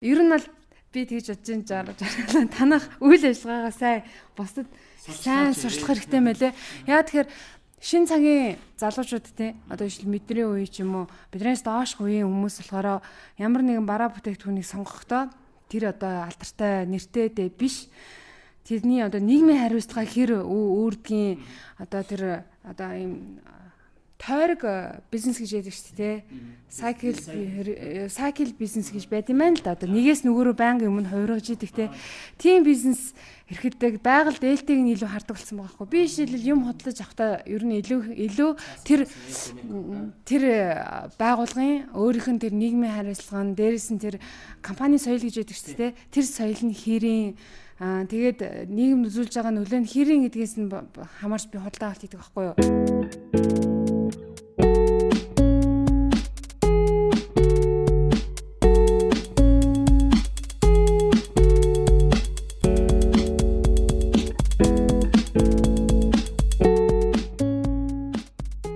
Ер нь бол би тэгж бодож ин жаргалан танах үйл ажиллагаагаа сайн бусдад сайн сурчлах хэрэгтэй мэлээ. Яа тэгэхээр шин цагийн залуучууд те одоо ижил мэдрийн үе ч юм уу биднээс доошх үеийн хүмүүс болохоор ямар нэгэн бараа бүтээгдэхүүнийг сонгохдоо тэр одоо алдартай нэртэй дэ биш тэрний одоо нийгмийн хариуцлага хэр үүрдгийн одоо тэр одоо ийм тойрог бизнес гэж ярьдаг шүү дээ. Cycle бизнес гэж байд юм байна л да. Одоо нэгээс нөгөөрөө байнга юм нь хувиргаж идэг те. Тийм бизнес эрхэлдэг байгаль дээлтэйг нь илүү хардаг болсон байгаа хгүй. Би жишээлбэл юм худалдаж авахдаа ер нь илүү тэр байгууллагын өөрийнх нь тэр нийгмийн хариуцлага нь дээрээс нь тэр компани соёл гэж ярьдаг шүү дээ. Тэр соёл нь хэрийн тэгээд нийгэмд үзүүлж байгаа нөлөө нь хэрийн гэдгээс нь хамаарч би худалдаа авалт хийдэг байхгүй юу?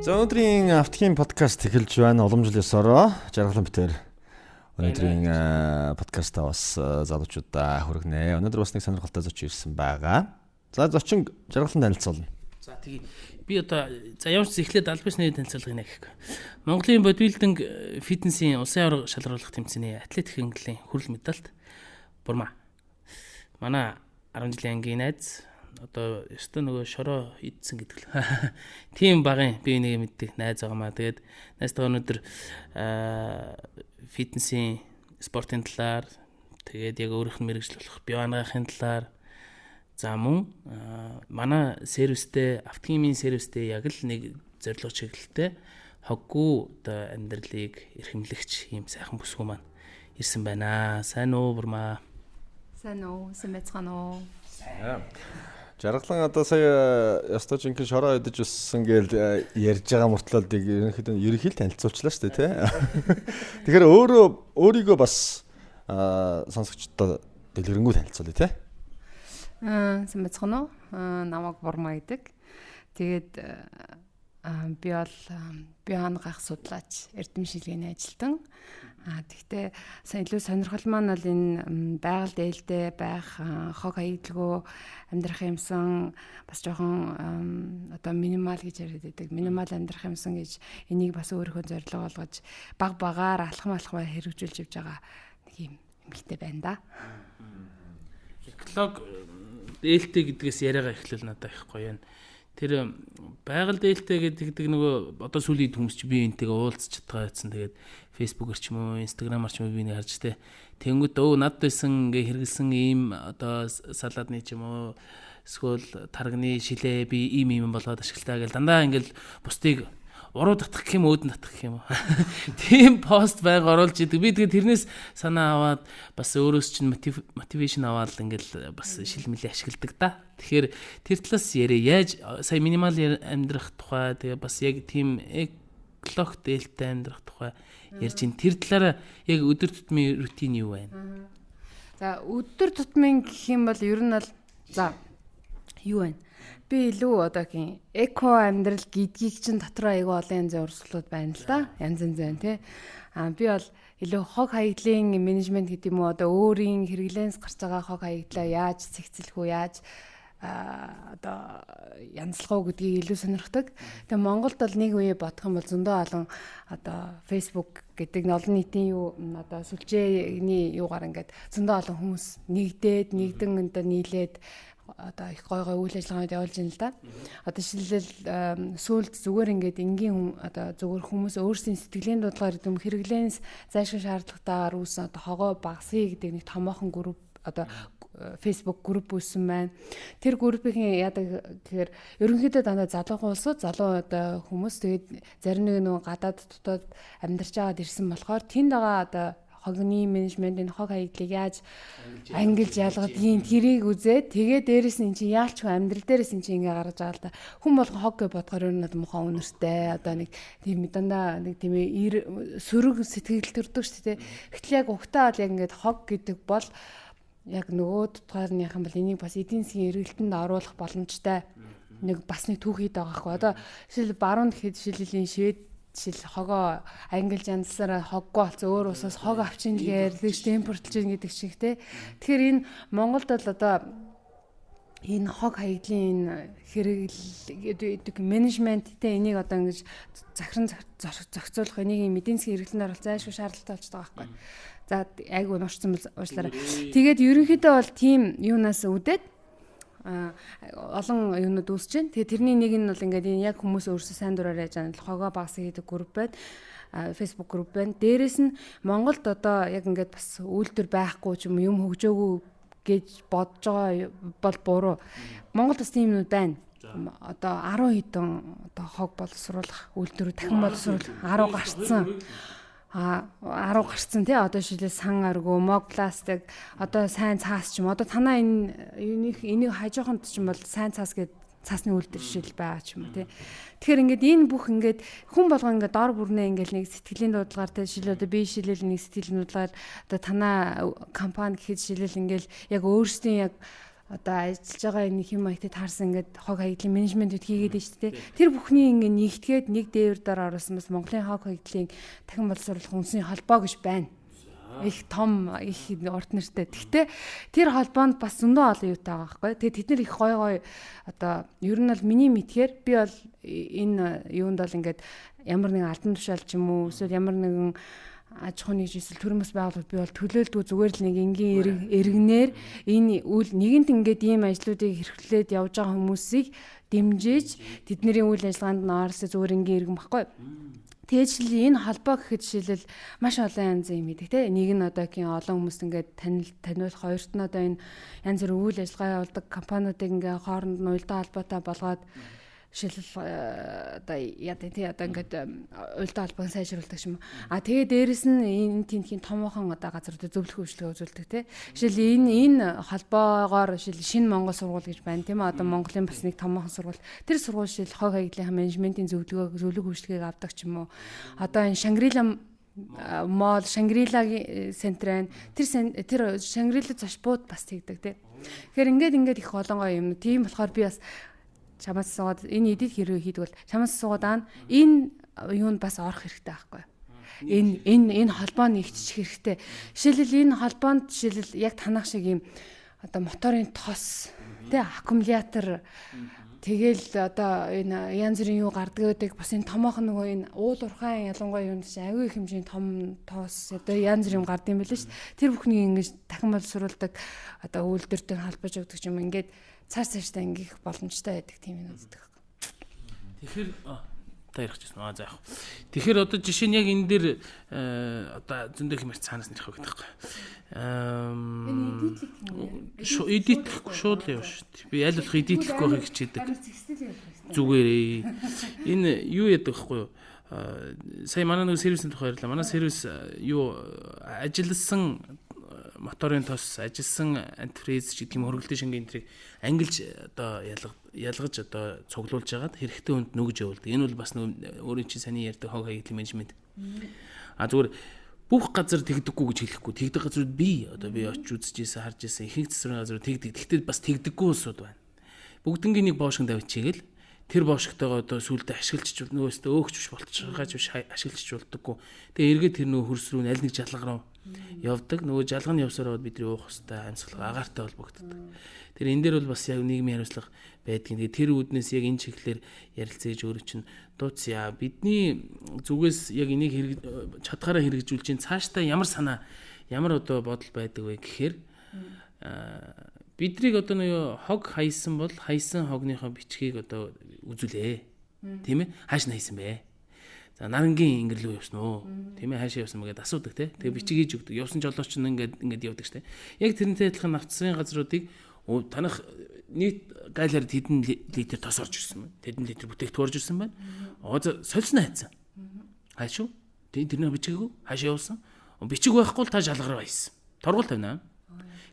За өнөөдрийн Автхийн подкаст эхэлж байна. Уламжлал ёсороо Жаргалан битэр өнөөдрийн подкастаа бас залуучуудаа хүргэнэ. Өнөөдөр бас нэг сонирхолтой зочин ирсэн байгаа. За зочин Жаргалан танилцуулна. За тэгээ би одоо за ямар ч эхлээд аль бишний танилцуулга нэ гэхгүй. Монголын бодибилдинг фитнесийн улсын аварга шалгаруулах тэмцээний атлетик хөнгөлийн хүрэл медальт Бурмаа. Манай 10 жилийн ангийн найз одоо ёстой нөгөө шороо идсэн гэдэг л. Тийм багын би нэг мэддэг найз байгаамаа. Тэгээд найзтайгаа өнөөдөр фитнесийн спортын талаар тэгээд яг өөрийнх нь мэргэжил болох биоангаахын талаар за мөн манай сервистэй автохимийн сервистэй яг л нэг зорилго чиглэлтэй хоггүй одоо амьдралыг эрхэмлэгч ийм сайхан бүсгүй маань ирсэн байна. Сайн уу Бурмаа? Сайн уу? Сайн байцгаана уу? Сайн. Жаргалан одоо сая ёстой жинхэнэ шороо идэж өссөн гээл ярьж байгаа мөртлөө ерөнхийдөө ерөнхий танилцуулчлаа шүү дээ тий. Тэгэхээр өөрийгөө бас сонсогчдод дэлгэрэнгүй танилцуулъя тий. Сайн байцгаана уу? Намайг Бурмаа гэдэг. Тэгээд би бол биоангаах судлаач, эрдэм шилгээний ажилтан. Тэгтээ илүү сонирхол маань бол энэ байгаль дээлтэй байх, хог хаягдalгүй амьдрах юмсан бас жоохон одоо минимал гэж яриад байдаг. Минимал амьдрах юмсан гэж энийг бас өөрийнхөө зорилго болгож баг багаар алхам алхмаар хэрэгжүүлж явж байгаа нэг юм эмэгтэй байна да. Эколог дээлтэй гэдгээс яриагаа эхлүүл надад их гоё юм. Тэр байгаль дээлтэй гэдэг нөгөө одоо сүүлийн хүмүүс чи би энтэйгээ уулзч чадгаа байсан. Тэгээд Facebook-ээр ч юм уу, Instagram-аар ч юм уу би нэг харж тэ. Тэнгүүд өө над байсан ингээ хэрэгэлсэн ийм одоо салаадны ч юм уу эсвэл тарганы шилээ би ийм ийм болгоод ашиглалтаа гэл дандаа ингээл бусдыг уруу татах гэх юм өөдөн татах гэх юм уу. Тийм пост байг оруулж идэг. Би тэгээд тэрнээс санаа аваад бас өөрөөс чинь мотивашн аваад ингээл бас шил мэлээ ашигладаг да. Тэгэхээр тэр талаас яриа яаж сая минимал амьдрах тухай тэгээ бас яг тийм эколог дээлтэй амьдрах тухай ярьж ин тэр талаараа яг өдөр тутмын рутин юу байна? За өдөр тутмын гэх юм бол ер нь бол за юу байна? Би илүү одоо гин эко амьдрал гэдгийг чинь дотроо айгүй олон янзын урсгалууд байна л да. Янз янзын тий. Би бол илүү хог хаягдлын менежмент гэдэг юм уу одоо өөрийн хэрэглээнс гарч байгаа хог хаягдлаа яаж цэгцлэх үү, яаж одоо янзлах уу гэдгийг илүү сонирхдаг. Тэгээ Монголд бол нэг үе бодох юм бол зөндөө олон одоо Facebook гэдэг олон нийтийн юу одоо сүлжээний юугаар ингээд зөндөө олон хүмүүс нэгдээд нэгдэн одоо нийлээд одоо их гой гой үйл ажиллагаанууд явуулж байна л да. Одоо жишээлбэл сүүлд зүгээр ингээд энгийн одоо зүгээр хүмүүс өөрсдийн сэтгэлийн дуудлагаар гэдэм хэрэглээнс зайлшгүй шаардлагатайгаар үүсэн одоо хогоо багасгая гэдэг нэг томоохон групп одоо Facebook групп үүссэн байна. Тэр группийн яадаг гэхээр ерөнхийдөө дандаа залуухан улсууд залуу одоо хүмүүс тэгээд зарим нэг нөгөө гадаад дотоод амьдарч байгаад ирсэн болохоор тэнд байгаа одоо хогны менежмент энэ хог хаягдлыг яаж ангилж ялгадгийн тэрийг үзээд тэгээ дээрэс нь чинь яалчгүй амьдрал дээрээс нь чинь ингээ гаргаж байгаа л да. Хүн болгон хог гэж бодохоор ер нь муухай үнэртэй одоо нэг тийм дандаа нэг тийм сөрөг сэтгэл төрдөг шүү дээ. Гэтэл яг угтаа бол яг ингээд хог гэдэг бол яг нөгөө тутгаар нь яхан бол энийг бас эдийн засгийн эргэлтэнд оруулах боломжтой нэг бас нэг түүхийд байгаа хгүй. Одоо жишээл баруун гэхэд жишээлбэл энэ швед Жишээл хогоо ангилж янзсараа хоггүй болсон өөр усаас хог авчин гээр тэгш импортлж ийн гэдэг шиг те. Тэгэхээр энэ Монголд бол одоо энэ хог хаягдлын энэ хэрэгэл гэдэг менежмент те энийг одоо ингэж захиран зохицуулах энийг эдийн засгийн хэрэглээнд оруулах зайлшгүй шаардлагатай болж байгаа байхгүй. За айгу нурцсан уучлаарай. Тэгээд ерөнхийдөө бол тийм юунаас үүдээд олон юунууд үүсэж байна. Тэгээ тэрний нэг нь бол ингээд энэ яг хүмүүс өөрсдөө сайн дураар яаж байгаа хогоо багасаа гэдэг групп байна. Facebook групп байна. Дээрээс нь Монголд одоо яг ингээд бас үйлдвэр байхгүй ч юм юм хөгжөөгүй гэж бодож байгаа бол буруу. Монголд бас тийм юмнууд байна. Одоо 10 хэдэн одоо хог боловсруулах үйлдвэрүүд дахин боловсруулах 10 гарцсан. 10 гарцсан тий одоо шилээ сан аргу, мог пластик, одоо сайн цаас ч юм. Одоо танаа энэ юуных энийг хажууханд ч юм бол сайн цаас гээд цаасны үйлдвэр жишээл байгаа ч юм уу тий. Тэгэхээр ингээд энэ бүх ингээд хүн болгон ингээд дор бүрнээ ингээд нэг сэтгэлийн дуудлагаар тий жишээл одоо би шилээл нэг сэтгэлийн дуудлагаар одоо танаа компани гэхэд жишээл ингээд яг өөрсдийн яг одоо ажиллаж байгаа энэ хэм маягтай таарсан ингээд хог хаягдлын менежментүүд хийгээд байна шүү дээ. Тэр бүхний ингээд нэгтгээд нэг дээвэр дээр оруулсан бас Монголын хог хаягдлын дахин боловсруулах үндэсний холбоо гэж байна. Их том их урт нэртэй. Гэхдээ тэр холбоонд бас зөндөө олон юутай байгаа байхгүй. Тэгээ тэд нар их гой гой одоо ер нь бол миний мэдхээр би бол энэ юунд бол ингээд ямар нэгэн албан тушаал ч юм уу эсвэл ямар нэгэн аж ахуйн нэгж эсвэл төрийн бас байгууллагад би бол төлөөлдгөө зүгээр л нэг энгийн иргэнээр энэ үйл нэгэнт ингээд ийм ажлуудыг хэрэглээд явж байгаа хүмүүсийг дэмжиж тэдний үйл ажиллагаанд нь оролцож зүгээр энгийн иргэн баггүй. Тэгээд жишээл энэ холбоо гэхэд жишээлбэл маш олон янзын юм хийдэг те. Нэг нь одоо гин олон хүмүүс ингээд таниулах, хоёрт нь одоо энэ янз бүрийн үйл ажиллагаа явуулдаг компаниудыг ингээд хооронд нь уялдаа холбоотой болгоод жишээлбэл одоо яа тий одоо ингээд уялдаа холбоог сайжруулдаг юм. А тэгээ дээрэс нь энэ тентхийн томоохон одоо газруудад зөвлөх үйлчлэгээ үзүүлдэг тий. Жишээл энэ холбоогоор жишээл шинэ Монгол сургууль гэж байна тийм ээ. Одоо Монголын бас нэг томоохон сургууль. Тэр сургууль жишээл хог хаягдлын менежментийн зөвлөх үйлчлэгийг авдаг ч юм уу. Одоо энэ Шангрила мол, Шангрилагийн центр байна. Тэр Шангрила зочбууд бас тэгдэг тий. Тэгэхээр ингээд их олон гоё юм. Тийм болохоор би бас чамаас суугаад энэ эдит хэрэг хийдэг бол чамаас суугаад аа энэ юунд бас орох хэрэгтэй байхгүй. Энэ холбоо нэгтчих хэрэгтэй. Жишээлбэл энэ холбоонд жишээлбэл яг танах шиг юм одоо моторын тос тий аккумулятор тэгэл одоо энэ янз бүрийн юу гардаг гэдэг бас энэ томоохон нөгөө энэ уул уурхайн ялангуяа юунд чинь аюу их хэмжээний том тос одоо янз бүр юм гард юм билээ шүү дээ. Тэр бүхнийг ингэж дахин боловсруулдаг одоо үйлдвэртэй холбож өгдөг юм ингээд цааш цаашдаа ингэх боломжтой байдаг тийм юм үздэг. Тэгэхээр та ярих гэсэн. Аа за яах. Тэгэхээр одоо жишээ нь яг энэ дээр одоо зөндөх юм цаанаас нэрх гэдэг байхгүй. Энэ эдитлэх юм уу? Эдитлэхгүй шууд л явна шүү дээ. Би аль болох эдитлэхгүй байхыг хичээдэг. Зүгээрээ. Энэ юу яадаг байхгүй юу? Сая манай нэг сервисийн тухай ярьлаа. Манай сервис юу ажилласан моторын тос, ажилласан антифриз ч гэдэг юм хөргөлтийн шингэн энтрийг ангилж одоо ялгаж одоо цуглуулж хагаад хэрэгтэй хүнд нүгж явуулдаг. Энэ бол бас өөрийн чинь саний ярьдаг хог хаягдлын менежмент. А зүгээр бүх газар тэгдэггүй гэж хэлэхгүй. Тэгдэг газрууд би одоо би очиж үзчихсэн, харж ирсэн ихэнх засварын газрууд тэгдэг. Гэхдээ бас тэгдэггүй улсууд байна. Бүгднгийн нэг боошгон тавьчихээл тэр боошготойгоо одоо сүулдэ ашиглаж нөгөөстөө өөгч биш болчихгаач биш ашиглаж болдоггүй. Тэгээ эргээд тэр нөгөө хөрс рүү аль нэг жалга руу явдаг. Нөгөө жалга нь явсаар байгаад бидний уух хэвээр амьсгалах агаартай холбогддог. Тэр энэ дээр бол бас яг нийгмийн хариуцлага байдгийг. Тэгээ тэр үүднээс яг энэ чиглэлээр ярилцаж өөрөө чинь дууцъя. Бидний зүгээс яг энийг чадхаараа хэрэгжүүлж чинь цаашдаа ямар санаа, ямар одоо бодол байдаг вэ гэхээр бидрийг одоо нөгөө хог хайсан бол хайсан хогныхоо бичгийг одоо үзүүлээ. Тийм ээ? Хааш нь хайсан бэ? За нарангийн ингэр рүү явсан уу? Тийм ээ, хаашаа явсан бэ гэдээ асуудаг тий. Тэгээ бичиг хийж өгдөг. Явсан жолооч нь ингээд явдаг штэ. Яг тэрнтэй адилхан навцсан газруудыг танах нийт гайлаар хэдэн литр тос орж ирсэн байна. Тэдэн литр бүтээгдэхүүн орж ирсэн байна. Солисон хайцсан. Хааш юу? Тийм тэрний бичгээгүй. Хаашаа явсан? Бичиг байхгүй л та жалгараа хайсан. Торгол тавина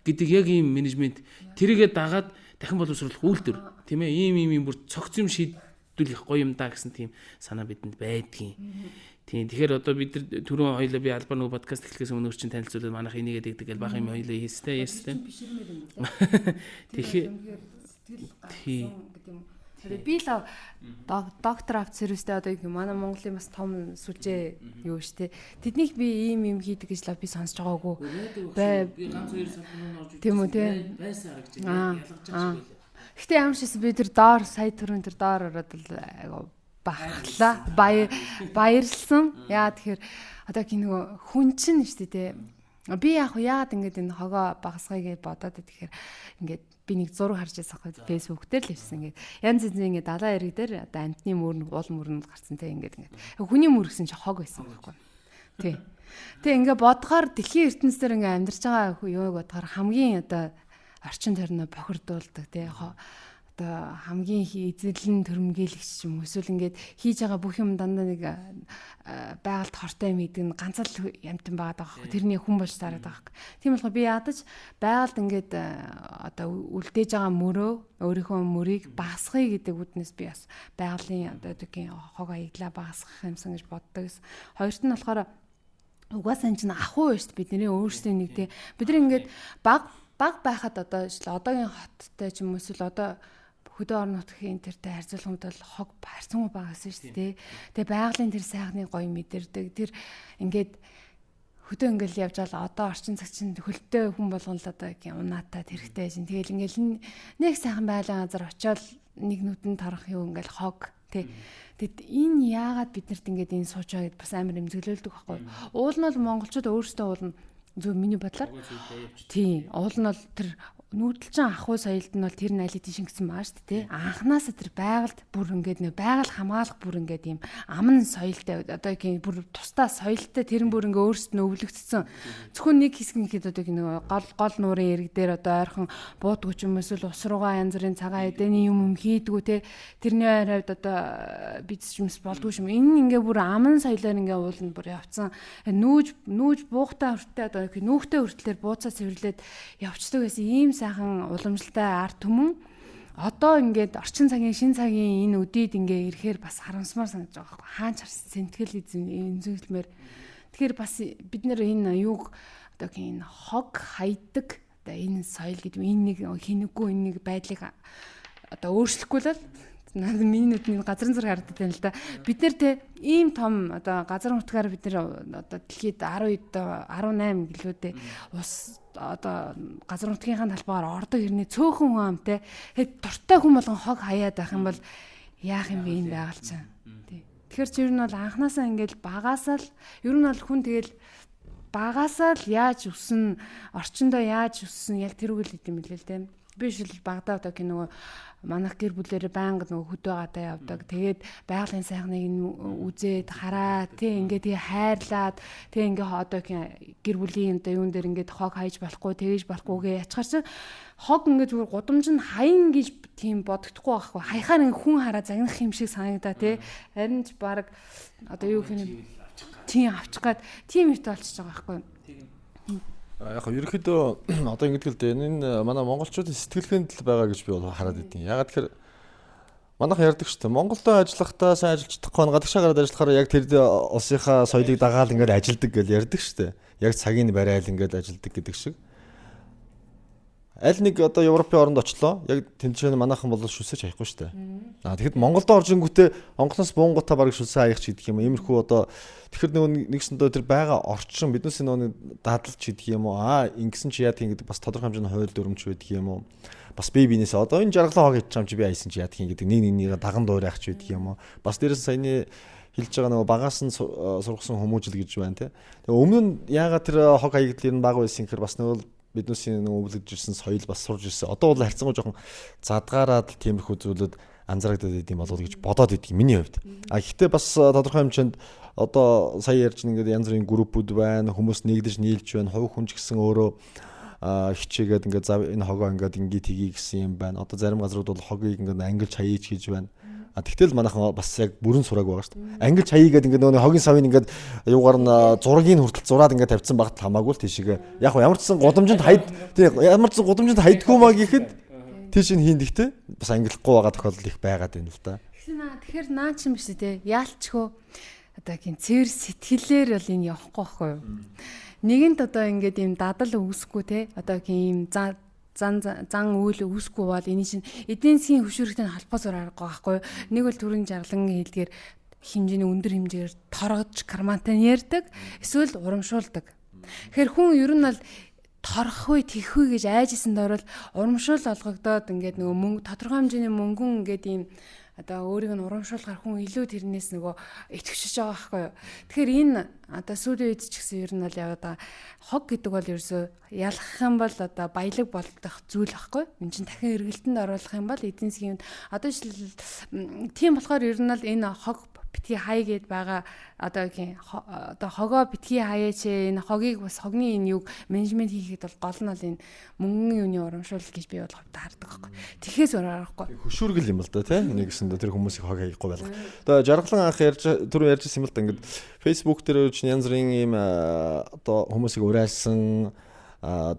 гэдэг яг ийм менежмент тэрийгэ дагаад дахин боловсруулах үйлдвэр тийм ээ ийм ийм бүр цогц юм шийдвэл их гоё юм да гэсэн тийм санаа бидэнд байдгийн. Тийм тэгэхээр одоо бид нар түрүүн хоёлаа би албаар нөгөө подкаст эхлэхээс өмнө чинь танилцуулаад манайх энийгээ дэгдэг гэл бага юм хоёлаа хийстэй ястэй. Биширмээр юм лээ. Тэгэхээр сэтгэл гаргасан гэдэг юм. Тэгээ би л доктор авт сервистэй одоо юм манай Монголын бас том сүлжээ юу штэ. Тэднийг би ийм юм хийдэг гэж л би сонсож байгаагүй. Би ганц хоёр салон орж тийм үү те. Байсан харагч ялгаж байгаа шиг байлаа. Гэтэ ямар ч байсан би тэр доор сая түрүүн тэр доор ороод л айгу бахархлаа. Баярлсан. Яа тэгэхээр одоо гин нөгөө хүн чинь штэ те. Би яг яагаад ингэж энэ хогоо багасгая гэж бодоод тэгэхээр ингээд би нэг зураг харж байсан байхгүй Facebook дээр л ирсэн ингээд янз янзын ингээд далайн эрэг дээр одоо амтны мөр уул мөрөнд гарсан те ингээд ингээд хүний мөр гэсэн чи хог байсан байхгүй тий. Тэг ингээд бодохоор дэлхийн ертөнцийн ингээд амьдарч байгаа юуг бодохоор хамгийн одоо орчин тойрноо бохирдуулдаг те одоо хамгийн эзэрлэн төрмгийлэгч юм эсвэл ингээд хийж байгаа бүх юм дандаа нэг байгальд хортой юм хийдэг нь ганц л ямтан байгаа байхгүй тэрний хүн болж таарад байгаа байхгүй. Тийм болохоор би ядаж байгальд ингээд одоо үлдээж байгаа мөрөө өөрийнхөө мөрийг багасгая гэдэг үднэс би бас байгалийн одоо төггийн хог аяглаа багасгах юмсан гэж боддог гэсэн. Хоёрт нь болохоор угаасаа энэ чинь ахуй байна шүү дээ бидний өөрсдийн нэг тий. Бид нар ингээд баг байхад одоо одоогийн хоттой ч юм уу эсвэл одоо хөдөө орон нутгийн тэртэй харьцуулах юм бол хог харьцангуй бага гэсэн шүү дээ. Тэгээ байгалийн тэр сайхныг гоё мэдэрдэг. Тэр ингээд хөдөө ингээл явж байгаа одоо орчин цаг чинь хөлтөө хүн болгон л одоо унаатай тэрхтэй чинь. Тэгэл ингээл нэг сайхан байгалийн газар очиод нэг нүдэн тарах юу ингээл хог тий. Тэгэд энэ яагаад биднэрт ингээд энэ сууж байгаа гэд бас амар эмзэглүүлдэг байхгүй. Уул нь бол монголчууд өөрсдөө уул нь зөв миний бодлоор тий. Уул нь бол тэр нүүдэлчин ахуй соёлд нь бол тэр нь аль хэдийн шингэсэн байгаа шүү дээ. Анханасаа тэр байгальд бүр ингээд нэг байгаль хамгаалах бүр ингээд ийм аман соёлтой одоо тийм бүр тусдаа соёлтой тэр нь бүр ингээд өөрсдөд нь өвлөгдсөн. Зөвхөн нэг хэсэг нь хэд одоо нэг гол нуурын эрэг дээр одоо ойрхон буудгүй ч юм эсвэл ус руугаа янз бүрийн цагаан эдэний юм хийдгүү те. Тэрний ойр хавьд одоо биз ч юмс болдгүй юм. Энэ ингээд бүр аман соёлоор ингээд ууланд бүр явцсан. Нүүж буухтаа хүртээ одоо нүүхтэй хүртлээр бууцаа цэвэрлээд явцдаг байсан ийм сайхан уламжлалтай ард түмэн одоо ингээд орчин цагийн шин цагийн энэ өдийд ингээ ирэхээр бас харамсмаар санагдаж байгаа байхгүй хаан ч харсан сэнтгэл эзэмлмээр. Тэгэхээр бас бид нэр энэ юуг одоо энэ хог хайдаг одоо энэ соёл гэдэг энэ нэг хинэггүй энэ нэг байдлыг одоо өөрчлөхгүй л надад миний нүдний газрын зураг харагдаад байна л да. Бид нэр те ийм том одоо газар нутгаар бид нэр одоо дэлхийд 10 18 гэлүүдээ ус одоо газар нутгийнхаа талбайгаар ордог хэрнээ цөөхөн хүн амтай тэгээд дуртай хүн болгон хог хаяад байх юм бол яах юм бэ энэ байгаль чинь. Тий. Тэгэхээр чи ер нь бол анханасаа ингээл багасаа л ер нь бол хүн тэгэл багасаа л яаж өссөн орчиндөө яаж өссөн яг тэр үг л идэм билээ л дээ. Би шил багадаа одоо нөгөө манайх гэр бүлээрээ байнга нөгөө хөдөө гадаа явдаг. Тэгээд байгалийн сайхныг үзээд хараа тий ингээ тэгээ хайрлаад тий ингээ одоо гэр бүлийн одоо юун дээр ингээд хог хайж болохгүй тэгэж болохгүй гэ ячгаар чинь хог ингээ зүгээр гудамж нь хаян гэж тийм бодогдохгүй байхгүй. Хаяхаар ингээ хүн хараа загнах юм шиг санагдаа тий. Харин ч баг одоо юу гэх юм тийм авчих гад тийм их болчихж байгаа байхгүй. Яг ерөнхийдөө одоо ингэдэг л дээ. Энэ манай монголчуудын сэтгэлгээнд л байгаа гэж би бол хараад идэв. Ягаад тэгэхээр манайх ярьдаг шүү дээ. Монголдо ажиллахдаа сайн ажиллаж чадахгүй гадагшаа гараад ажиллахаараа яг тэр улсынхаа соёлыг дагаал ингээд ажилдаг гэж ярьдаг шүү дээ. Яг цагийг барайл ингээд ажилдаг гэдэг шиг. Аль нэг одоо Европын оронд очлоо. Яг тэнцэн манайхан бол шүлсэж хаяхгүй шүү дээ. Аа тэгэхэд Монголд орж ирэнгүүтээ Монголоос буунгуудаа бараг шүлсээ хаях ч гэдэг юм. Иймэрхүү одоо тэгэхээр нөгөө нэгсэндээ тэр байгаа орчин биднээс нөгөө дадлж гэдэг юм уу? Аа ингэсэн чи яадаг юм гэдэг бас тодорхой хэмжээний хууль дүрмж байдаг юм уу? Бас бие биенээсээ одоо энэ жаргалан хог хийж байгаа юм чи би аясан чи яадаг юм гэдэг нэг нэгнийг даган дуурайх ч байдаг юм уу? Бас дээрээс саяны хэлж байгаа нөгөө багаас нь сургасан хүмүүжил гэж байна те. Тэгээ өмнө нь яагаад тэр хог хаягдл ер нь бага байсан гэхээр бас нөгөө биднээсийн нэг өвлөж ирсэн соёл бас сурж ирсэн. Одоо бол харьцангуй жоохон задгаараад тиймэрхүү зүйлүүд анзаарагдаад идэм болов гэж бодоод идэг миний хувьд. А гэхдээ бас тодорхой хэмжээнд одоо сая ярьж ингээд янз бүрийн группүүд байна, хүмүүс нэгдэж нийлж байна, хувь хүн ч гэсэн өөрөө хичээгээд ингээд энэ хогоо ингээд ингээд тгий гэсэн юм байна. Одоо зарим газрууд бол хогийг ингээд ангилж хаяж гэж байна. А тэгтэл манайхан бас яг бүрэн сурааг байгаа шүү дээ. Ангилж хаяа гэдэг ингээд нөгөө хогийн савын ингээд юугаар нь зургийг хүртэл зураад ингээд тавьсан багт хамаагүй л тийшээ. Яг ямар ч сан гудамжинд хайд тий ямар ч сан гудамжинд хайдгүй маа гэхэд тийш нь хийн гэхдээ бас ангилахгүй байгаа тохиолдол их байгаад байна л да. Тэгэхээр наа ч юм биш тий. Яалчхөө одоо гин цэвэр сэтгэлээр бол энэ явахгүй байхгүй юу? Нэгэнт одоо ингээд ийм дадал үүсэхгүй те. Одоо гин ийм зан зан үйл үүсэхгүй бол энэ чинь эдийн засгийн хөшүүрэгтэй холбоос өөр аргагүй байхгүй юу? Нэг бол түрүүний жаргалан хэлдгээр хэмжээний өндөр хэмжээгээр торгож кармантай нь ярьдаг, эсвэл урамшуулдаг. Тэгэхээр хүн ер нь бол торох үе тэгэх үе гэж айж исэн дөрвөл урамшуул олгогдоод ингээд нөгөө мөнгө тодорхой хэмжээний мөнгөн ингээд ийм одоо өөрийг нь урамшуулахар хүн илүү тэрнээс нөгөө итгэвчж байгаа байхгүй юу. Тэгэхээр энэ одоо сүүлийн үед ч гэсэн ер нь бол яваад байгаа хог гэдэг бол ерөөсөө ялгах юм бол одоо баялаг болдох зүйл байхгүй. Энд чинь дахин эргэлтэнд оруулах юм бол эдийн засгийн одоо жишээл тийм болохоор ер нь бол энэ хог битгий хай гэд байгаа одоо гин одоо хогоо битгий хаяач, энэ хогийг бас хогны энэ юг менежмент хийхэд бол гол нь бол энэ мөнгөний юуны урамшуулал гэж би бол хувьд хардаг байхгүй. Тэгэхээс өөр аргагүй. Хөшүүргэл юм л да, тий. Нэгсэндээ тэр хүмүүсийг хог хаяхгүй байлга. Одоо жаргалан анх ярьж түрүү ярьж ирсэн юм л да, ингээд Facebook дээр чинь янз бүрийн ийм одоо хүмүүсийг уриалсан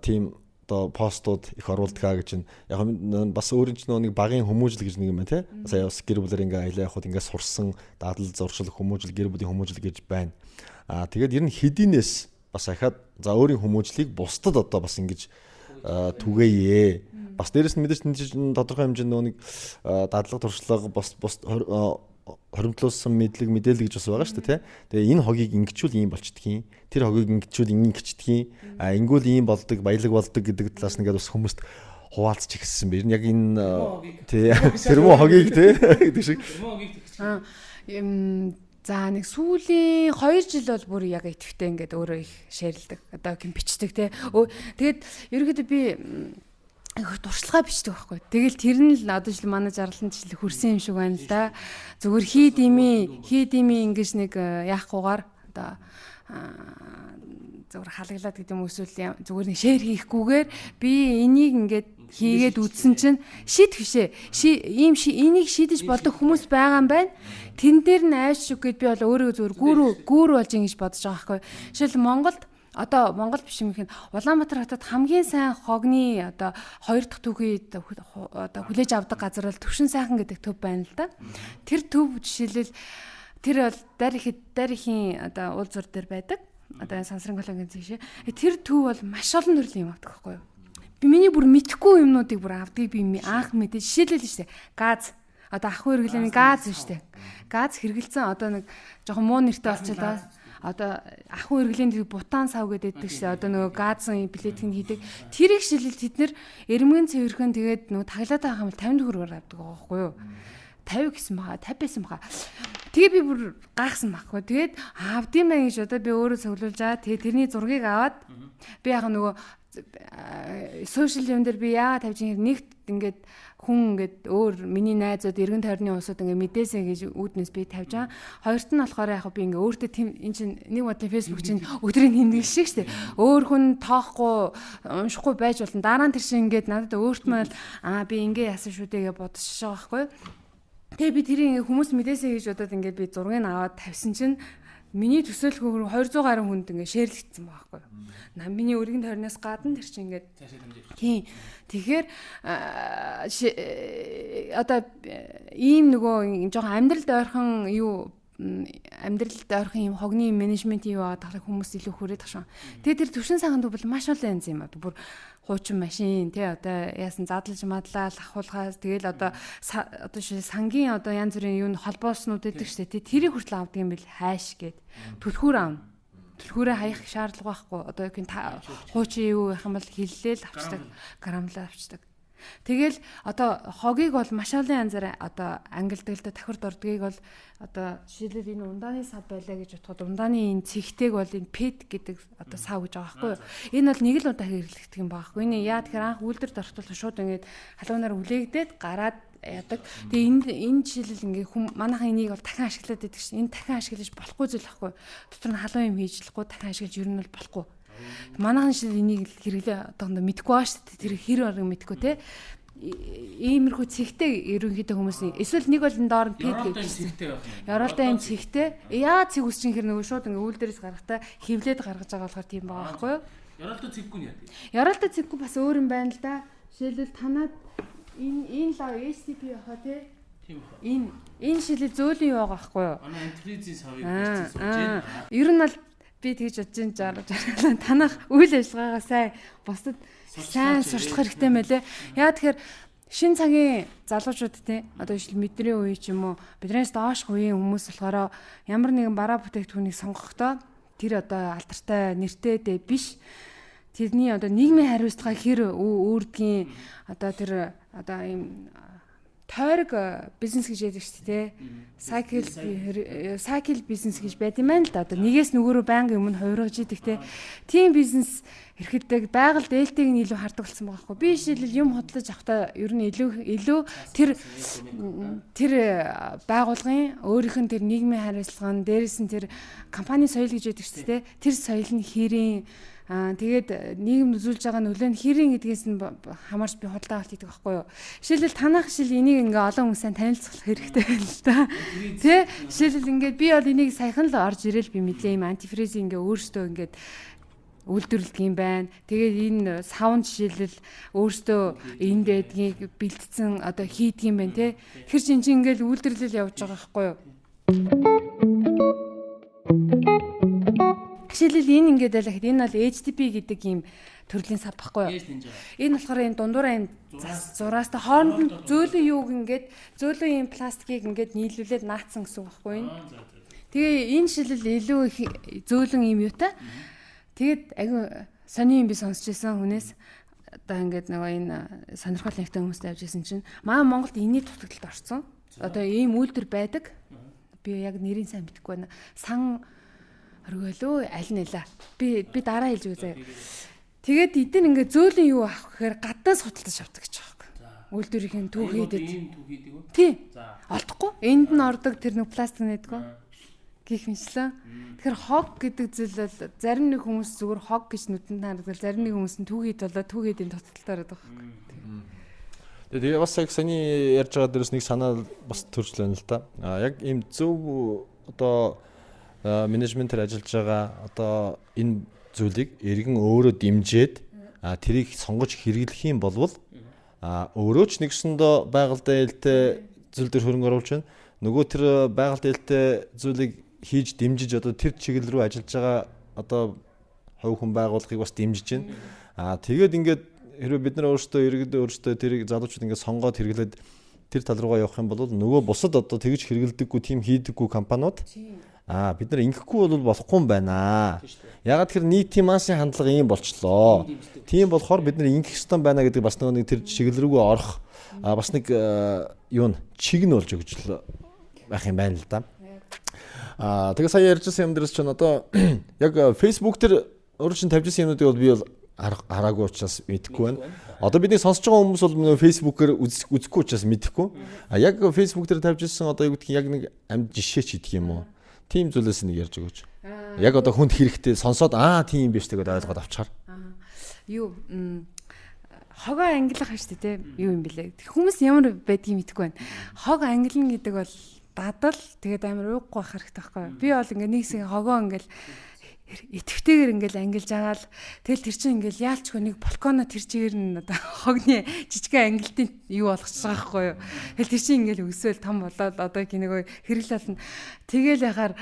тийм одоо постууд их оруулдгаа гэж нь яг бас өөрийн чинь нэг багын хүмүүжил гэж нэг юм байна, тий. Сая бас гэр бүлээр ингээ аялаа явахад ингээ сурсан дадал зуршил хүмүүжил, гэр бүлийн хүмүүжил гэж байна. Аа, тэгээд ер нь хэдийнээс бас ахаад за өөрийн хүмүүжлийг бусдад одоо бас ингэж түгээе. Бас дээрэс нь мэдээж тодорхой хэмжээнд нөгөө нэг дадлага туршлага, бас бус хоримтлуулсан мэдлэг мэдээлэл гэж бас байгаа шүү дээ, тий. Тэгээ энэ хогийг ингэчүүл ийм болчдгийн, тэр хогийг ингэчүүл ингэчдгийн, а ингүүл ийм болдог, баялаг болдог гэдэг талаас нь ингээд бас хүмүүст хуваалцж эхэлсэн байна. Яг энэ, тий, тэр мөн хогийг, тий, гэдэг шиг. За, нэг сүүлийн 2 жил бол бүр яг идэвхтэй ингээд өөрөө их share лдэг. Одоо гин бичдэг, те. Тэгээд ерөөдөө би их туршлагаа бичдэг байхгүй. Тэгэл тэр нь л одоо жил манай жаргалан жил хөрсөн юм шиг байна л да. Зүгээр хий дими хий дими ингэж нэг яахгүйгээр одоо зүгээр халаглаад гэдэг юм эсвэл зүгээр нэг share хийхгүйгээр би энийг ингээд хийгээд үзсэн чинь шийдэх бишээ. Ийм энийг шийдэж болдог хүмүүс байгаа юм байна. Тэн дээр нь ааш шиг гэд би бол өөрөө зүгээр гүүрүү гүүрүү болж ингэж бодож байгаа байхгүй. Жишээл Монголд, одоо Монгол биш юм хин, Улаанбаатар хотод хамгийн сайн хогны одоо хоёр дахь түүхий одоо хүлээж авдаг газар бол Төвшин сайхан гэдэг төв байна л да. Тэр төв жишээлбэл тэр бол дарихийн одоо уул зур дээр байдаг. Одоо сансрын колонгийн зэшээ. Тэр төв бол маш олон төрлийн юм авдаг байхгүй юу? Би миний бүр мэдхгүй юмнуудыг бүр авдгийг би анх мэдээ. Жишээлбэл шүү дээ. Газ, одоо ахуй хэрэглээний газ шүү дээ. Газ хэрэгэлцэн одоо нэг жоохон муу нэртэй болчихлоо, одоо ахуй хэрэглээнд бутан сав гэдэг шээ. Одоо нөгөө газын плиткэнд хийдэг. Тэрийг шилэл тэд нэр эрмгэн цэвэрхэн тэгээд нөгөө таглаад байгаа юм 50 төгрөгөөр авдаг байгаа байхгүй юу? 50 гэсэн баха, 50 байсан баха. Тэгээ би бүр гайхсан байхгүй. Тэгээд авдсан байна гэж одоо би өөрөө цуглуулж байгаа. Тэгээ тэрний зургийг аваад би яг нөгөө сошиал юм дээр би яагаад тавьж байгаа нэгт ингээд хүн ингээд өөр миний найзууд, эргэн тойрны улсууд ингээд мэдээсэй гэж үүднээс би тавьж байгаа. Хоёрт нь болохоор яг би ингээд өөртөө тийм эн чинь нэг бодлын Facebook чинь өдрийн тэмдэглэл шиг штэ. Өөр хүн тоохгүй, уншихгүй байж болно. Дараа нь тэр чинь ингээд надад өөрт маань аа би ингээ яасан шүү дээ гэж бодчихж байгаа байхгүй. Тэгээ би тэрийг ингээд хүмүүс мэдээсэй гэж бодоод ингээд би зургийг аваад тавьсан чинь миний төсөөлөхөөр 200 гаруй хүнд ингээд share лэгдсэн байгаа байхгүй. Миний өргөн тойрноос гадна тэр чинь ингээд тийм. Тэгэхээр одоо ийм нөгөө жоохон амьдралд ойрхон юу, амьдралд ойрхон юм хогны менежмент юу байгаа талыг хүмүүс илүү хүрээд тахшаа. Тэгээ тэр төвшин сайхан бол маш олон янз юм а. Бүр хуучин машин, тий, одоо яасан задлж мадлаа ахуулахаас тэгэл одоо сангийн одоо янз бүрийн юунд холбооснууд өгдөг штэ, тий, тэрийг хүртэл авдаг юм бил хайш гээд түлхүүр аав. Түлхүүрээ хаях шаардлага байхгүй. Одоо юу гин хуучин юу яах юм бол хиллээл авчдаг, грамлаа авчдаг. Тэгэл одоо хогийг бол маш олон янзаар одоо ангилдаг л да, тахир дурдгийг бол одоо жишээлбэл энэ ундааны сав байлаа гэж бодоход ундааны энэ цэгтэйг бол энэ пет гэдэг одоо сав гэж байгаа байхгүй юу? Энэ бол нэг л удаа хэрэглэгдэх юм байгаа байхгүй. Энэ яа тэгэхээр анх үйлдвэрт орохдоо шууд ингээд халуунаар үлээгдээд гараад яадаг. Тэгээ энэ жишээлбэл ингээ хүм манайхан энийг бол дахин ашиглаад байдаг шин. Энэ дахин ашиглаж болохгүй зүйл байхгүй. Дотор нь халуун юм хийж болохгүй, дахин ашиглаж ер нь бол болохгүй. Манайхан жишээл энийг хэрэглээ одоохондоо мэдэхгүй байгаа шүү дээ. Тэр хэр бараг мэдэхгүй те. Иймэрхүү цэгтэй ерөнхийдөө хүмүүс эсвэл нэг бол энэ доор нь пет гэж цэгтэй байх юм. Ёроолтой юм цэгтэй. Яа цэг үсчин хэр нөгөө шууд ингээ үйл дээрээс гаргахтаа хевлээд гаргаж байгаа болохоор тийм байгаа байхгүй юу? Ёроолтой цэггүй нь яа. Ёроолтой цэггүй бас өөр юм байна л да. Жишээлбэл танад энэ лав HTTP яхаа те. Тийм баха. Энэ шилэл зөөлөн юу байгаа байхгүй юу? Манай антифризийн савыг барьсан сууж байна. Ер нь бол Би тэгж бодож ин жаргалан танах үйл ажиллагаагаа сайн бусдад сайн сурчлах хэрэгтэй мэлээ. Яа тэгэхээр шин цагийн залуучууд те одоо ижил мэдрийн үе ч юм уу биднээс доош үеийн хүмүүс болохоор ямар нэгэн бараа бүтээгдэхүүнийг сонгохдоо тэр одоо алдартай нэртэй дэ биш тэрний одоо нийгмийн хариуцлага хэр үүрдгийн одоо тэр одоо ийм тойрог бизнес гэж ярьдаг шүү дээ. Cycle бизнес гэж байд юм байна л да. Одоо нэгээс нөгөөрөө байнга юм нь хувиргаж идэг те. Тийм бизнес эрхэлдэг байгаль дээлтэйг нь илүү хардаг болсон байгаа хгүй. Би жишээлбэл юм худалдаж авахдаа ер нь илүү тэр байгууллагын өөрийнх нь тэр нийгмийн хариуцлага нь дээрээс нь тэр компани соёл гэж ярьдаг шүү дээ. Тэр соёл нь хэрийн тэгээд нийгэмд үзүүлж байгаа нөлөө нь хэрийн гэдгээс нь хамаарч би худалдаа авалт хийдэг байхгүй юу. Жишээлбэл танах жишээл энийг ингээ олон хүмүүс сайн танилцах хэрэгтэй байна л да. Тэ? Жишээлбэл ингээд би бол энийг саяхан л орж ирэл би мэдлээ юм антифриз ингээ өөртөө ингээд үйлдвэрлэдэг юм байна. Тэгээд энэ савн жишээлбэл өөртөө энд байдгийг бэлтцэн одоо хийдэг юм байна те. Тэр чинь чинь ингээл үйлдвэрлэл явж байгаа байхгүй юу. Жишээлбэл энэ ингээд байлаа гэхэд энэ бол HDP гэдэг ийм төрлийн сав байхгүй юу? Энэ болохоор энэ дундуураа ийм зураастай хооронд нь зөөлөн юуг ингээд зөөлөн ийм пластикийг ингээд нийлүүлээд наацсан гэсэн үг байхгүй юу? Тэгээ энэ жишээлбэл илүү их зөөлөн ийм юутай. Тэгээд айгүй сони юм би сонсч байсан хүнээс одоо ингээд нөгөө энэ сонирхол нэгтэй хүмүүстэй явж исэн чинь маа Монголд энэний дутагдлалд орсон. Одоо ийм үйлдвэр байдаг. Би яг нэрийг сайн мэдэхгүй байна. Сан өргөөлөө аль нь элэ. Би дараа хэлж өгье заяа. Тэгээд эдэн ингээд зөөлөн юу авах гэхээр гаднаас худалдаж авдаг гэж байгаа юм. Үйлдвэрийн түүхийдэд. Тий. Олдохгүй. Энд нь ордог тэр нэг пластик нэгдгөө. Гэх мэтлээ. Тэгэхээр хог гэдэг зүйл бол зарим нэг хүмүүс зүгээр хог гэж нүдэнд харагдал зарим нэг хүмүүс нь түүхийд болоо түүхийдийн дутагдaltaй ороод байгаа байхгүй. Тэгээ бас яг саяны ярьж байгаа дээрээс нэг санаа бас төрж лэн л та. А яг ийм зөв одоо менежментээр ажиллаж байгаа одоо энэ зүйлийг иргэн өөрөө дэмжиж тэрийг сонгож хэрэглэх юм болвол өөрөө ч нэгсэндээ байгальтай ээлтэй зүйл дээр хөрөнгө оруулж байна. Нөгөө тэр байгальтай ээлтэй зүйлийг хийж дэмжиж одоо тэр чиглэл рүү ажиллаж байгаа одоо хувь хүн байгууллагыг бас дэмжиж байна. Тэгээд ингээд хэрвээ бид нар өөрсдөө иргэд өөрсдөө тэрийг залуучууд ингээд сонгоод хэрэглээд тэр тал руугаа явах юм бол нөгөө бусад одоо тэгж хэрэглэдэггүй тийм хийдэггүй компаниуд бид нар ингэхгүй бол болохгүй юм байна. Ягаад тэр нийтийн массын хандлага ийм болчлоо. Тийм болохоор бид нар ингэх ёстой байна гэдэг бас нөгөө нэг тэр чиглэл рүүгээ орох бас нэг юу н чиг нь болж өгч байх юм байна л да. Тэгээ сая ярьжсэн юм дээрс чинь одоо яг Facebook дээр өөр чинь тавьжсэн юмнуудыг бол би бол хараагүй учраас мэдэхгүй байна. Одоо бидний сонсож байгаа хүмүүс бол Facebook-ээр үзэхгүй учраас мэдэхгүй. Яг Facebook дээр тавьжсэн одоо юу гэдгийг яг нэг амьд жишээ ч идэх юм уу? Тийм зүйлээс нэг ярьж өгөөч. Яг одоо хүнд хэрэгтэй сонсоод тийм юм биш тэгээд ойлгоод авчаар. Юу хогоо ангилах шүү дээ, тэ? Юу юм бэлээ. Хүмүүс ямар байдгийг мэдэхгүй байна. Хог ангилна гэдэг бол дадал тэгээд амар ууггүй байх хэрэгтэй байхгүй юу? Би бол ингээ нэг хэсэг хогоо ингээл идэвхтэйгээр ингээл ангилж агаал тэгэл тэр чинь ингээл яалчгүй нэг балконо тэр чигээр нь одоо хогны жижигхэн ангилтын юу болгочих байгаа байхгүй юу. Тэгэл тэр чинь ингээл өсөөл том болоод одоо нөгөө хэрэгэл болно. Тэгэл яхаар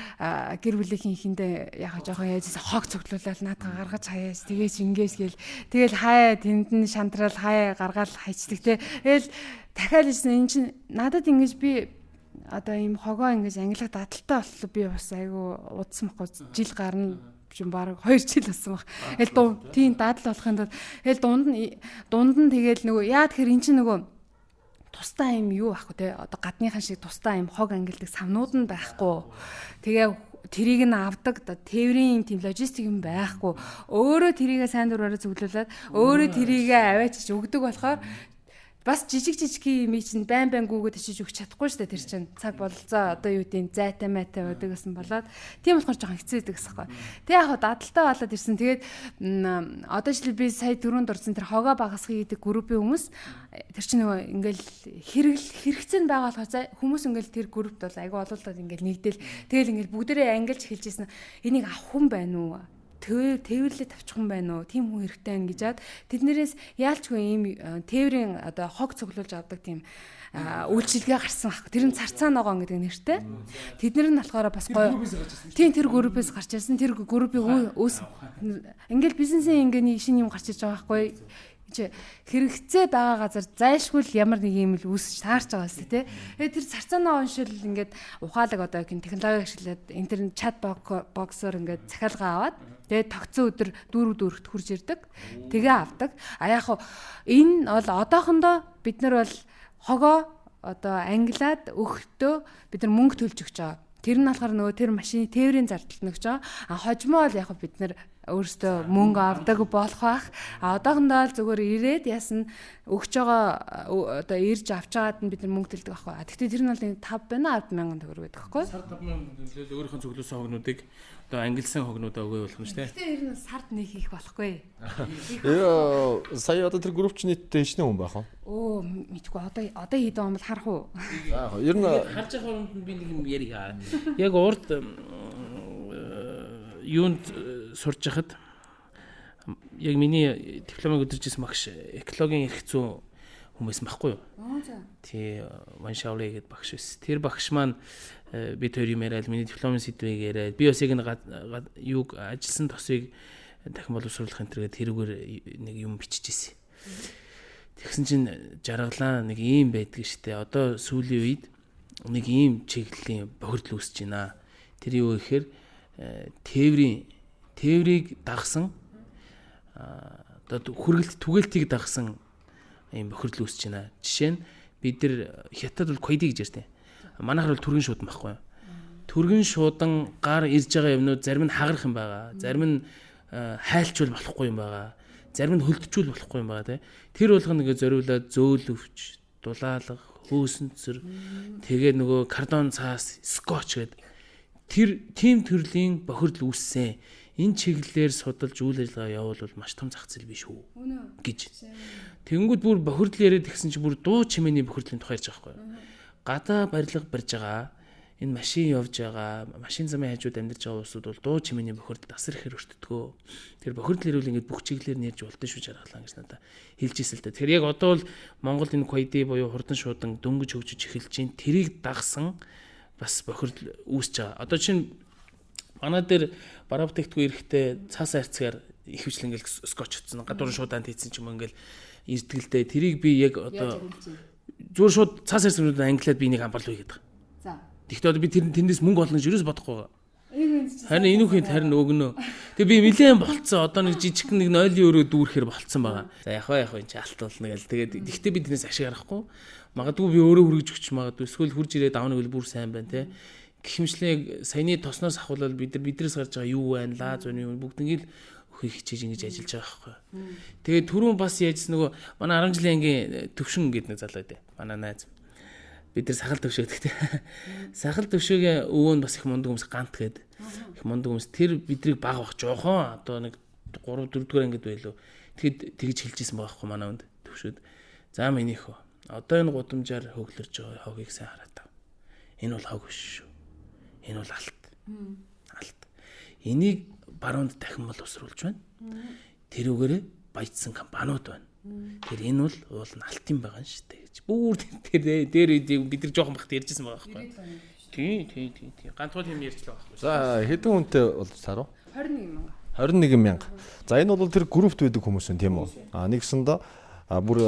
гэр бүлийнхэн ихэндээ яхаа жоохон яажсэн хог цуглуулаад наадгаа гаргаж хаяас тэгээс ингээс гээл тэгэл хаяа тэнд нь шантраал хаяа гаргаал хайчдаг те. Тэгэл дахиад ирсэн эн чинь надад ингэж би одоо ийм хогоо ингэж ангилах дадалтай боллоо би бас айгүй удсан байхгүй жил гарна юм баг 2 жил болсон баг. Тэгэл тийм дадал болохын тулд тэгэл дунд нь тэгэл нөгөө яа тэгэхээр эн чинь нөгөө тусдаа юм юу байхгүй те одоо гадныхан шиг тусдаа юм хог ангилдаг савнууд нь байхгүй. Тэгээ тэрийг нь авдаг одоо тээврийн тийм логистик юм байхгүй. Өөрөө тэрийгэ сайн дураараа зөвлөлөөд өөрөө тэрийгэ аваачиж өгдөг болохоор бас жижиг жижиг юм чинь байн байн гүгээд очиж өгч чадахгүй шүү дээ тэр чинь цаг бололцоо одоо юу гэдэг зайтай майтай байдаг гэсэн болоод тийм болохоор жоохон хэцүү байдаг гэсэн хэрэг. Тэг яг дадалтай болоод ирсэн. Тэгээд одоо жишээл би сая түрүүнд орсон тэр хогоо багасхыг гэдэг группийн хүмүүс тэр чинь нөгөө ингээл хэрэгцээ нь байгаа болохоор хүмүүс ингээл тэр группт бол айгүй олуулаад ингээл нэгдэл тэгэл ингээл бүгдээрээ ангилж эхэлж ирсэн. Энийг авах хүн байна уу? тээвэрлээ тавчих юм байна уу? Тийм хүн хэрэгтэй байна гэж ад тэднэрээс яалчгүй ийм тээврийн одоо хог цуглуулж авдаг тийм үйлчилгээ гарсан байхгүй. Тэр нь царцаа ногоон гэдэг нэртэй. Тэд нар нь болохоор бас гоё. Тийм, тэр группээс гарч ирсэн. Тэр группийг үүс ингээл бизнесийн ингээ нэг шинэ юм гарч иж байгаа байхгүй чи хэрэгцээ байгаа газар зайлшгүй л ямар нэг юм л үүсэж таарч байгаа сте тий. Тэгээ тэр царцаанаа уншил ингээд ухаалаг одоо гин технологи ашиглаад интернет чат боксоор ингээд захиалга аваад тэгээд тогтсон өдөр дүүрэг дүүрэгт хурж ирдэг. Тэгээ авдаг. А яг хуу энэ бол одоохондоо бид нар бол хогоо одоо англиад өгөхдөө бид нар мөнгө төлж өгч байгаа. Тэр нь болохоор нөгөө тэр машины тээврийн зардалд нөгч байгаа. А хожмоо бол яг бид нар өөрсдөө мөнгө авдаг болох байх. А одоохондоо л зүгээр ирээд яасан өгч байгаа одоо ирж авч байгаад нь бид нар мөнгө төлдөг байхгүй. А тэгтээ тэр нь бол 5 байна 10 мянган төгрөг байдаг байхгүй. Сар 5 мянган төгрөг өөрийнхөө цуглуулсан хогнуудыг одоо ангилсан хогнуудаа өгөө болох нь шүү дээ. Тэгтээ ер нь сард нэг хийх болохгүй. Ёо, сая одоо тэр групп чинь нийтдээ хичнээн хүн байх вэ? Өө, мэдгүй одоо хэдэн хүн бол харах уу? За яг ер нь харж байгаа хооронд нь би нэг юм ярья. Яг урд юунд сурж хахад яг миний дипломыг өдөржсэн багш экологийн эрх зүйн хүмүүс байхгүй юу? Тий, Ван Шауле гэдэг багш байсан. Тэр багш маань бид хоёр юм яриад миний дипломын сэдвийг яриад би бас яг нэг юуг ажилласан тосыг дахин боловсруулах энэ төргээд тэрүүгээр нэг юм биччихсэн. Тэгсэн чинь жаргалаа нэг ийм байдаг штэ. Одоо сүүлийн үед нэг ийм чиглэлийн бохирдол үүсэж байна. Тэр юу гэхээр тээврийг дагсан одоо хүргэлт түгээлтийг дагсан ийм бохирдол үүсэж байна. Жишээ нь бид нар хятад бол койди гэж ярьдаг. Манайхаар бол түргэн шуудан байхгүй юу? Түргэн шуудан гар ирж байгаа юмнууд зарим нь хагарах юм байгаа. Зарим нь хайлчвал болохгүй юм байгаа. Зарим нь хөлдчүүл болохгүй юм байгаа тий. Тэр болгоно ингээ зориулаад зөөлөвч, дулаалга, хөөсөнцөр тэгээ нөгөө кардон цаас, скотч гэдэг тэр тийм төрлийн бохирдол үүссэн. Энэ чиглэлээр судалж үйл ажиллагаа явуулвал маш том зах зээл биш үү гэж. Тэнгүүд бүр бохирдол яриад тэгсэн чинь бүр дуу чимээний бохирдлын тухай ярьж байгаа байхгүй юу? Гадаа барилга барьж байгаа, энэ машин явж байгаа, машин замын хажууд амьдарч байгаа улсууд бол дуу чимээний бохирдол асар ихээр өртдгөө. Тэр бохирдол ирвэл ингээд бүх чиглэлээр нэрж болдсон шүү жаргалаа гэж надад хэлж ирсэн л дээ. Тэгэхээр яг одоо бол Монгол энэ койди буюу хурдан шуудан дөнгөж хөгжиж эхэлж чинь тэрийг дагсан бас бохирдол үүсэж байгаа. Одоо чинь манай дээр бараа бүтээгдэхүүн эрэхтэй цаас хайрцгаар их хвчлэн ингээл скотч утсан, гадуур шуудаанд хийсэн ч юм ингээл ирдэг л дээ. Тэрийг би яг одоо зүгээр шууд цаас хайрцагнуудаа англиад би нэг амбарлуу хийгээд байгаа. За. Тэгэхдээ одоо би тэр тэндээс мөнгө олно гэж юус бодохгүй байгаа. Харин энүүхийн харин өгнө. Тэгээ би нилээн болцсон. Одоо нэг жижигхэн нэг 0-ийн өрөө дүүрэхээр болцсон байгаа. За яг яг энэ чи алт болно гэл. Тэгээд гэхдээ би тэрнээс ашиг харахгүй. Магадгүй би өөрөө хүргэж өгч магадгүй. Эсвэл хурж ирээд авна гэвэл бүр сайн байна те. Гэх мэтчлэн саяны тосноос ахуулаад бид нар биднээс гарч байгаа юу байна, лаа зүүн юу бүгднийг л өхийг хичээж ингэж ажиллаж байгаа байхгүй. Тэгээд түрүүн бас яажс нөгөө манай 10 жилийн ангийн төвшин гэдэг нэг залуу байдیں۔ Манай найз. Бид нар сахал төвшөө гэдэг те. Сахал төвшөөгийн өвөө нь бас их мундаг хүмүүс гант гээд их мундаг хүмүүс. Тэр бидрийг баг баг жоохон одоо нэг 3 4 дугаар ангид байлуу. Тэгэд тэгж хэлжсэн байгаа байхгүй манай хүнд төвшөөд. За минийх хөө. Одоо энэ гудамжаар хөглөрж байгаа хогийг сайн хараа та. Энэ бол хог биш шүү. Энэ бол алт. Алт. Энийг баруунд дахин боловсруулж байна. Тэр үгээрээ баяжсан компаниуд байна. Тэр энэ бол уул нь алтын байгаа шүү дээ гэж. Бүр тэр дээр бид нар жоохон бахт ярьжсэн байгаа байхгүй. Тийм тийм тийм тийм. Ганцхан юм ярьчлаа байхгүй. За хэдэн хүнтэй болж саруу? 21 мянга. 21 мянга. За энэ бол тэр группт байдаг хүмүүс юм тийм үү? А нэгсэндээ бүр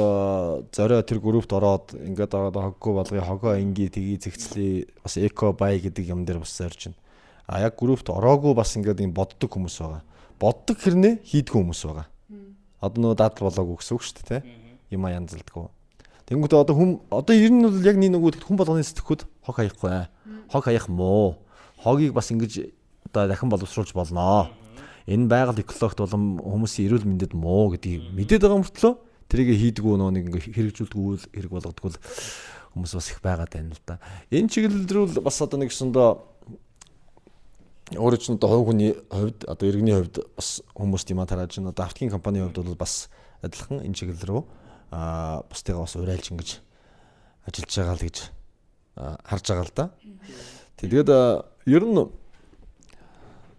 зорио тэр группт ороод ингээд хоггүй болгоё, хогоо инги тгий зэгцлээ бас эко бай гэдэг юм дээр бас зорж байна. А яг группт ороогүй бас ингээд юм боддог хүмүүс байгаа. Боддог хэрнээ хийдгүү хүмүүс байгаа. Одоо нөгөө дадал болоогүй гэсэн үг шүү дээ, тэ? Юм а янзалдаггүй. Тэнгүүтээ одоо хүм одоо ер нь бол яг нэг нөгөө хүн болгоны сэтгхүүд хог хаяхгүй. Хог хаях муу. Хогийг бас ингэж одоо дахин боловсруулж болноо. Энэ байгаль экологт болон хүмүүсийн эрүүл мэндэд муу гэдгийг мэдээд байгаа мөртлөө тэрийг хийдгүү нөгөө нэг ингээ хэрэгжүүлдэг үйл хэрэг болгодгоо хүмүүс бас их байгаад байна л да. Энэ чиглэл рүү бас одоо нэг гэсэндээ өөрөө ч одоо хувь хүний хувьд одоо иргэний хувьд бас хүмүүст юм тарааж байна. Одоо автгийн компанийн хувьд бол бас адилхан энэ чиглэл рүү бусдыгаа бас урайлж ингэж ажиллаж байгаа л гэж харж байгаа л да. Тэгээд ер нь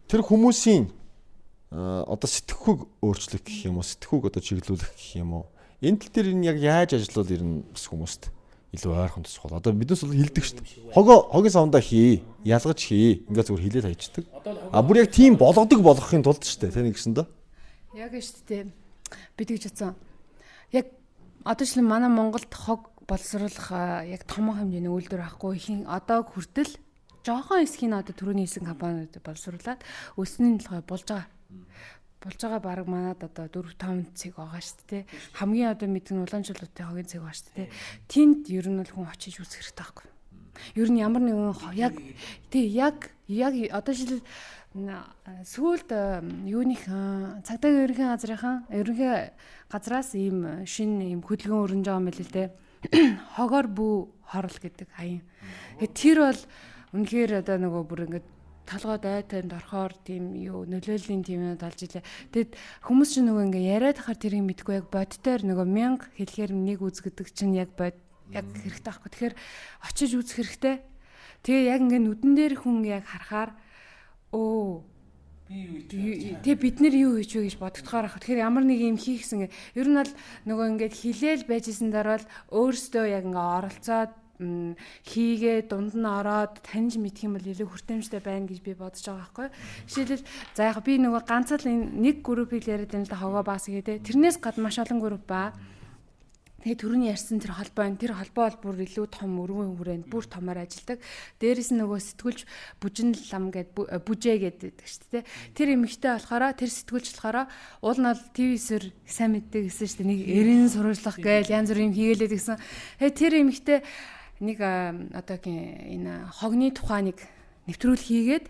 тэр хүмүүсийн одоо сэтгхүүг өөрчлөх гэх юм уу, сэтгхүүг одоо чиглүүлэх гэх юм уу. Энэ тал дээр энэ яг яаж ажиллавал ер нь бас хүмүүст илүү ойрхон тусгал. Одоо биднес бол хилдэг шүү дээ. Хогоо хогийн савндаа хий, ялгаж хий. Ингээ зүгээр хилээд хайчдаг. А бүр яг тийм болгодог болгохын тулд шүү дээ. Тэ нэг гэсэндээ. Яг шүү дээ. Би тэгж утсан. Яг одоо ч л манай Монголд хог боловсруулах яг томхон хэмжээний үйлдвэр байхгүй. Хин одоо хүртэл жоохон хэсгийг нь одоо түрүүний хэлсэн компаниуд боловсруулад өсний толгой болж байгаа. Болж байгаа баг манад одоо 4 5 цэг байгаа шүү дээ. Хамгийн одоо мэддэг нь Улаанчуулуутын хогийн цэг байгаа шүү дээ. Тэнд ер нь бол хүн очиж үзэх хэрэгтэй байхгүй. Ер нь ямар нэгэн яг тий яг яг одоо жишээл сүүлд юуных цагдаагийн ерөнхий газрынхан ерөнхий газраас ийм шинэ ийм хөдөлгөөн өрнөж байгаа юм байл л дээ. Хогоор бүү хорл гэдэг аян. Тэгээ тэр бол үнэхээр одоо нөгөө бүр ингээд толгой дайтанд орохоор тийм юу нөлөөллийн тийм юмуд олж илээ. Тэгэд хүмүүс чинь нөгөө ингээ яриад хахаар тэрийг мэдгүй яг бодтоор нөгөө 1000 хэлэхээр нэг үзгэдэг чинь яг бод яг хэрэгтэй байхгүй. Тэгэхээр очиж үзэх хэрэгтэй. Тэгээ яг ингээ нүдэн дээр хүн яг харахаар өө Би юу хийж тэгээ бид нэр юу хийж вэ гэж бодогдохоор ах. Тэгэхээр ямар нэг юм хийхсэн. Ер нь бол нөгөө ингээд хилээл байжсэн дараа л өөрсдөө яг ингээ оролцоод хийгээ дунд нь ороод таньж мэдх юм бол илүү хүртээмжтэй байна гэж би бодож байгаа байхгүй. Жишээлбэл за яг би нөгөө ганц л энэ нэг группийг яриад байна л да хогоо бас гэдэг. Тэрнээс гадна маш олон групп ба. Тэгээ түрүүний ярьсан тэр холбоо энэ тэр холбоо бол бүр илүү том өргөн хүрээнд бүр томоор ажилдаг. Дээрээс нь нөгөө сэтгүүлч бүжин лам гэд бүжээ гэдэг шүү дээ. Тэр эмэгтэй болохоор тэр сэтгүүлч болохоор уул нь бол ТV-сэр сайн мэддэг гэсэн шүү дээ. Нэг эрен сурвалжлах гээл янз бүр юм хийгээлээд гэсэн. Тэгээ тэр эмэгтэй нэг одоо энэ хогны тухай нэг нэвтрүүлэг хийгээд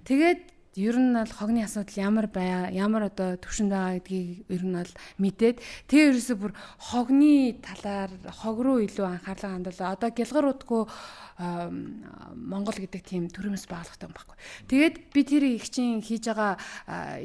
тэгээд ер нь бол хогны асуудал ямар бай ямар одоо төвшөнд байгаа гэдгийг ер нь бол мэдээд тэгээ ерөөсө бүр хогны талаар хог руу илүү анхаарлаа хандуулаа. Одоо гялгар удгүй Монгол гэдэг тийм төрөмс байгууллагатай юм байхгүй. Тэгээд би тэр их чинь хийж байгаа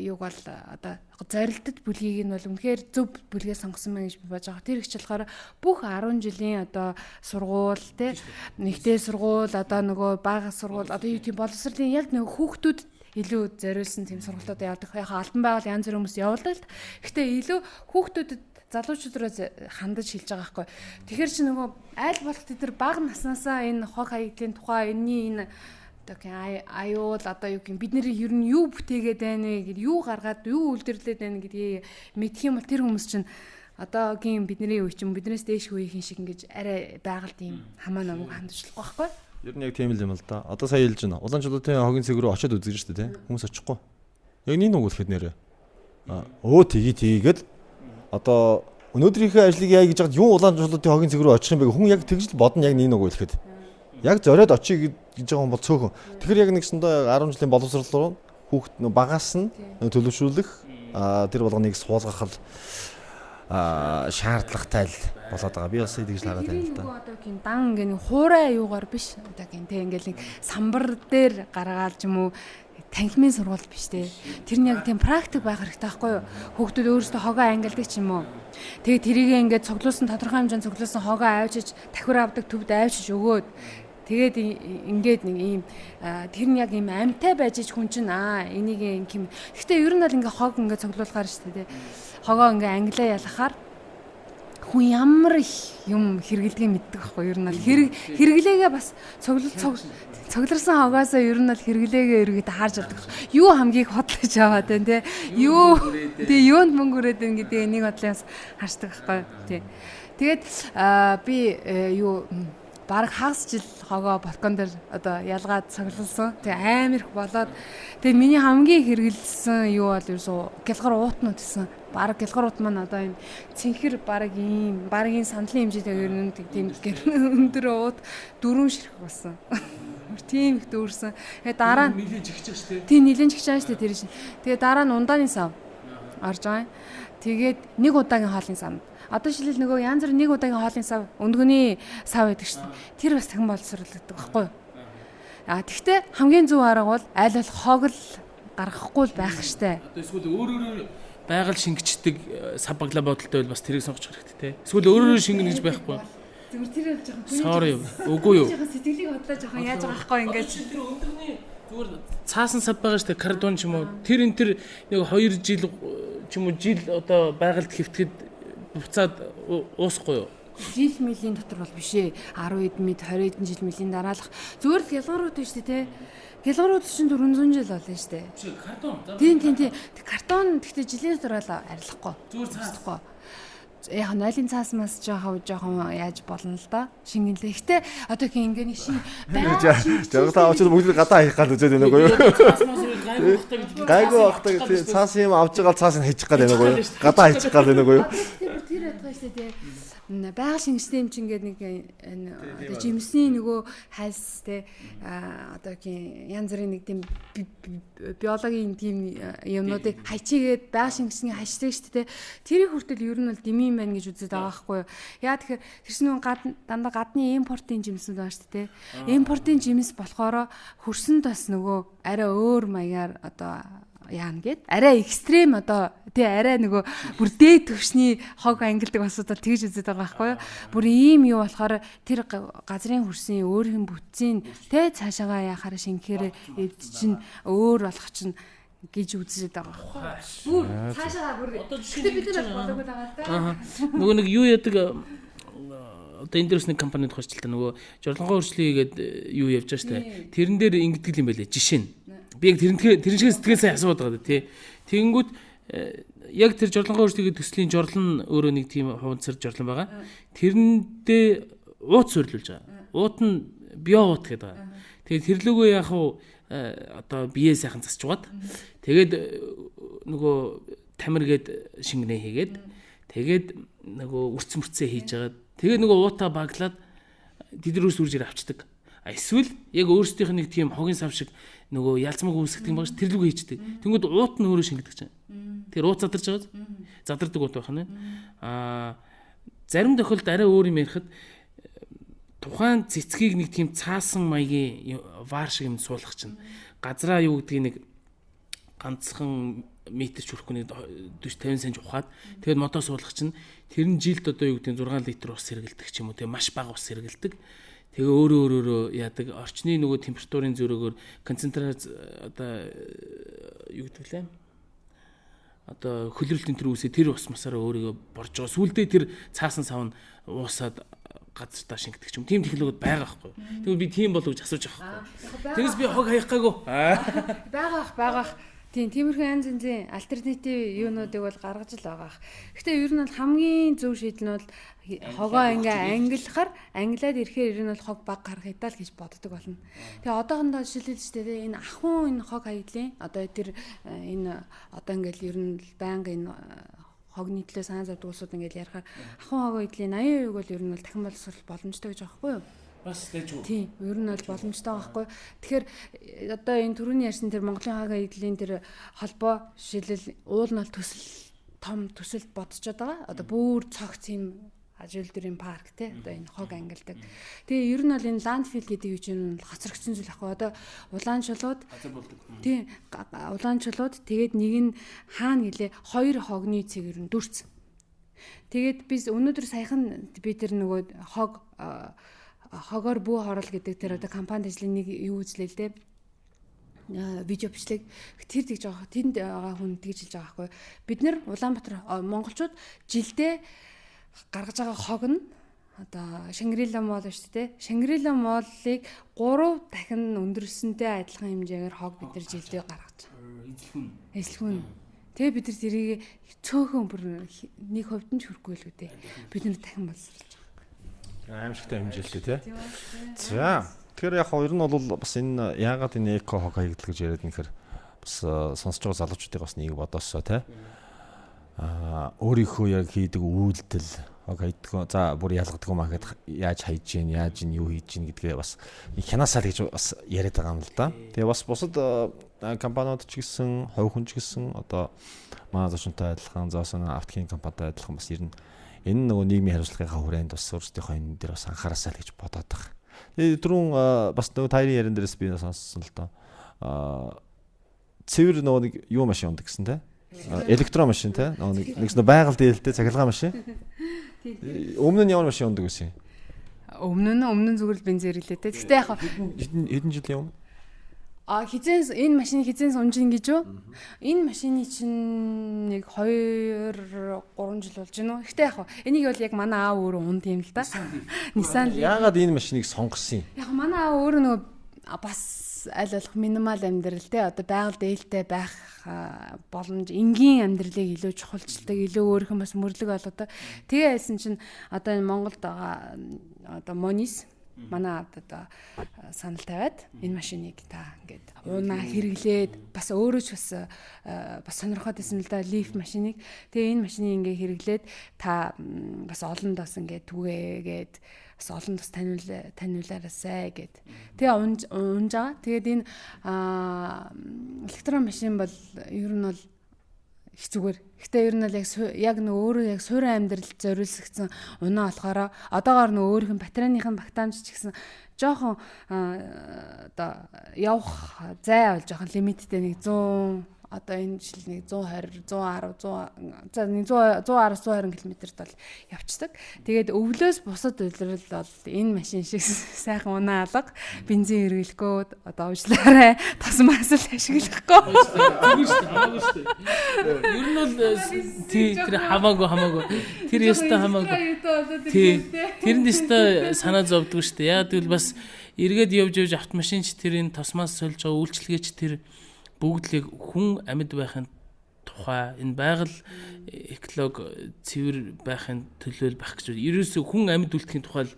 юуг бол одоо зорилтод бүлгийг нь бол үнэхээр зөв бүлгээ сонгосон байна гэж би бодож байгаа. Тэр их ч болохоор бүх 10 жилийн одоо сургууль те нэгтэй сургууль одоо нөгөө бага сургууль одоо юу тийм боловсролын яг нөгөө хүүхдүүд илүү зориулсан тийм сургалтуудаа явуулдаг. Яг албан байгуул янз бүрийн хүмүүс явуулдаг л. Гэхдээ илүү хүүхдүүдэд залуучууд руу хандаж хэлж байгаа байхгүй. Тэгэхээр чи нөгөө айл болох тэд нар бага наснаасаа энэ хог хаягдлын тухай энэний энэ одоо аюул одоо юу гэх бид нэр ер нь юу бүтээгээд байна вэ гэд юу гаргаад юу үйлдвэрлээд байна гэдгийг мэдх юм бол тэр хүмүүс чинь одоогийн бидний үе чинь биднээс дээш үеийн шиг ингэж арай байгальд ийм хамаа намайг хандаж болохгүй байхгүй. Ер нь яг тийм л юм л да. Одоо сая хэлж байна. Улаанчуулуутын хогийн цэг рүү очиод үзэж штэ тий. Хүмүүс очихгүй. Яг нэг нүг үлэхэд нэрээ. Өө тгий тгийгээд одоо өнөөдрийнхөө ажлыг яа гэж хаад юу Улаанчуулуутын хогийн цэг рүү очих юм бэ? Хүн яг тэгж л бодно яг нэг нүг үлэхэд. Яг зориод очие гэж байгаа хүн бол цөөхөн. Тэгэхээр яг нэгсэндээ 10 жилийн боловсрол руу хүүхд нөө багаас нь төлөвшүүлэх тэр болгоныг суулгах л шаардлагатай л болоод байгаа. Би бас тэгж л хараад байна л да. Нөгөө одоо гин дан ингээ нэг хуурай аюугаар биш. Одоо гин тэ ингээл нэг самбар дээр гаргаал ч юм уу танхимын сургууль биш те. Тэр нь яг тийм практик байх хэрэгтэй байхгүй юу? Хүүхдүүд өөрсдөө хогоо ангилдаг ч юм уу. Тэгээ тэрийг ингээд цуглуулсан тодорхой хэмжээнд цуглуулсан хогоо авчиж тахир авдаг төвд авчиж өгөөд тэгээд ингээд нэг ийм тэр нь яг ийм амьтай байж ич хүн чинь энийг юм. Гэхдээ ер нь бол ингээ хог ингээ цуглуулахаар шүү дээ. Хогоо ингээ англиа ялгахаар хүн ямар их юм хэрэглэдгийг мэддэг байхгүй ер нь бол хэрэглээгээ бас цугларсан хогоосоо ер нь бол хэрэглээгээ ерөөдөө харж болдог. Юу хамгийн их хотлож аваад байна те. Юу тий юунд мөнгө үрээд байна гэдгийг нэг бодлын бас харждаг байхгүй тий. Тэгээд би юу бараг хагас жил хогоо балкон дээр одоо ялгаад цуглуулсан. Тэгээ амар их болоод тэгээ миний хамгийн хэрэглэсэн юу бол ерөөсөө гялгар уутнууд гэсэн. Бараг гялгар уут маань одоо юм цэнхэр бараг ийм бараг ийм сандлын хэмжээтэй ер нь тийм өндөр уут 4 ширхэг болсон. Тийм их дүүрсэн. Тэгээ дараа нь нэлээд жигч шүү дээ. Тийм нэлээд жигч шүү дээ тэр шин. Тэгээ дараа нь ундааны сав орж байгаа юм. Тэгээд нэг удаагийн хоолын сав. Одоо жишээл нөгөө янз бүр нэг удаагийн хоолын сав, өндгөний сав гэдэг шүү дээ. Тэр бас дахин боловсруулдаг байхгүй юу? Тэгвэл хамгийн зөв арга бол аль болох хог л гаргахгүй л байх штэ. Одоо эсвэл өөр өөрөөр байгаль шингэждэг сав баглаа бодолтой бол бас тэрийг сонгочих хэрэгтэй те. Эсвэл өөр өөрөөр шингэнэ гэж байхгүй. Зүгээр тэр бол жоохон Sorry. Үгүй юу? Жоохон сэтгэлийг хотлоо жоохон яаж байгаа байхгүй ингээд. Тэр өндгөний Зүгээр цаасан сав байгаа шүү дээ, кардон ч юм уу. Тэр энэ тэр нэг 2 жил ч юм уу жил одоо байгальд хэвтгэд буцаад уусахгүй юу? Жил мөлийн дотор бол биш ээ. 10 эд мэд 20 эдэн жил мөлийн дараалах. Зүгээр л гялгар ууд шүү дээ, тэ. Гялгар ууд чинь 400 жил болно шүү дээ. Биш картон. Тийм. Картон гэхдээ жилийн дотор бол арилахгүй. Зүгээр цаасахгүй. Яг нойлын цаас мас жоохон яаж болно л да. Шингэнлээ. Гэтэ одоо хин ингээ нэг шин Жаргалаа авчид бүгд гадаа хаях гал үзээд байна уу юу? Гайгүй бахтай тий цаас юм авч байгаа цаас нь хийчих гал байна уу юу? Гадаа хийчих гал байна уу юу? Тэр ятгаа шүү дээ. Байгаль шингэжтэй юм чинь ингээд нэг энэ одоо жимсний нөгөө хальс те одоо тийм янз бүрийн нэг тийм биологийн тийм юмнуудыг хайчигээд байгаль шингэжний хайчдаг шүү дээ. Тэрийг хүртэл ер нь бол дэмий юм байна гэж үзээд байгаа байхгүй юу? Яа тэгэхээр тэр чинь нөгөө дандаа гадны импортын жимснүүд байгаа шүү дээ. Импортын жимс болохоор хөрсөнд бас нөгөө арай өөр маягаар одоо яана гэд арай экстрем одоо тий арай нөгөө бүр дээд түвшний хог ангилдаг асуудал тэгж үзээд байгаа байхгүй юу? Бүр ийм юу болохоор тэр газрын хөрсийн өөрийн бүтцийн тий цаашаагаа яхаараа шингэхээр эд чинь өөр болох чинь гэж үзээд байгаа байхгүй юу? Бүр цаашаагаа бүр гэтээ бид нар болоогүй байгаа л да. Нөгөө нэг юу яадаг одоо энэ дээрс нэг компанид тухайчлаа нөгөө жорлонгоо хөршлийг гээд юу явж байгаа штэ. Тэрэн дээр ингэдэг юм байлээ жишээ нь. Би яг тэрэн шиг сэтгэл сайн асууад байгаа тий. Тэгэнгүүт яг тэр жорлонгоо хөршлигийн төслийн жорлон нь өөрөө нэг тийм хуванцар жорлон байгаа. Тэрэндээ уут суйрлуулж байгаа. Уут нь био уут гэдэг байгаа. Тэгээд тэрлүүгөө яг уу одоо бие сайхан засчгаад тэгээд нөгөө тамир гээд шингэнэ хийгээд тэгээд нөгөө үрц мөрцөө хийж байгаа. Тэгээд нөгөө уутаа баглаад тэд нар үрж ирээ авчдаг. Эсвэл яг өөрсдийнх нь нэг тийм хогийн сав шиг нөгөө ялцмаг үүсгдэг юм багш тэр лүгэ хийчдэг. Тэнгүүд уут нь өөрөө шингэдэг чинь. Тэр уут задарч байгаа. Задардаг уут байх нь. Аа зарим тохиолдолд арай өөр юм ярихад тухайн цэцгийг нэг тийм цаасан маягийн вар шиг юм суулгах чинь. Газраа юу гэдгийг нэг ганцхан метр ч хүрэхгүй нэг 40 50 см ухаад тэгээд модоо суулгах чинь тэр нь жилд одоо юу гэдгийг 6 литр ус сэргэлдэг ч юм уу тийм маш бага ус сэргэлдэг. Тэгээ өөрөө өөрөөрөө яадаг орчны нөгөө температурын зөрөөгөөр концентрац одоо юу гэдэг лээ? Одоо хөлрөлтийн тэр үсээ тэр ус масаараа өөрийгөө борж байгаа. Сүүлдээ тэр цаасан сав нь уусаад газартаа шингэдэг ч юм. Тийм технологиуд байгаа байхгүй. Тэгвэл би тийм болов гэж асууж байгаа байхгүй. Тэгээс би хог хаях гайгүй. Байгаа. Тийм, тиймэрхүү янз янзын альтернатив юунуудыг бол гаргаж л байгаа. Гэтэ ер нь бол хамгийн зөв шийдэл нь бол хогоо ингээ ангилахаар ангилаад ирэхээр ер нь бол хог баг гарах даа л гэж боддог болно. Тэгээ одоохондоо жишээлбэл ч тийм энэ ахуйн энэ хог хаяглын одоо тэр энэ одоо ингээл ер нь байнга энэ хогны төлөө санаа зовдөг улсууд ингээл ярихаар ахуйн хог хаяглын 80% бол ер нь бол дахин боловсрол боломжтой гэж байгаа байхгүй юу? Бас дайжгүй. Тийм, ер нь бол боломжтой байгаа байхгүй. Тэгэхээр одоо энэ түрүүний ярьсан тэр Монголын хог хаяглын тэр холбоо жишээлбэл уул нь бол төсөл том төсөлд бодцоод байгаа. Одоо бүр цогц юм ажил төрийн парк те одоо энэ хог ангилдаг. Тэгээ ер нь бол энэ ландфил гэдэг юу чинь хоцрогдсон зүйл ахгүй. Одоо улаанчулууд тийм улаанчулууд тэгээд нэг нь хаана гэлээ хоёр хогны цэг ер нь дүрц. Тэгээд би өнөөдөр саяхан би тэр нөгөө хог хогоор бүү хорол гэдэг тэр одоо компанид ажлын нэг юу үзлээ л дээ видео бичлэг тэр тэгж байгаа тэнд байгаа хүн тэгж хэлж байгаа байхгүй. Бид нэр Улаанбаатар монголчууд жилдээ гаргаж байгаа хог нь одоо Шангрила мол шүү дээ. Шангрила молыг 3 дахин өндөрсөнтэй адилхан хэмжээгээр хог бид нар жилдээ гаргаж байгаа. Эзлэхүүн. Тэгээ бид нар тэрийг цөөхөн бүр 1% нь ч хүрэхгүй л үү дээ. Бид нар дахин боловсруулж байгаа. Аимшигтай хэмжээлтэй тий. За тэгэхээр яг ер нь бол бас энэ яагаад энэ эко хог хаягдл гэж яриад нэхэр бас сонсож байгаа залуучуудыг бас нэг бодоосоо тий. Аа өөрийнхөө яг хийдэг үйлдэл хог хайдггүй за бүр ялгадгүй маа гэхэд яаж хайж гин яаж ин юу хийж гин гэдгээ бас хянаасаа л гэж бас яриад байгаа юм л да. Тэгээ бас бусад компаниуд ч гэсэн хувь хүн ч гэсэн одоо манай зочинтой адилхан зоосон автгийн компанитай адилхан бас ер нь энэ нөгөө нийгмийн хариуцлагынхаа хүрээнд бас өөрсдийнхөө энэ дээр бас анхаараасаа л гэж бодоод байгаа. Тэгээ түрүүн бас нөгөө тайрын яран дээрээс би сонссон л доо. Цэвэр нөгөө нэг юу машин ундаг гэсэн те. Электро машин те. Нөгөө нэг нэг байгаль дээлтэй цахилгаан машин. Өмнө нь ямар машин ундаг гэсэн юм? Өмнө нь зүгээр л бензин хэрэглээ те. Гэхдээ яг хэдэн жилийн өмнө? А хизээс энэ машин хизээс унжин гэж юу? Энэ машины чинь нэг 2 3 жил болж байна уу? Гэтэ яг энийг бол яг манай аав өөрөө унд юм л да. Nissan Leaf. Яагаад энэ машиныг сонгосон юм? Яг манай аав өөрөө нөгөө бас аль болох минимал амьдрал те одоо байгаль дээлтэй байх боломж энгийн амьдралыг илүү чухалчилдаг, илүү өөрийнх нь бас мөрлөг олгодог. Тэгээ байсан чинь одоо энэ Монголд байгаа одоо Монис манай аавд одоо санал тавиад энэ машиныг та ингээд уунаа хэрэглээд бас өөрөө ч бас бас сонирхоод байсан л да Leaf машиныг. Тэгээ энэ машиныг ингээд хэрэглээд та бас олонд бас ингээд түгээгээд бас олон тус таниулаараасай гэд. Тэгээ унж байгаа. Тэгээд энэ электрон машин бол ер нь бол их зүгээр. Гэтэ ер нь бол яг нөө өөрөө яг суурин амьдралд зориулсагцсан унаа болохоор одоогоор нөө өөрийнх нь батарейных нь багтаамж ч гэсэн жоохон одоо явах зай бол жоохон лимиттэй нэг 100 одоо энэ жил нэг 120, 110, 100 за 110 120 км-т бол явцдаг. Тэгээд өвлөөс бусад улирал бол энэ машин шиг сайхан унаа алга, бензин хэрэглэхгүй, одоо уучлаарай, тос мас л ашиглахгүй. Зүгээр шүү дээ, хамаагүй шүү дээ. Ер нь бол тий тэр хамаагүй. Тэр ёстой хамаагүй. Тий. Тэрэнд ёстой санаа зовдөг шүү дээ. Яг тэгвэл бас эргээд явж явж автомашинч тэр энэ тос мас сольж байгаа үйлчилгээч тэр бүгд л хүн амьд байхын тухай энэ байгаль экологи цэвэр байхын төлөө байх гэж. Ерөөсөө хүн амьд үлдэхин тухай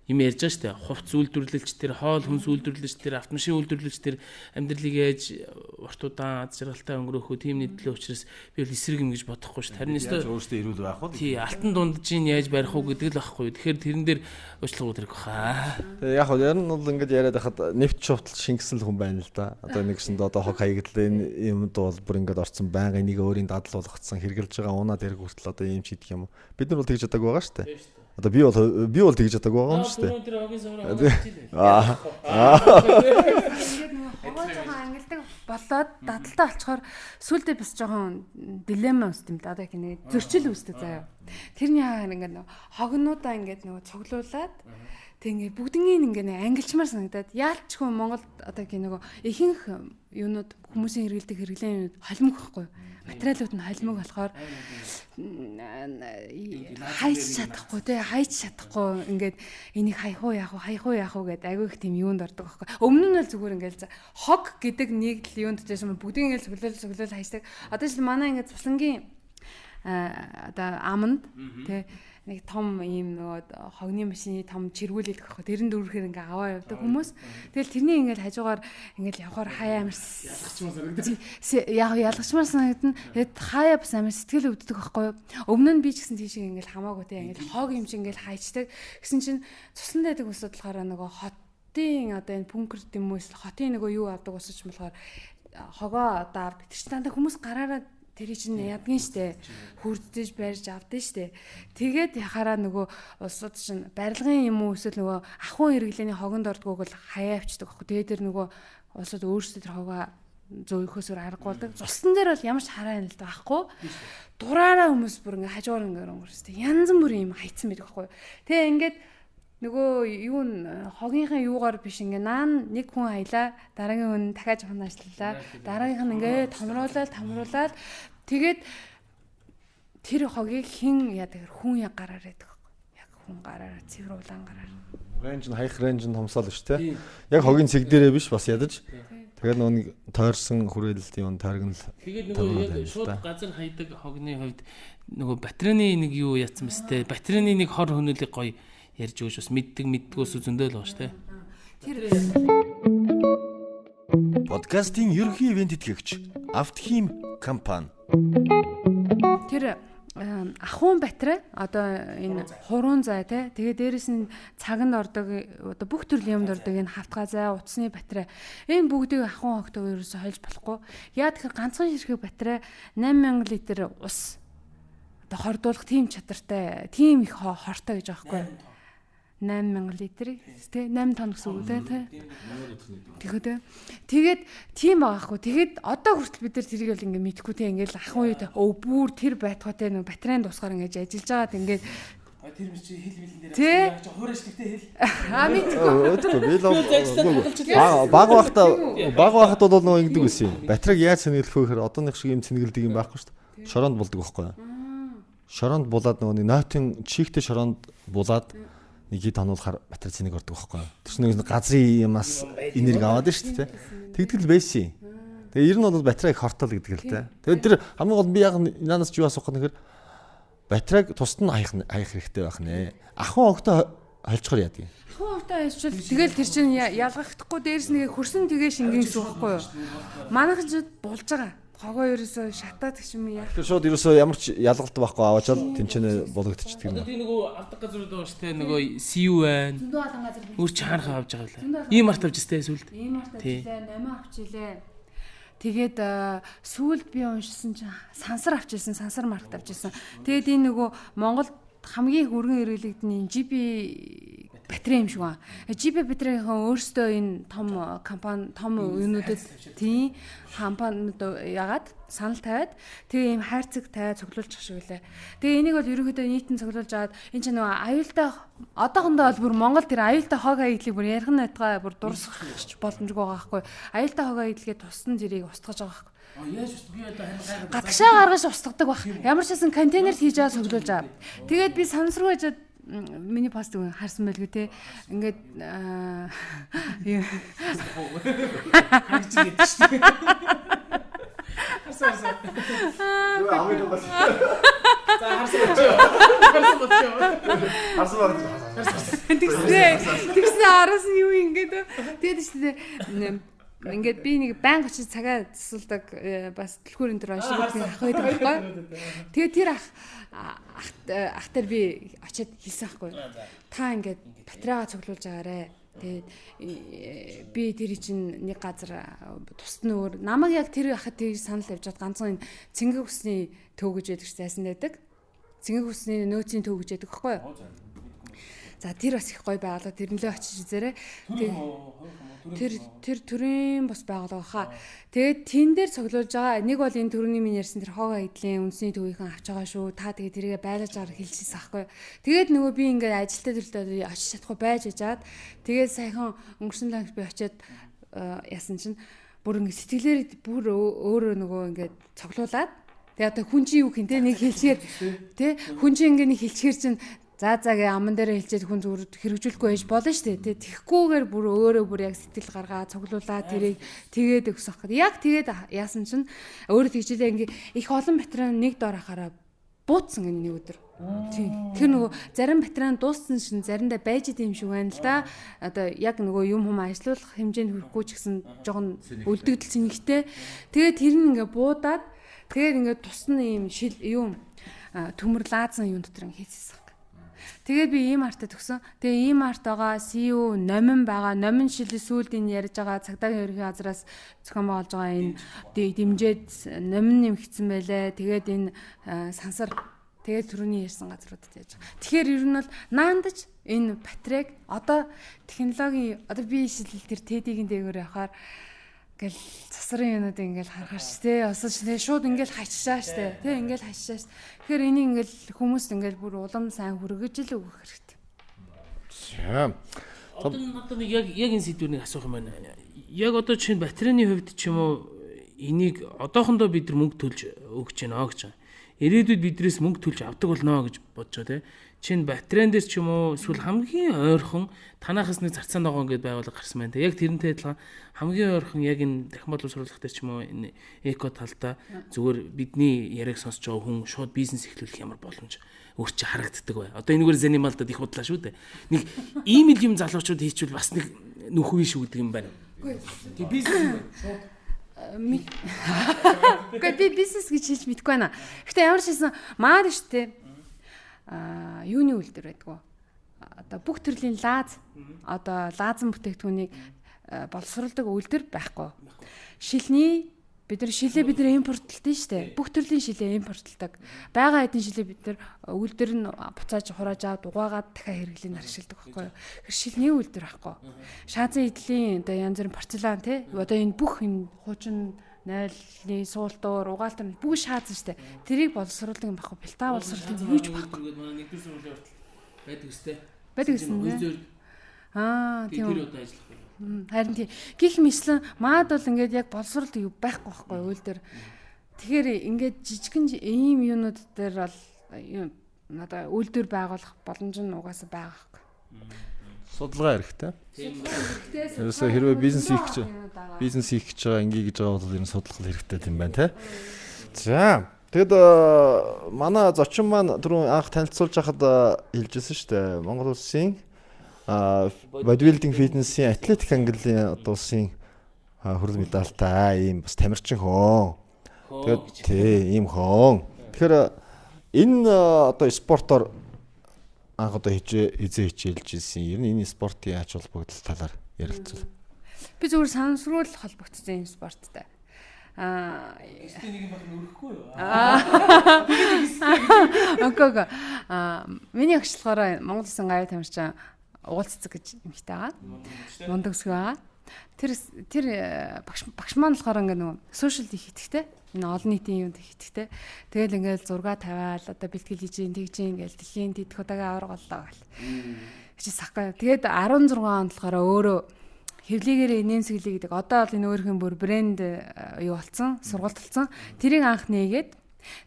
юм ярьж байгаа шүү дээ. Хувц үйлдвэрлэлч тэр, хоол хүнс үйлдвэрлэлч тэр, автомашин үйлдвэрлэлч тэр амьдралыг яаж урт удаан аз жаргалтай өнгөрөөх үү тийм нийтлэл учраас би бол эсрэг юм гэж бодохгүй шүү. Харин өөртөө эрүүл байх уу? Тий, алтан дунджийг яаж барих уу гэдэг л байхгүй. Тэгэхээр тэрэн дээр уучлах өдрөг хаа. Тэгээ яг нь ер нь бол ингэж яриад байхад нэвт шувтал шингэсэн л хүн байна л да. Одоо нэгсэнд одоо хог хаягдл энэ юмд бол бүр ингэж орцсон байнга энийг өөрийн дадал болгоцсон хэрглэж байгаа унаа дэрэг хүртэл одоо ийм ч идэх юм уу. Бид нар бол тэгж чадаагүй байгаа шүү дээ. Одоо би бол тэгж чадаагүй байгаа юм шүү дээ. Тэр хогийн сувраа хогоо. Аа. Ингээд нөгөө хогоо жоохон ангилдаг болоод дадалтай болчоор сүулдэ бас жоохон дилемма үүсдэг юм да. Одоо нэг зөрчил үүсдэг заяа. Тэрний хаагаар ингээд нөгөө хогнуудаа ингээд нөгөө цуглуулад тэг ингээд бүгднийг ингээд ангилчмаар санагдаад яалчгүй Монголд одоо гэх нөгөө ихэнх юунууд хүмүүсийн хэрэглэдэг хэрэглээний юмнууд холимог байхгүй. Материалууд нь холимог болохоор хайж чадахгүй те хайж чадахгүй ингээд энийг хайх уу яах уу хайх уу яах уу гэд айгүй их тийм юунд ордог байхгүй. Өмнө нь бол зүгээр ингээд хог гэдэг нэг л юунд төжсэн бүгдийг ингээд цуглуул хайждаг. Одоо ч манай ингээд цуслангийн одоо аманд те нэг том ийм нөгөө хогны машины том чиргүүл идэх байхгүй. Тэрэн дүүрхээр ингээ аваа явдаг хүмүүс. Тэгэл тэрний ингээл хажуугаар ингээл явхаар хаяа амар ялгачмаар санагдана. Яг ялгачмаар санагдана. Тэгээд хаяа бас амар сэтгэл өвддөг байхгүй. Өмнө нь би ч гэсэн тийш ингээл хамаагүй те ингээл хог юм чи ингээл хайчдаг. Гэсэн чинь цуслан дайдаг усуд болохоор нөгөө хотын одоо энэ пүнкер юм уу эсвэл хотын нөгөө юу авдаг усч болохоор хогоо одоо авдаг. Тэр чинь дандаа хүмүүс гараараа тэр чинь ядгийн штэ хүрдэж барьж авдсан штэ. Тэгээд яхаараа нөгөө улсууд чинь барилгын юм уу эсвэл нөгөө ахуйн хэрэглээний хогонд ордгоог бол хаяа авчдаг байхгүй. Тэгээд тэр нөгөө улсууд өөрсдөө тэр хогоо зөөхөөсөр аргагүй болдог. Цуссан дээр бол ямар ч хараа юм л байхгүй. Дураараа хүмүүс бүр ингээ хажуугаар ингээ өнгөрстэй. Янз бүрийн юм хайцсан байдаг байхгүй. Тэгээ ингээд нөгөө юу н хогийнхын юугаар биш ингээ наан нэг хүн аялаа дараагийн хүн дахиад жоохон ажиллалаа дараагийнх нь ингээ томруулаад тэгээд тэр хогийг хэн яадаг хүн яг гараар байдаг байхгүй яг хүн гараараа цэвэр улаан гараар рейнж нь хаях рейнж нь томсоол ш тэ яг хогийн цэг дээрээ биш бас ядаж тэгээд нөгөө нэг тойрсон хүрээлэлт юм тойргон л тэгээд нөгөө яг шууд газар хайдаг хогны хувьд нөгөө батарейны нэг юу яатсан мэт те батарейны нэг хор хөнөөлийг гоё ярьж өгч бас мэддэг мэддгөөс зөндөө л байгаа шүү дээ. Тэр подкастын ерөнхий ивент тэтгэгч Автхим компани. Тэр ахуйн батарей одоо энэ хуруун зай те тэгээ дээрэс нь цаганд ордог одоо бүх төрлийн юмд ордог энэ хавтгай зай утасны батарей энэ бүгдийг ахуйн хогтойгоо ерөөсө хольж болохгүй. Яа тэгэхээр ганцхан ширхэг батарей 8000 литр ус одоо хордуулах тийм чадвартай тийм их хортой гэж байгаа байхгүй. 8000 литр тий 8 тонн гэсэн үг тий. Тэгэхээр тий. Тэгээд тийм байгаа хгүй. Тэгээд одоо хүртэл бид нар тэрийг бол ингээ мэдхгүй тий. Ингээл ах үед өө бүр тэр байтугай тий нөө батарейн дуусгаар ингэж ажиллаж байгаад ингээд Тэр мөр чи хэл мэлэн дээр яаж хуурайшлагтэй хэл. Аа мэдгүй. Би л баг байхад бол нөгөө ингэдэг байсан юм. Батарейг яаж цэнэглэх вэ гэхээр одооных шиг юм цэнэглэдэг юм байхгүй шүү дээ. Шороонд булдаг байхгүй юу? Шороонд булаад нөгөө нэг нойтын чигтэй шороонд булаад нэг хэд хонуулахаар батарей цэнийг ордог байхгүй юу? Тэр чинь нэг газрын юмас энерги аваад шүү дээ. Тэгдэг л байсан юм. Тэгээ ер нь бол батарей их хортол гэдэг л дээ. Тэгээд тэр хамгийн гол нь би яг наанаас ч юу асуух гэхээр батарейг тусад нь хаях хэрэгтэй байх нэ. Ахын огтой хольцохоор яадаг юм. Ахын огтой хольчвол тэгэл тэр чинь ялгахдахгүй дээрс нэг хөрсөн тэгээ шингэн гэсэн үг байхгүй юу? Манайхан ч булж байгаа. Хогоо ерөөсөө шатаад гэх юм яа. Тэр шууд ерөөсөө ямар ч ялгалт байхгүй аваачаал тэнцэнэ булгагдчихдаг юм. Одоо нөгөө авдаг газрууд байгаа шүү дээ. Нөгөө CU байна. Зөндөө олон газар. Өөр чи хаанхаа авч байгаа вэ? Ийм арт авч өстэй сүлд. Ийм арт авчлаа, 8 авчилээ. Тэгээд сүүлд би уншсан чинь сансар авч ирсэн, сансар маркет авч ирсэн. Тэгээд энэ нөгөө Монголд хамгийн их өргөн хэрэглэгдэн энэ GB батарей юм шиг байна. GB батарейнхаа өөрсдөө энэ том компани, том юунуудад тийм компаниуд яагаад санал тавиад тэгээ ийм хайрцаг тавиад цуглуулчих шиг үлээ. Тэгээ энийг бол ерөнхийдөө нийтэн цуглуулж аваад энэ чинь нөгөө аюултай одоохондоо бол бүр Монгол тэр аюултай хог хаягдлыг бүр ярих нь байтугай бүр дурсах боломжгүй байгаа байхгүй. Аюултай хог хаягдлыг туссан зэрийг устгаж байгаа байхгүй. Яаж ус би одоо харин гайхаад гадагшаа гаргаж устгадаг баг. Ямар ч байсан контейнер хийж байгаа цуглуулж байгаа. Тэгээд би сансруу ажаад миний пост үн харсан байлгүй те. Ингээд юм харж игээд шүү дээ. Харсан. Юу амиг бол. За харсан болчихоо. Харсан болчихоо. Харсан баг. Тэгснэ араас нь юу ингээд тэгээд шүү дээ. Ингээд би нэг байнга очиж цагаа засуулдаг бас түлхүүр энэ төр уншиг ах байдаг байхгүй. Тэгээд тэр ах дээр би очиад хэлсэн байхгүй. Та ингээд батарейгаа цуглуулж агаарэ. Тэгээд би тэр чинь нэг газар тусад нь өөр намайг яг тэр ахад тэр санал тавьжаад ганцхан энэ цэнгэг усны төв гэж байдаг зайсан байдаг. Цэнгэг усны нөөцийн төв гэж байдаг байхгүй юу? За тэр бас их гоё байгалаа. Тэрнлээ очиж үзээрэй. Тэр төрийн бас байгууллага хаа. Тэгээд тэн дээр цуглуулж байгаа. Нэг бол энэ төрөний минь ярьсан тэр хоогоо идлийн үндэсний төвийнхэн авч байгаа шүү. Та тэгээд тэргээ байлгаж байгаа хэлчихсэн аахгүй. Тэгээд нөгөө би ингээд ажилтаа төрөлтөө очиж чадахгүй байж ажаад тэгээд саяхан өнгөрсөн лагт би очиад яасан чинь бүр ингээд сэтгэлээр бүр өөрөө нөгөө ингээд цуглуулад тэгээд одоо хүн чинь юу гин те нэг хэлчихээр те хүн чинь ингээд нэг хэлчихээр чинь за гэ аман дээр хэлчихэд хүн зүгээр хэрэгжүүлэхгүй байж болно шүү дээ. Тэгхгүйгээр бүр өөрөө бүр яг сэтгэл гаргаа цуглуулаа тэрийг тэгээд өгсөн хэрэг. Яг тэгээд яасан чинь өөрөө тэгжлээ ингээ их олон батарей нэг дор ахаараа бууцсан гэнэ нэг өдөр. Тийм. Тэр нөгөө зарим батарей дууссан шин заримдаа байж идэм шиг байна л да. Одоо яг нөгөө юм хүм ажиллуулах хэмжээнд хүрэхгүй ч гэсэн жоохон үлдэгдэл цэнэгтэй. Тэгээд тэр нь ингээ буудаад тэгээд ингээ тусна юм шил юм төмөр лаазан юм дотор ингээ хийсэн. Тэгээд би ийм артаа төгсөн. Тэгээ ийм арт байгаа, CU номин байгаа. Номин шил сүүлд энэ ярьж байгаа цагдаагийн ерөнхий газраас зохион байгуулж байгаа энэ дэмжээд номин нэмэгдсэн байлээ. Тэгээд энэ сансар тэгээд түрүүний ярьсан газруудад яаж байгаа. Тэгэхээр ер нь бол наандаж энэ батарейг одоо технологийн одоо би шил тэр TED-ийн дээгүүр явахаар ингээл засрын юмнууд ингээл харахаар ш тэ бас ш тэ шууд ингээл хачшаа ш тэ тэ ингээл хачшаа ш. Тэгэхээр энийг ингээл хүмүүст ингээл бүр улам сайн хүргэж л өгөх хэрэгтэй. За. Одоо надад нэг яг энэ сэдвээр нэг асуух юм байна. Яг одоо чинь батарейны хувьд ч юм уу энийг одоохондоо бид нар мөнгө төлж өгч байна гэж. Ирээдүйд бидрээс мөнгө төлж авдаг болно гэж бодож байгаа те. Чинь батарейн дээр ч юм уу эсвэл хамгийн ойрхон танахаас нэг зарцаа ногоон гэдээ байгууллага гарсан байна те. Яг тэрнтэй адилхан хамгийн ойрхон яг энэ дахин боловсруулах дээр ч юм уу энэ эко талдаа зүгээр бидний яриаг сонсож байгаа хүн шууд бизнес эхлүүлэх ямар боломж өөр чи харагддаг бай. Одоо энэгээр занималдад их худлаа шүү дээ. Нэг ийм л юм залуучууд хийчихвэл бас нэг нөхөв шүү гэдэг юм байна. Үгүй. Бизнес юм байна. Шууд. Үгүй би бизнес гэж хэлж мэдэхгүй байна. Гэтэ ямар ч хэлсэн маад шүү дээ. Юуны үйлдвэр байдгүй. Одоо бүх төрлийн лааз одоо лаазан бүтээгдэхүүнийг боловсруулдаг үйлдвэр байхгүй. Шилний бид нар шилээ бид нар импортлдог шүү дээ. Бүх төрлийн шилээ импортлдог. Бага хэдийн шилээ бид нар үйлдвэр нь буцааж хурааж аваад угаагаад дахиад хэрэглээнд ашигладаг байхгүй юу? Тэгэхээр шилний үйлдвэр байхгүй. Шаазын эдлийн одоо янз бүрийн порцелан тий. Одоо энэ бүх энэ хуучин нойлны суултуур, угаалтар бүгд шаазсан шүү дээ. Тэрийг боловсруулдаг юм байхгүй. Плита боловсруулдаг юм юу ч байхгүй. Манай нэгдүгээр сургуулийн хүртэл Байдаг өстэй. Байдаг гэсэн үү? Аа, тийм. Тэр удаа ажиллах. Харин тийм. Гих мэтлэн маад бол ингээд яг боловсрол юу байхгүй байхгүй үйл дээр. Тэгэхээр ингээд жижигэн ийм юунууд дээр бол надаа үйлдвэр байгуулах боломж нь угаасаа байгаа байхгүй. Судалгаа хэрэгтэй. Ерөөсөө хэрвээ бизнес хийх гэж бизнес хийх гэж байгаа ингээ гэж байгаа бол ер нь судлах хэрэгтэй юм байна те. За тэгэд манай зочин маань түрүүн анх танилцуулж хахад хэлжсэн шүү дээ. Монгол улсын bodybuilding fitness-ийн атлетик ангиллын одоо улсын хүрэл медальтай ийм бас тамирчин хөө. Тэгээд тий ийм хөө. Тэгэхээр энэ одоо спортоор анх одоо хизээ хичээлж ирсэн. Ер нь энэ спортын ач холбогдол талаар ярилцвал. Би зүгээр сансруул холбогдсон юм спорттой. Аа нэг юм баг өрөхгүй юу? Окей. Аа миний агш болохоор Монгол улсын гавь тамирчин угуул цэцэг гэж эмхтэй байгаа. Мундаг өсгөө байгаа. Тэр багш маань болохоор ингээ нөгөө сошиал их итгэвтэй. Энэ олон нийтийн юмд их итгэвтэй. Тэгэл ингээл зураг тавиал одоо бэлтгэл хийж ийн тэгж ийн ингээл дэлхийн тэдх удаагийн аварга боллоо гэл. Хичээс ахгүй. Тэгээд 16 онд болохоор өөрөө хэвлийгээрээ нэмсэглэе гэдэг. Одоо бол энэ өөрийнх нь бүр брэнд юу болсон, сургалт болсон. Тэрийг анх нээгээд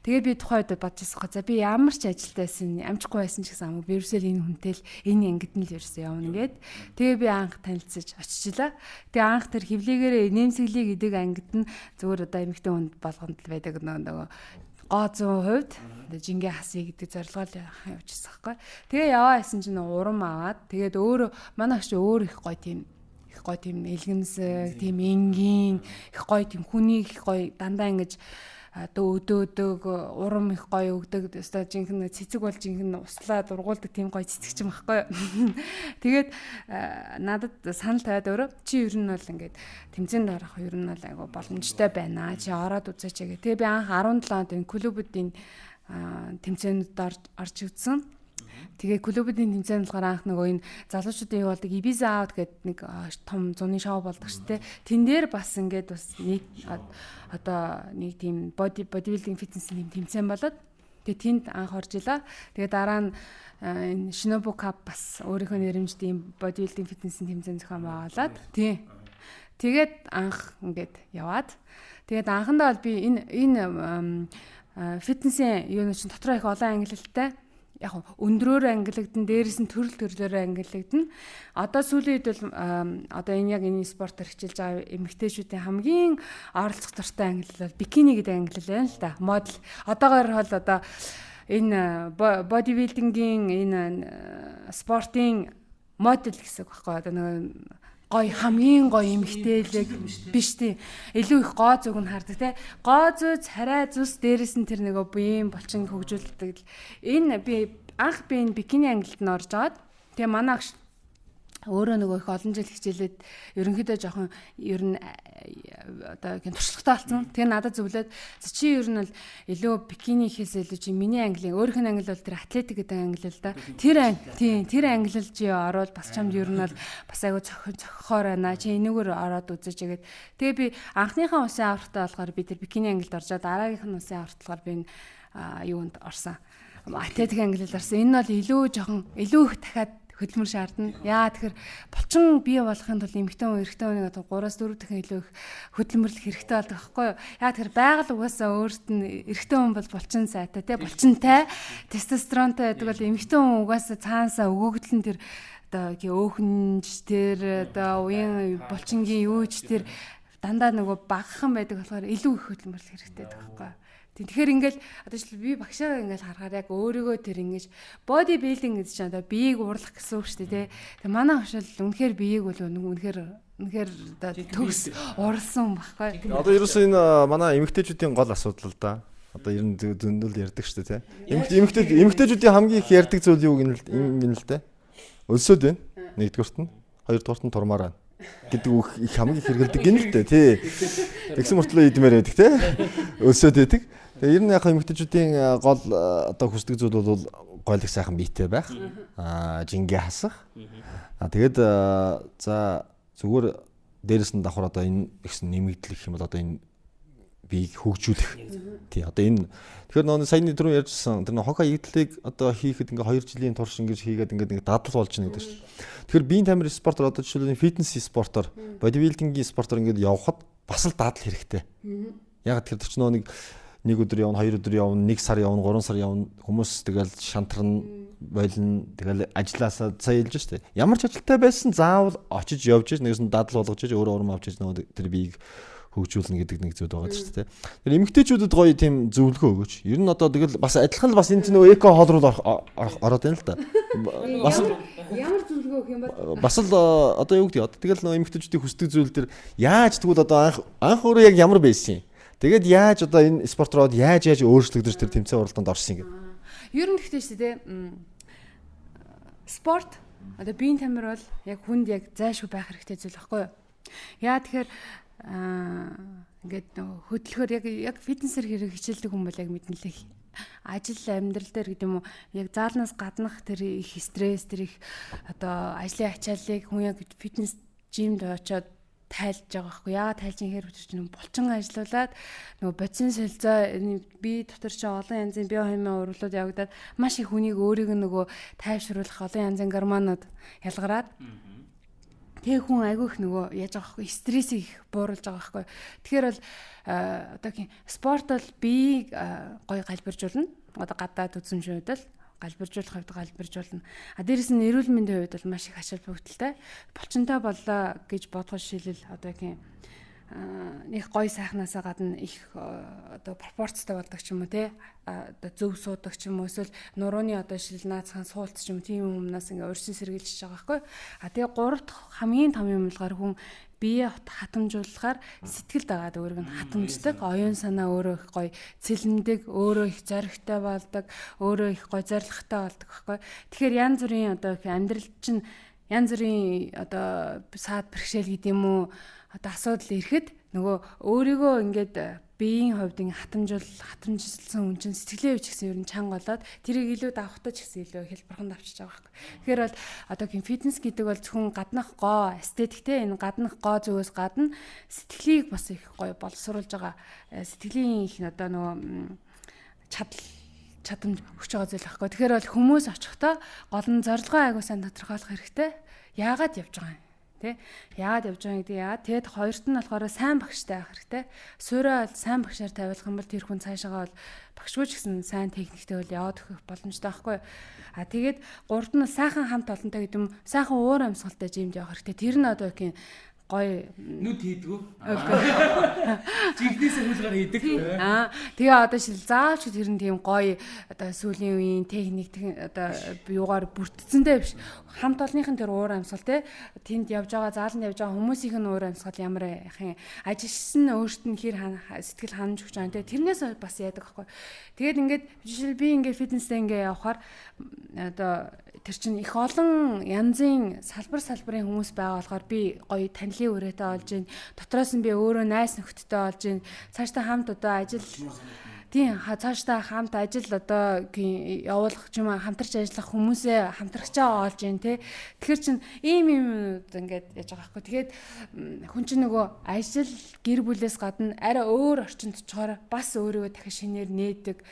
тэгээ би тухайн үед бодож ирсэн. За би ямар ч ажилтаа байсан, амжихгүй байсан ч гэсэн амгүй би ерөөсөө энэ хүнтэй л энэ ангид нь л ерөөсөө явна гэд. Тэгээ би анх танилцаж очижлаа. Тэгээ анх тэр хэвлийгээрээ нэмсэглэе гэдэг ангид нь зүгээр одоо эмэгтэй хүнд болгонд л байдаг нөгөө гоо зүүн хувьд жингээ хасъя гэдэг зорилгоор явчихсан байхгүй. Тэгээ яваа байсан чинь урам аваад тэгээд өөрөө манай агч өөр их гоё тийм их гоё тийм элгэмсэг, тийм энгийн, их гоё тийм хүнийг их гоё дандаа ингэж одоо өдөөдөг, урам их гоё өгдөг. Өстой жинхэнэ цэцэг бол жинхэнэ услаа дургуулдаг тийм гоё цэцэгч юм байхгүй юу. Тэгээд надад санал тавиад өөрөө чи ер нь бол ингээд тэмцээнд орох ер нь бол айгу боломжтой байна. Чи ороод үзээч гэ. Тэгээ би анх 17 онд энэ клубүүдийн тэмцээнүүд орж үзсэн. Тэгээ клубүүдийн тэмцээн болохоор анх нөгөө энэ залуучуудын юу болдог Ibiza Out гэдэг нэг том зуны шоу болдог шүү дээ. Тэн дээр бас ингээд бас нэг одоо нэг тийм bodybuilding fitness-ийн тэмцээн болоод тэгээ тэнд анх орж илаа. Тэгээ дараа нь энэ Shinobu Cup бас өөрийнхөө нэрмжтэй ийм bodybuilding fitness-ийн тэмцээн зохион байгуулад тий. Тэгээд анх ингээд яваад тэгээд анхандаа бол би энэ фитнесийн юунууд чинь дотроо их олон ангилалтай. Яг өндрөөр ангилагдана, дээрээс нь төрөл төрлөөр ангилагдана. Одоо сүүлийн үед бол одоо энэ яг энэ спортоор хичээлж байгаа эмэгтэйчүүдийн хамгийн оролцох дуртай ангилал бол бикини гэдэг ангилал байна л да. Модел. Одоогоор бол одоо энэ бодибилдингийн энэ спортын модел гэсэн үг байхгүй. Одоо нөгөө гой хамгийн гоё эмэгтэйлэг биш тий. Илүү их гоо зүг нь хардаг тий. Гоо зүй, царай зүс дээрээс нь тэр нөгөө биеийн булчин хөгжүүлдэг. Энэ би анх би энэ бикини ангилалд нь орж агаад тэгээ манай агш өөрөө нөгөө их олон жил хичээлээд ерөнхийдөө жоохон ер нь одоо гин туршлагатай болсон. Тэгээ надад зөвлөөд чи ер нь бол илүү бикини хийхээс илүү чи миний английн өөрийнх нь англи бол тэр атлетик гэдэг англи л да. Тэр тийм тэр англи чи орвол бас чамд ер нь бол бас айгу цохихоор байна. Чи энэгээр ороод үзэж тэгээд тэгээ би анхныхаа усын авралтаа болохоор би тэр бикини ангилд оржоо дараагийнх нь усын авралт болохоор би юунд орсон. Атлетик ангилалд орсон. Энэ нь бол илүү жоохон илүү их дахиад хөдөлмөр шаардна. Яа тэгэхээр булчин бий болохын тулд эмэгтэй хүн эрэгтэй хүнийг одоо 3-4 дахин илүү их хөдөлмөрлөх хэрэгтэй болдог байхгүй юу? Яа тэгэхээр байгаль угаасаа өөрт нь эрэгтэй хүн бол булчин сайтай тий булчинтай тестостеронтой байдаг бол эмэгтэй хүн угаасаа цаансаа өгөөгдөл нь тэр одоо өөхөнж тэр одоо уян булчингийн юу ч тэр дандаа нөгөө багахан байдаг болохоор илүү их хөдөлмөрлөх хэрэгтэй байдаг байхгүй юу? Тэгэхээр ингээл одоо жишээл би багшаа ингээл харахаар яг өөрийгөө тэр ингэж body building гэж чинь одоо биеийг уурлах гэсэн үг шүү дээ тий. Тэгээ манай багш л үнэхээр биеийг бол үнэхээр одоо төгс уралсан байхгүй. Одоо ерөөсөө энэ манай эмэгтэйчүүдийн гол асуудал л да. Одоо ер нь зөндөл ярьдаг шүү дээ тий. Эмэгтэйчүүдийн хамгийн их ярьдаг зүйл юу гэнэ л дээ. Өлсөөд байна. Нэгдүгüрт нь, хоёрдугаарт нь турмаар байна гэдэг үг их хамгийн хэрэгэлдэг гин л дээ тий. Тэгсэн мөртлөө идмээр байдаг тий. Өлсөөд байдаг. Тэгээ ер нь яг эмэгтэйчүүдийн гол одоо хүсдэг зүйл бол гойлог сайхан биетэй байх. Аа жингээ хасах. Аа тэгээд за зүгээр дээрэс нь давхар одоо энэ ихсэн нэмэгдэл гэх юм бол одоо энэ Биеийг хөгжүүлэх. Тий, одоо энэ тэгэхээр нөгөө саяны түрүү ярьжсэн тэр нөгөө хог хаягдлыг одоо хийхэд ингээ 2 жилийн турш ингэж хийгээд ингээд дадал болж байна гэдэг шүү дээ. Тэгэхээр биеийн тамир спортоор одоо жишээлбэл фитнес спортоор, бодибилдингийн спортоор ингээд явхад бас л дадал хэрэгтэй. Яг тэр чинь нөгөө нэг өдөр явна, 2 өдөр явна, 1 сар явна, 3 сар явна, хүмүүс тэгэл шантарна, болно, тэгэл ажилласаа сая хэлж штэ. Ямар ч ажилтай байсан заавал очиж явж, нэгээс нь дадал болгож өөрөө урам авч нөгөө тэр биеийг хөгжүүлнэ гэдэг нэг зүйл байгаа шүү дээ. Тэр эмэгтэйчүүдэд гоё тийм зөвлөгөө өгөөч. Ер нь одоо тэгэл бас адилхан л бас энэ чинь нөгөө эко хоол руу ороод байна л да. Бас ямар зөвлөгөө өгөх юм бол бас л одоо юу гэдэг одоо тэгэл нөгөө эмэгтэйчүүдийн хүсдэг зүйл төр яаж тэгвэл одоо анх өөрөө яг ямар байсан юм. Тэгээд яаж одоо энэ спорт руу яаж өөрчлөгдөж тэр тэмцээн уралдаанд орсон юм гэдэг. Ер нь гэхдээ шүү дээ. Спорт одоо биеийн тамир бол яг хүнд яг зайлшгүй байх хэрэгтэй зүйл байхгүй юу? Яа тэгэхээр ингээд нөгөө хөдөлгөөр яг фитнесээр хэрэг хичээлдэг хүн бол яг мэднэ л ажил амьдрал дээр гэдэг юм уу яг заалнаас гаднах тэр их стресс тэр их одоо ажлын ачааллыг хүн яг фитнес жимд очиод тайлж байгаа байхгүй яагаад тайлж юм хэр чинь булчин ажиллаулаад нөгөө бодисын солилцоо бие дотор чинь олон янзын биохимийн урвалууд явагдаад маш их хүнийг өөрийг нь нөгөө тайвшруулах олон янзын гормонууд ялгараад тэг хүн айгүй их нөгөө яаж байгаа байхгүй стрессийг их бууруулж байгаа байхгүй. Тэгэхээр бол одоо тийм спорт бол биеийг гоё галбиржуулна. Одоо гадаад үзэмжийн хувьд л галбиржуулах хувьд галбиржуулна. А дээрэс нь эрүүл мэндийн хувьд бол маш их ач холбогдолтой. Булчинтай боллоо гэж бодгоо шилэл одоо тийм нэг гоё сайхнаасаа гадна их одоо пропорцтой болдог ч юм уу те одоо зөв суудаг ч юм уу эсвэл нурууны одоо шил наацхан суулт ч юм тийм юмнаас ингээ урьдчилан сэргийлж байгаа байхгүй. А тэгээ гурав дахь хамгийн том юм болохоор хүн бие хатамжуулахаар сэтгэл дагаад өөрийг нь хатамждаг, оюун санаа өөрөө их гоё цэлмдэг, өөрөө их зоригтой болдог, өөрөө их гоё зоригтой болдог байхгүй. Тэгэхээр янз бүрийн одоо амьдрал чинь янз бүрийн одоо саад бэрхшээл гэдэг юм уу одоо асуудал ирэхэд нөгөө өөрийгөө ингээд биеийн хувьд ингээ хатамжилсан хүн чинь сэтгэлийн хувьд ч гэсэн ер нь чанга болоод тэрийг илүү давхтаж ч гэсэн илүү хэлбэрхэнд авчиж байгаа байхгүй. Тэгэхээр бол одоо гин фитнес гэдэг бол зөвхөн гаднах гоо эстетиктэй энэ гаднах гоо зүгээс гадна сэтгэлийг бас их гоё боловсруулж байгаа сэтгэлийн их одоо нөгөө чадамж өгч байгаа зүйл байхгүй. Тэгэхээр бол хүмүүс очихдоо гол нь зорилгоо айгуу сайн тодорхойлох хэрэгтэй. Яагаад явж байгаа юм? Тэ? Яагаад явж байгаа гэдэг яагаад? Тэгэд хоёрт нь болохоор сайн багштай байх хэрэгтэй. Суурай бол сайн багшаар тавиулах юм бол тэр хүн цаашаагаа бол багшгүй ч гэсэн сайн техниктэй бол яваад өгөх боломжтой байхгүй юу? А тэгээд гуравт нь сайхан хамт олонтой гэдэг юм сайхан уур амьсгалтай жимд явах хэрэгтэй. Тэр нь одоо гин гоё нүд хийдгүү. Жигнэсээ хүлгээр хийдэг. Аа тэгээ одоо шил заавч тэр нь тийм гоё одоо сүүлийн үеийн техник одоо юугаар бүрдсэндээ биш. Хамт олонных нь тэр уур амьсгал те тэнд явж байгаа зааланд явж байгаа хүмүүсийнх нь уур амьсгал ямар яах юм ажилчсан нь өөрт нь хэр сэтгэл ханамж өгч байгаа те тэрнээс бас яадаг байхгүй. Тэгээд ингээд жишээл би ингээд фитнестэй ингээд явхаар одоо тэр чинь их олон янзын салбар салбарын хүмүүс байгаа болохоор би гоё танилын үрээтэй олж ийн дотроос нь би өөрөө найз нөхдөдтэй олж ийн цаашдаа хамт одоо ажил тийм цаашдаа хамт ажил одоо явуулах ч юм уу хамтарч ажиллах хүмүүсээ хамтрагчаа олж ийн тэ. Тэгэхээр чин ийм юм ингээд яаж байгаа байхгүй. Тэгээд хүн чинь нөгөө ажил гэр бүлээс гадна арай өөр орчинд очихоор бас өөрийгөө дахиж шинээр нээдэг.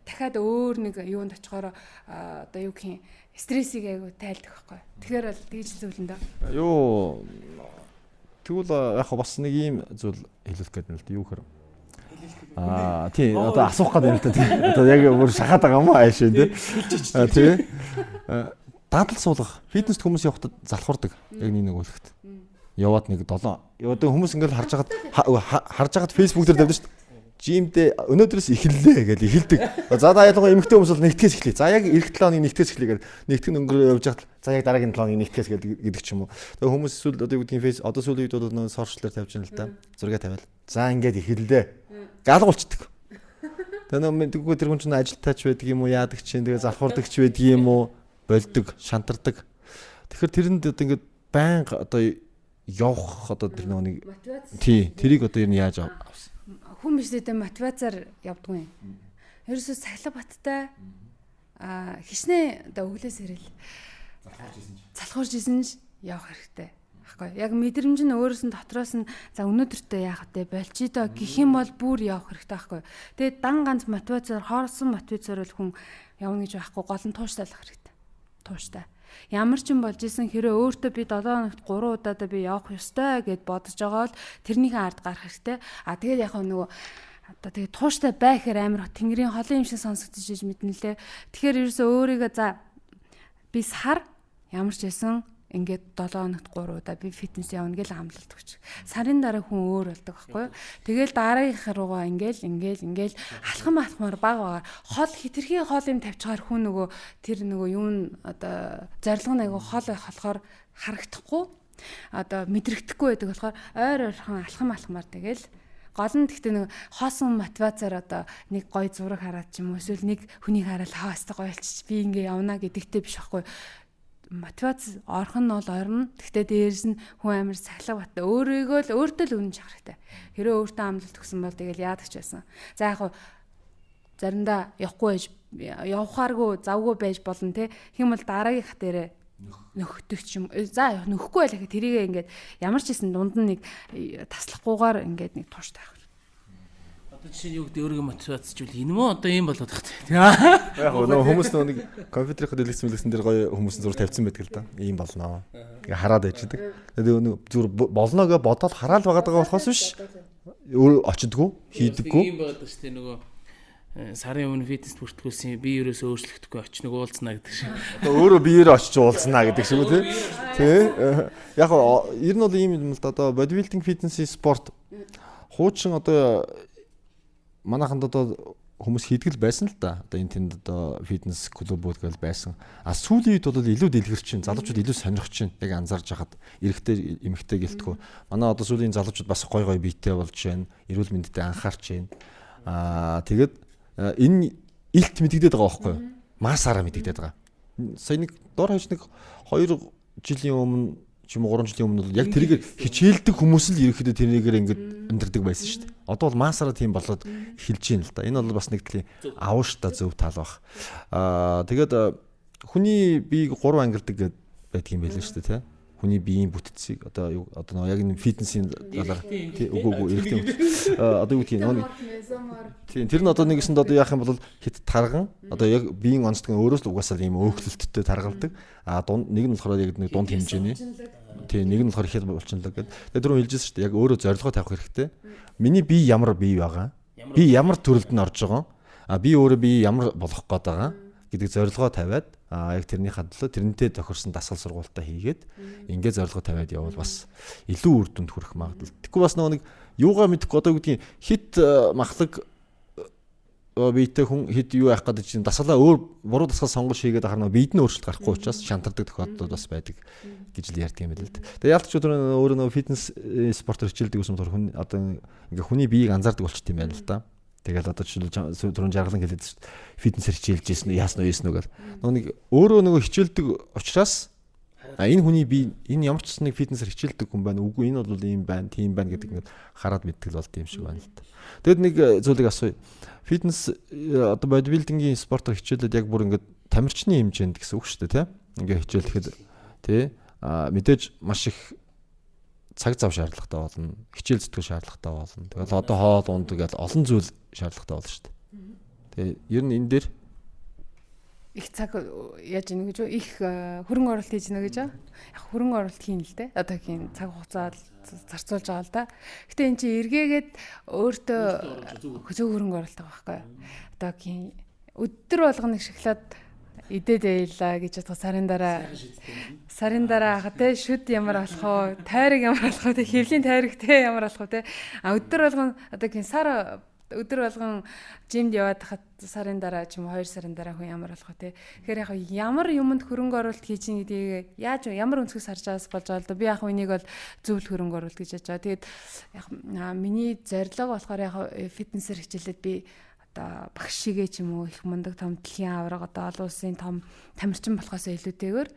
Дахиад өөр нэг юунд очихоор одоо юу гэх юм стрессийг айгу тайлдаг байхгүй. Тэгэхээр бол тэгж зөвлөн дөө. Юу тэгвэл яг бас нэг ийм зүйл хэлүүлэх гээд байна л да. Юу гэхээр аа тий одоо асуух гээд байна л да тий. Одоо яг бүр шахаад байгаа юм уу аашаа тий. Тий. Дадал суулгах. Фитнест хүмүүс явахдаа залхуурдаг. Яг нэг үлэхт. Яваад нэг 7. Одоо хүмүүс ингээл харж хагаад Facebook дээр тавьдаг шүү дээ. Жимдээ өнөөдрөөс эхэллээ гэж эхэлдэг. За за ялангуяа эмэгтэй хүмүүс бол нэгтгэс эхлэе. За яг эх 7 хоногийн нэгтгэс эхлэе гэдэг. Нэгтгэх нь өнгөрөө явж хахад за яг дараагийн 7 хоногийн нэгтгэс гэдэг ч юм уу. Тэгээ хүмүүс эсвэл одоо юу гэдгийг фейс одоо сүүлийн үед бол нөө сошиалээр тавьж байна л да. Зураг тавиал. За ингээд эхэллээ. Галгуулцдаг. Тэгээ нөө тэгвэл тэр хүн чинь ажилтайч байдаг юм уу, яадаг чинь тэгээ залхуурдаг ч байдаг юм уу, болдог, шантардаг. Тэгэхээр тэрэнд одоо ингээд байнга одоо явах одоо тэр нөгөө нэг тий тэрийг одоо ер нь яаж авсан? Хүн биш дээ мотивацаар явдгүй юм. Ерөөсөө сахилга баттай хичнээн одоо өглөөс ирэл залхуурж исэн ч явах хэрэгтэй. Ахгүй. Яг мэдрэмж нь өөрөөс нь дотроос нь за өнөөдөртөө яах вэ? Болчих доо гэх юм бол бүр явах хэрэгтэй байхгүй. Тэгээд дан ганц мотивацаар хоорсон мотивацаар бол хүн явна гэж байхгүй. Гол нь тууштай л хэрэгтэй. Тууштай. Ямар ч юм болж исэн хэрэг өөртөө би 7 хоногт 3 удаадаа би явах ёстой гэд бодож байгаа бол тэрнийхээ ард гарах хэрэгтэй. А тэгээд яг нөгөө одоо тэгээд тууштай бай гэхээр амар тэнгэрийн холын юм шиг сонсогдож иж мэднэ лээ. Тэгэхээр ерөөсөө өөрийгөө за би сар ямар ч байсан ингээд 7 хоногт 3 удаа би фитнес явна гэж амлалт өгч. Сарын дараа хүн өөр болдог байхгүй юу? Тэгэл дараагийнх руугаа ингээл ингээл ингээл алхам алхмаар баг багаар хол хитрхи хол юм тавьчихаар хүн нөгөө тэр нөгөө юм одоо зорилго нь айгу хол байх болохоор харагдахгүй одоо мэдрэгдэхгүй байдаг болохоор ойр ойрхон алхам алхмаар тэгэл гол нь гэхдээ нэг хоосон мотивацаар одоо нэг гой зураг хараад ч юм уу эсвэл нэг хүнийг хараад хаа өстө гоё болчих би ингээ явна гэдэгтэй биш байхгүй мотивац орох нь бол орно. Гэхдээ дээрс нь хүн амар сахилга баттай өөрийгөө л өөртөө л үнэн чах хэрэгтэй. Хэрвээ өөртөө амлалт өгсөн бол тэгэл яадаг ч байсан. За яг хуу заримдаа явахгүй байж явахааргүй завгүй байж болно те. Хэм бол дараагийнх дээрээ нөхдөг ч юм. За нөхгүй байлаа гэхэд тэрийгээ ингээд ямар ч гэсэн дунд нь нэг таслахгүйгээр ингээд нэг тууштай байх. Одоо жишээ нь юу гэдэг өөрийгөө мотивацжуул энэ мөө одоо ийм болоод байх тийм. Яг нөгөө хүмүүс нөгөө нэг компьютерийн дэлгэц мэлгэцэн дээр гоё хүмүүсийн зураг тавьсан байдаг л да. Ийм болно. Тэгээ хараад байждаг. Тэгээ нөгөө зүгээр болно гэж бодоод хараал байгаад байгаа болохоос биш. Өөр очдгоо, хийдэггүй. Ийм байгаад шүү дээ нөгөө сарын өмнө фитнес бүртгүүлсэн би ерөөсөө өөрчлөгдөхгүй очиж нэг уулзнаа гэдэг шиг. Одоо өөрөө биеэр очиж уулзнаа гэдэг шиг үү тий. Тий. Яг ер нь бол ийм юм л да. Одоо бодибилдинг фитнесийн спорт хуучин одоо манайханд одоо хүмүүс хийдэг л байсан л да. Одоо энэ тэнд одоо фитнес клубүүд гэл байсан. А сүүлийн үед бол илүү дэлгэрч чинь, залуучууд илүү сонирхож чинь. Яг анзаарж хахад эрэгтэй эмэгтэй гэлтгүү. Манай одоо сүүлийн залуучууд бас гой гой биетэй болж байна. Эрүүл мэндэд анхаарч байна. Аа тэгээд энэ илт мэдэгдээд байгаа байхгүй юу? Массаараа мэдэгдээд байгаа. Сая нэг дор хаяж нэг 2 жилийн өмнө ч юм уу 3 жилийн өмнө бол яг тэрийг хичээлдэг хүмүүс л ерөөхдөө тэрнийгээр ингээд амьдардаг байсан шүү дээ. Одоо бол массаараа тийм болоод эхэлж байна л да. Энэ бол бас нэг төрлийн авууштай зөв тал баг. Аа тэгээд хүний биеийг 3 ангилдаг гэдэг байдаг юм байлээ шүү дээ, тий. Хүний биеийн бүтцийг одоо юу одоо нөгөө яг энэ фитнесийн талаар тий үгүй эрэгтэй одоо юу гэдгийг нөгөө тий тэр нь одоо нэгэсэнд одоо яах юм бол хит тарган одоо яг биеийн онцлог нь өөрөөс л угаасаа ийм өөхлөлттэй таргалдаг. А дунд нэг нь болохоор яг нэг дунд хэмжээний тий нэг нь болохоор ихэд булчинлаг гэдэг. Тэгээ түрүүн хэлжсэн шүү дээ яг өөрөө зорилгоо тавих хэрэгтэй. Миний бие ямар бие байгаа? Би ямар төрөлд нь орж байгаа? А би өөрөө бие ямар болох гээд байгаа гэдэг зорилгоо тавиад а яг тэрнийхээ төлөө тэрнтэй тохирсон дасгал сургуультаа хийгээд ингээ зорилгоо тавиад явбал бас илүү үр дүнд хүрэх магадлал. Тэгэхгүй бас нөгөө нэг юугаа мэдэхгүй одоо гэдгийг хит махлаг биетэй хүн хэд юу яах гэдэг чинь дасгалаа өөр буруу дасгал сонгож хийгээд ахаар нөгөө биед нь өөрчлөлт гарахгүй учраас шантардаг тохиолдлууд бас байдаг гэж л ярьдаг юм байл л. Тэгээ ялт ч өдөр өөрөө нөгөө фитнес спортоор хичээлдэг гэсэн болохоор хүн одоо ингээ хүний биеийг анзаардаг болчихт юм байна л да. Тэгэл одоо жишээлбэл түрүүн жаргалан хэлээд шүү дээ. Фитнесээр хичээлж ийсэн үү, яасан уу, ийсэн үү гэл. Нөгөө нэг өөрөө нөгөө хичээлдэг учраас а энэ хүний бие энэ ямар ч нэг фитнесээр хичээлдэг хүн байна. Үгүй энэ бол ийм байна, тийм байна гэдэг ингээд хараад мэддэг л болд юм шиг байна л да. Тэгэд нэг зүйлийг асууя. Фитнес одоо бодибилдингийн спортоор хичээлээд яг бүр ингээд тамирчны хэмжээнд гэсэн үг шүү дээ, тий? Ингээд хичээлэхэд тий а мэдээж маш их цаг зав шаардлагатай болно. Хичээл зүтгэл шаардлагатай болно. Тэгэл одоо хоол унд гэл олон зүйл шаардлагатай болно шүү дээ. Тэгээ ер нь энэ дээр их цаг яаж ийнэ гэж үү? Их хөрөнгө оруулалт хийж гинэ гэж үү? Яг хөрөнгө оруулалт хийн л дээ. Одоо хийн цаг хугацаа зарцуулж байгаа л да. Гэтэ эн чинь эргээгээд өөртөө зөв хөрөнгө оруулалт байгаа байхгүй юу? Одоо хийн өдөр болгоно шоколад идээд байлаа гэж бодох сарын дараа хаа те шүд ямар болох вэ? Тайраг ямар болох вэ? Те хэвлийн тайраг те ямар болох вэ те? А өдөр болгон одоо гин сар өдөр болгон жимд яваад хахад сарын дараа ч юм уу 2 сарын дараа хүн ямар болох вэ те? Тэгэхээр яг ямар юмд хөрөнгө оруулалт хийж ийн гэдгийг яаж ямар өнцгөөс харж байгаас болж байгаа л да. Би яг үнийг бол зөв л хөрөнгө оруулалт гэж бодож байгаа. Тэгээд яг миний зорилго болохоор яг фитнесээр хичээлээд би одоо багш шигээ ч юм уу их мундаг том дэлхийн аварга одоо олон улсын том тамирчин болохоос илүүтэйгээр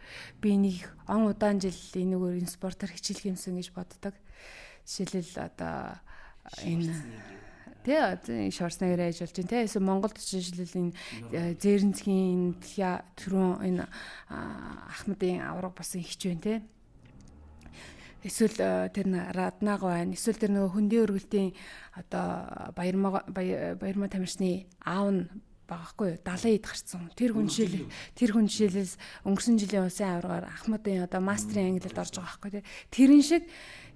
би энийг он удаан жил энэгээр энэ спортоор хичээлэх юмсан гэж боддог. Жишээлбэл одоо энэ тий Шварценеггер яаж болж байна те эсвэл Монголд жишээлбэл энэ зээрэнцгийн дэлхийн түрүүн энэ Ахмадын аварга болсон хич байна те. Эсвэл тэр Раднаг байна. Эсвэл тэр нөгөө хөндийн өргөлтийн одоо Баярмаа тамирчны аав нь байгаа хгүй юу? 70 ид гарцсан. Тэр хүн жишээлээс өнгөрсөн жилийн улсын аваргаар Ахмадын одоо мастрын ангилалд орж байгаа байхгүй тий. Тэрэн шиг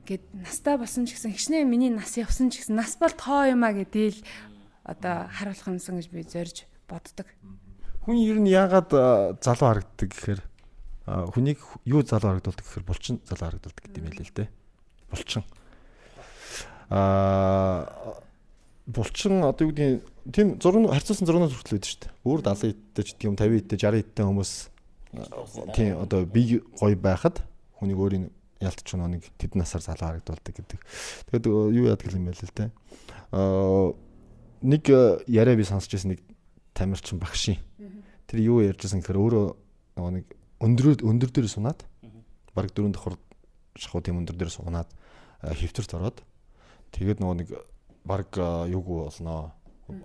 гээд настай болсон ч гэсэн хичнээн миний нас явсан ч гэсэн нас бол тоо юм а гэдгийг одоо харуулах юмсан гэж би зорж боддог. Хүн ер нь яагаад залуу харагддаг гэхээр хүнийг юу залуу харагдуулдаг гэхээр булчин залуу харагдуулдаг гэдэг юм хэлээ л дээ. Булчин. Булчин одоо юу гэдгийг тийм зураг харьцуулсан зургнууд хүртэл байдаг шүү дээ. Өөр 70 идтэй ч гэдэг юм 50 идтэй 60 идтэй хүмүүс тийм одоо бие гоё байхад хүнийг өөрийн ялтч нэг тэд насаар залуу харагдуулдаг гэдэг. Тэгээд юу яадаг юм бэ л дээ. Нэг яриа би сонсч байсан нэг тамирчин багшийн. Тэр юу ярьжсэн гэхээр өөрөө нөгөө нэг өндөр дээр сунаад бараг 4 давхар шахуу тийм өндөр дээр сунаад хэвтэрт ороод тэгээд нөгөө нэг бараг юугүй болноо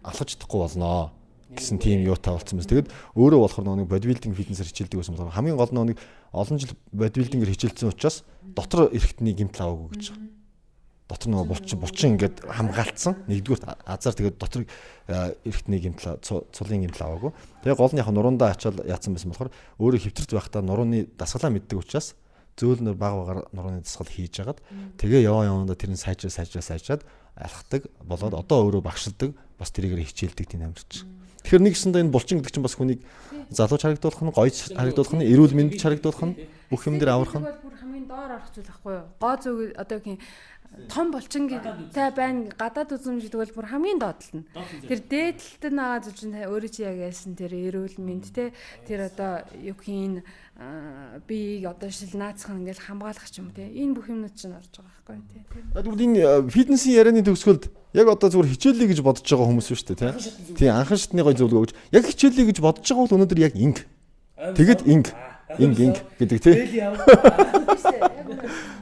алхаж чадахгүй болноо гэсэн тийм юутай болсон байсан. Тэгээд өөрөө болохоор нөгөө нэг бодибилдинг фитнесээр хичээлдэг байсан болохоор хамгийн гол нөгөө нэг олон жил бодибилдингээр хичээлсэн учраас дотор эрхтний гэмтэл аваагүй гэж байгаа. Дотор нөгөө булчин ингээд хамгаалцсан. Нэгдүгürt азар тэгээд дотор эрхтний гэмтэл цулын гэмтэл аваагүй. Тэгээ гол нь яг нуруундаа ачаал яатсан байсан болохоор өөрөө хэвтэрт байхдаа нурууны дасгалаа мэддэг учраас зөөлнөр баг багаар нурууны дасгал хийж агаад тэгээ яваа явандаа тэр нь сайжраад алхдаг болоод одоо өөрөө багшилдаг бас тэрийгээр хичээлдэг тийм амьдарч. Тэгэхээр нэгсэндээ энэ булчин гэдэг чинь бас хүнийг залууч харагдуулах нь, гоё харагдуулах нь, эрүүл мэндч харагдуулах нь, бүх юм дээр аврах нь. Бүр хамгийн доор орох зүйл байхгүй юу? Гоо зүг одоо тийм том булчин гэдэг байна, гадаад үзэмж гэдэг бол бүр хамгийн доод тал нь. Тэр дээд талд нь байгаа зүйл чинь өөрөө чи яг яасан тэр эрүүл мэнд те тэр одоо юу гэх биеийг одоо шил наацхан ингээл хамгаалах ч юм уу те энэ бүх юмнууд чинь орж байгаа байхгүй те. Тэгвэл энэ фитнесийн ярианы төгсгөлд яг одоо зүгээр хичээлээ гэж бодож байгаа хүмүүс шүү дээ те. Тийм анхан шатны гой зөвлөгөө өгч яг хичээлээ гэж бодож байгаа бол өнөөдөр яг инг. Тэгэд инг инг гэдэг те.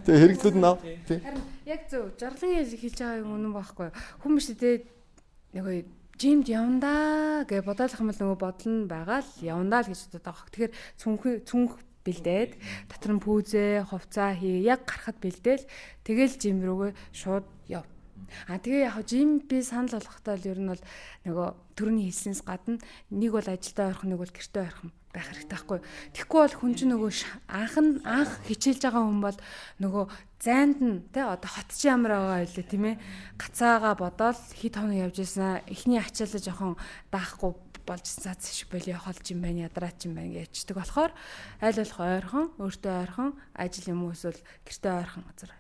Тэгээ хэрэглүүд нь ав. Тий. Яг зөв. Жаргалан хэлж байгаа юм үнэн байхгүй. Хүн биш те нөгөө жимд явандаа гэж бодоолох юм бол нөгөө бодол нь байгаа л явандаа л гэж бодоод байгаа. Тэгэхээр цүнх бэлдээд дотор нь пүүзээ, хувцаа хий, яг гарахад бэлдээл тэгэл жим рүүгээ шууд яв. А тэгээ яг жим би санал болгохдоо л ер нь бол нөгөө төрөний хэлснээс гадна нэг бол ажилдаа ойрхон, нэг бол гэртээ ойрхон байх хэрэгтэй байхгүй. Тэгэхгүй бол хүн чинь нөгөө анх хичээлж байгаа хүн бол нөгөө зайнд нь тэ одоо хот чи ямар байгаа вэ тийм ээ гацаага бодоол хэд хоног явж ирсэн эхний ачаалал жоохон даахгүй болж цац шиг болио холж юм байна ядраач юм байна гэждэг болохоор аль болох ойрхон өөртөө ойрхон ажил юм уу эсвэл гэртээ ойрхон газар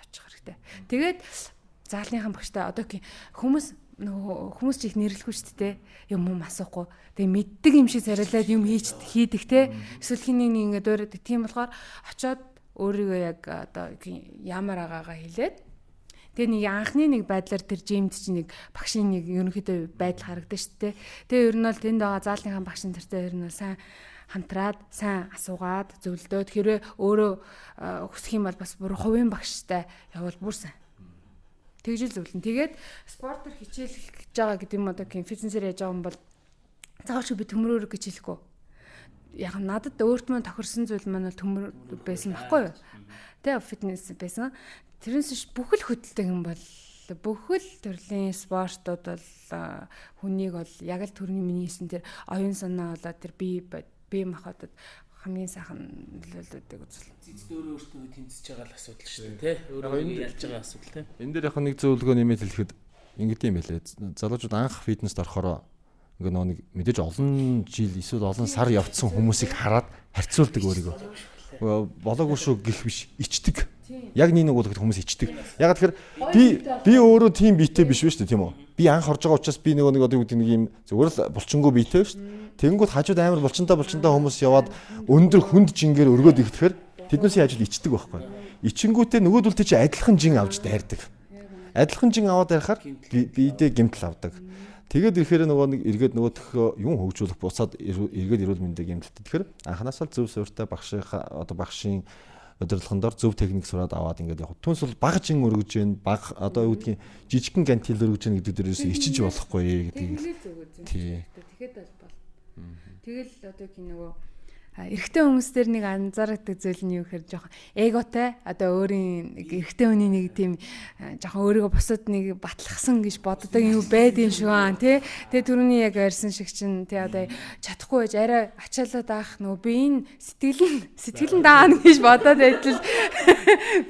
очих хэрэгтэй. Тэгээд заалныхан багштай одоо хүмүүс нөгөө хүмүүс ч их нэрлэхгүй шүү дээ. Юм юм асуухгүй. Тэгээ мэддэг юм шиг царайлаад юм хийдэг те. Эсвэл хин нэг ингээд дуурайдаг. Тийм болохоор очоод өөрийгөө яг одоо ямар агаагаа хэлээд тэгээ нэг анхны нэг байдлаар тэр жимд чинь нэг багшийн нэг ерөнхийдөө байдал харагдаж шүү дээ. Тэгээ ер нь бол тэнд байгаа заалныхан багшин тэртээ ер нь бол сайн хамтраад сайн асуугаад зөвлөдөөд хэрвээ өөрөө хүсэх юм бол бас бүр хувийн багштай явбал бүр сайн. Тэгж л зөвлөн. Тэгээд спортоор хичээлэх гэж байгаа гэдэг юм одоо гин фитнесээр яаж байгаа юм бол заавал би төмрөөр гэж хэлэхгүй. Яг надад өөрт мань тохирсон зүйл маань бол төмөр байсан байхгүй юу? Тэ фитнес байсан. Тэрнээс биш бүхэл хөдөлдөг юм бол бүхэл төрлийн спортууд бол хүнийг бол яг л төрний миний хийсэн тэр оюун санаа болоо тэр бие махбодод хамгийн сайхан нөлөөлөдөг үзэл. Эцэст өөрөө өөртөө тэмцэж байгаа л асуудал шүү дээ, тэ? Өөрөө ялж байгаа асуудал, тэ? Энэ дээр яг нэг зөвлөгөө нэмээд хэлэхэд ингэдэм юм байлээ. Залуучууд анх фитнест орохороо ингээ нөгөө нэг мэдээж олон жил эсвэл олон сар явцсан хүмүүсийг хараад харьцуулдаг өөрийгөө. Болоогүй шүү гэх биш, ичдэг. Яг нэг бол хүмүүс ичдэг. Яг тэгэхээр би өөрөө тийм биетэй биш шүү дээ, тийм үү? Би анх орж байгаа учраас би нөгөө нэг одоо юу гэдэг нэг юм зүгээр л булчингуу биетэй шүү дээ. Тэнгүүд хажууд амар булчинтай хүмүүс яваад өндөр хүнд жингээр өргөөд ирэхээр тэднээсийн ажил ичдэг байхгүй. Ичингүүтээ нөгөөдөлтэй чи адилхан жин авч дайрдаг. Адилхан жин аваад дайрахаар биедээ гэмтэл авдаг. Тэгээд ирэхээр нөгөө нэг эргээд нөгөөх юм хөгжүүлэх буцаад эргээд эрүүл мэндийн гэмтэлтэй. Тэгэхээр анханасаа л зөв суурьтай багшийнхаа одоо багшийн удирдлагын дор зөв техник сураад аваад ингээд явах. Түүнээс бол баг жин өргөж гэн баг одоо юу гэдгийг жижигхэн гантил өргөж гэн гэдэг дээр ерөөсөө ичиж болохгүй гэдгийг. Тий. Тэгэхэд бол бол. Тэгэл одоо гин нөгөө Эрэгтэй хүмүүс дээр нэг анзаардаг зүйл нь юу гэхээр жоохон эготой, одоо өөрийн нэг эрэгтэй хүний нэг тийм жоохон өөрийгөө бусад нэг батлахсан гэж боддог юм байд юм шиг аа тий. Тэгээ түрүүний яг ярьсан шиг чинь тий, одоо чадахгүй байж арай ачаалаад аах нөгөө би энэ сэтгэл нь даана гэж бодоод байтал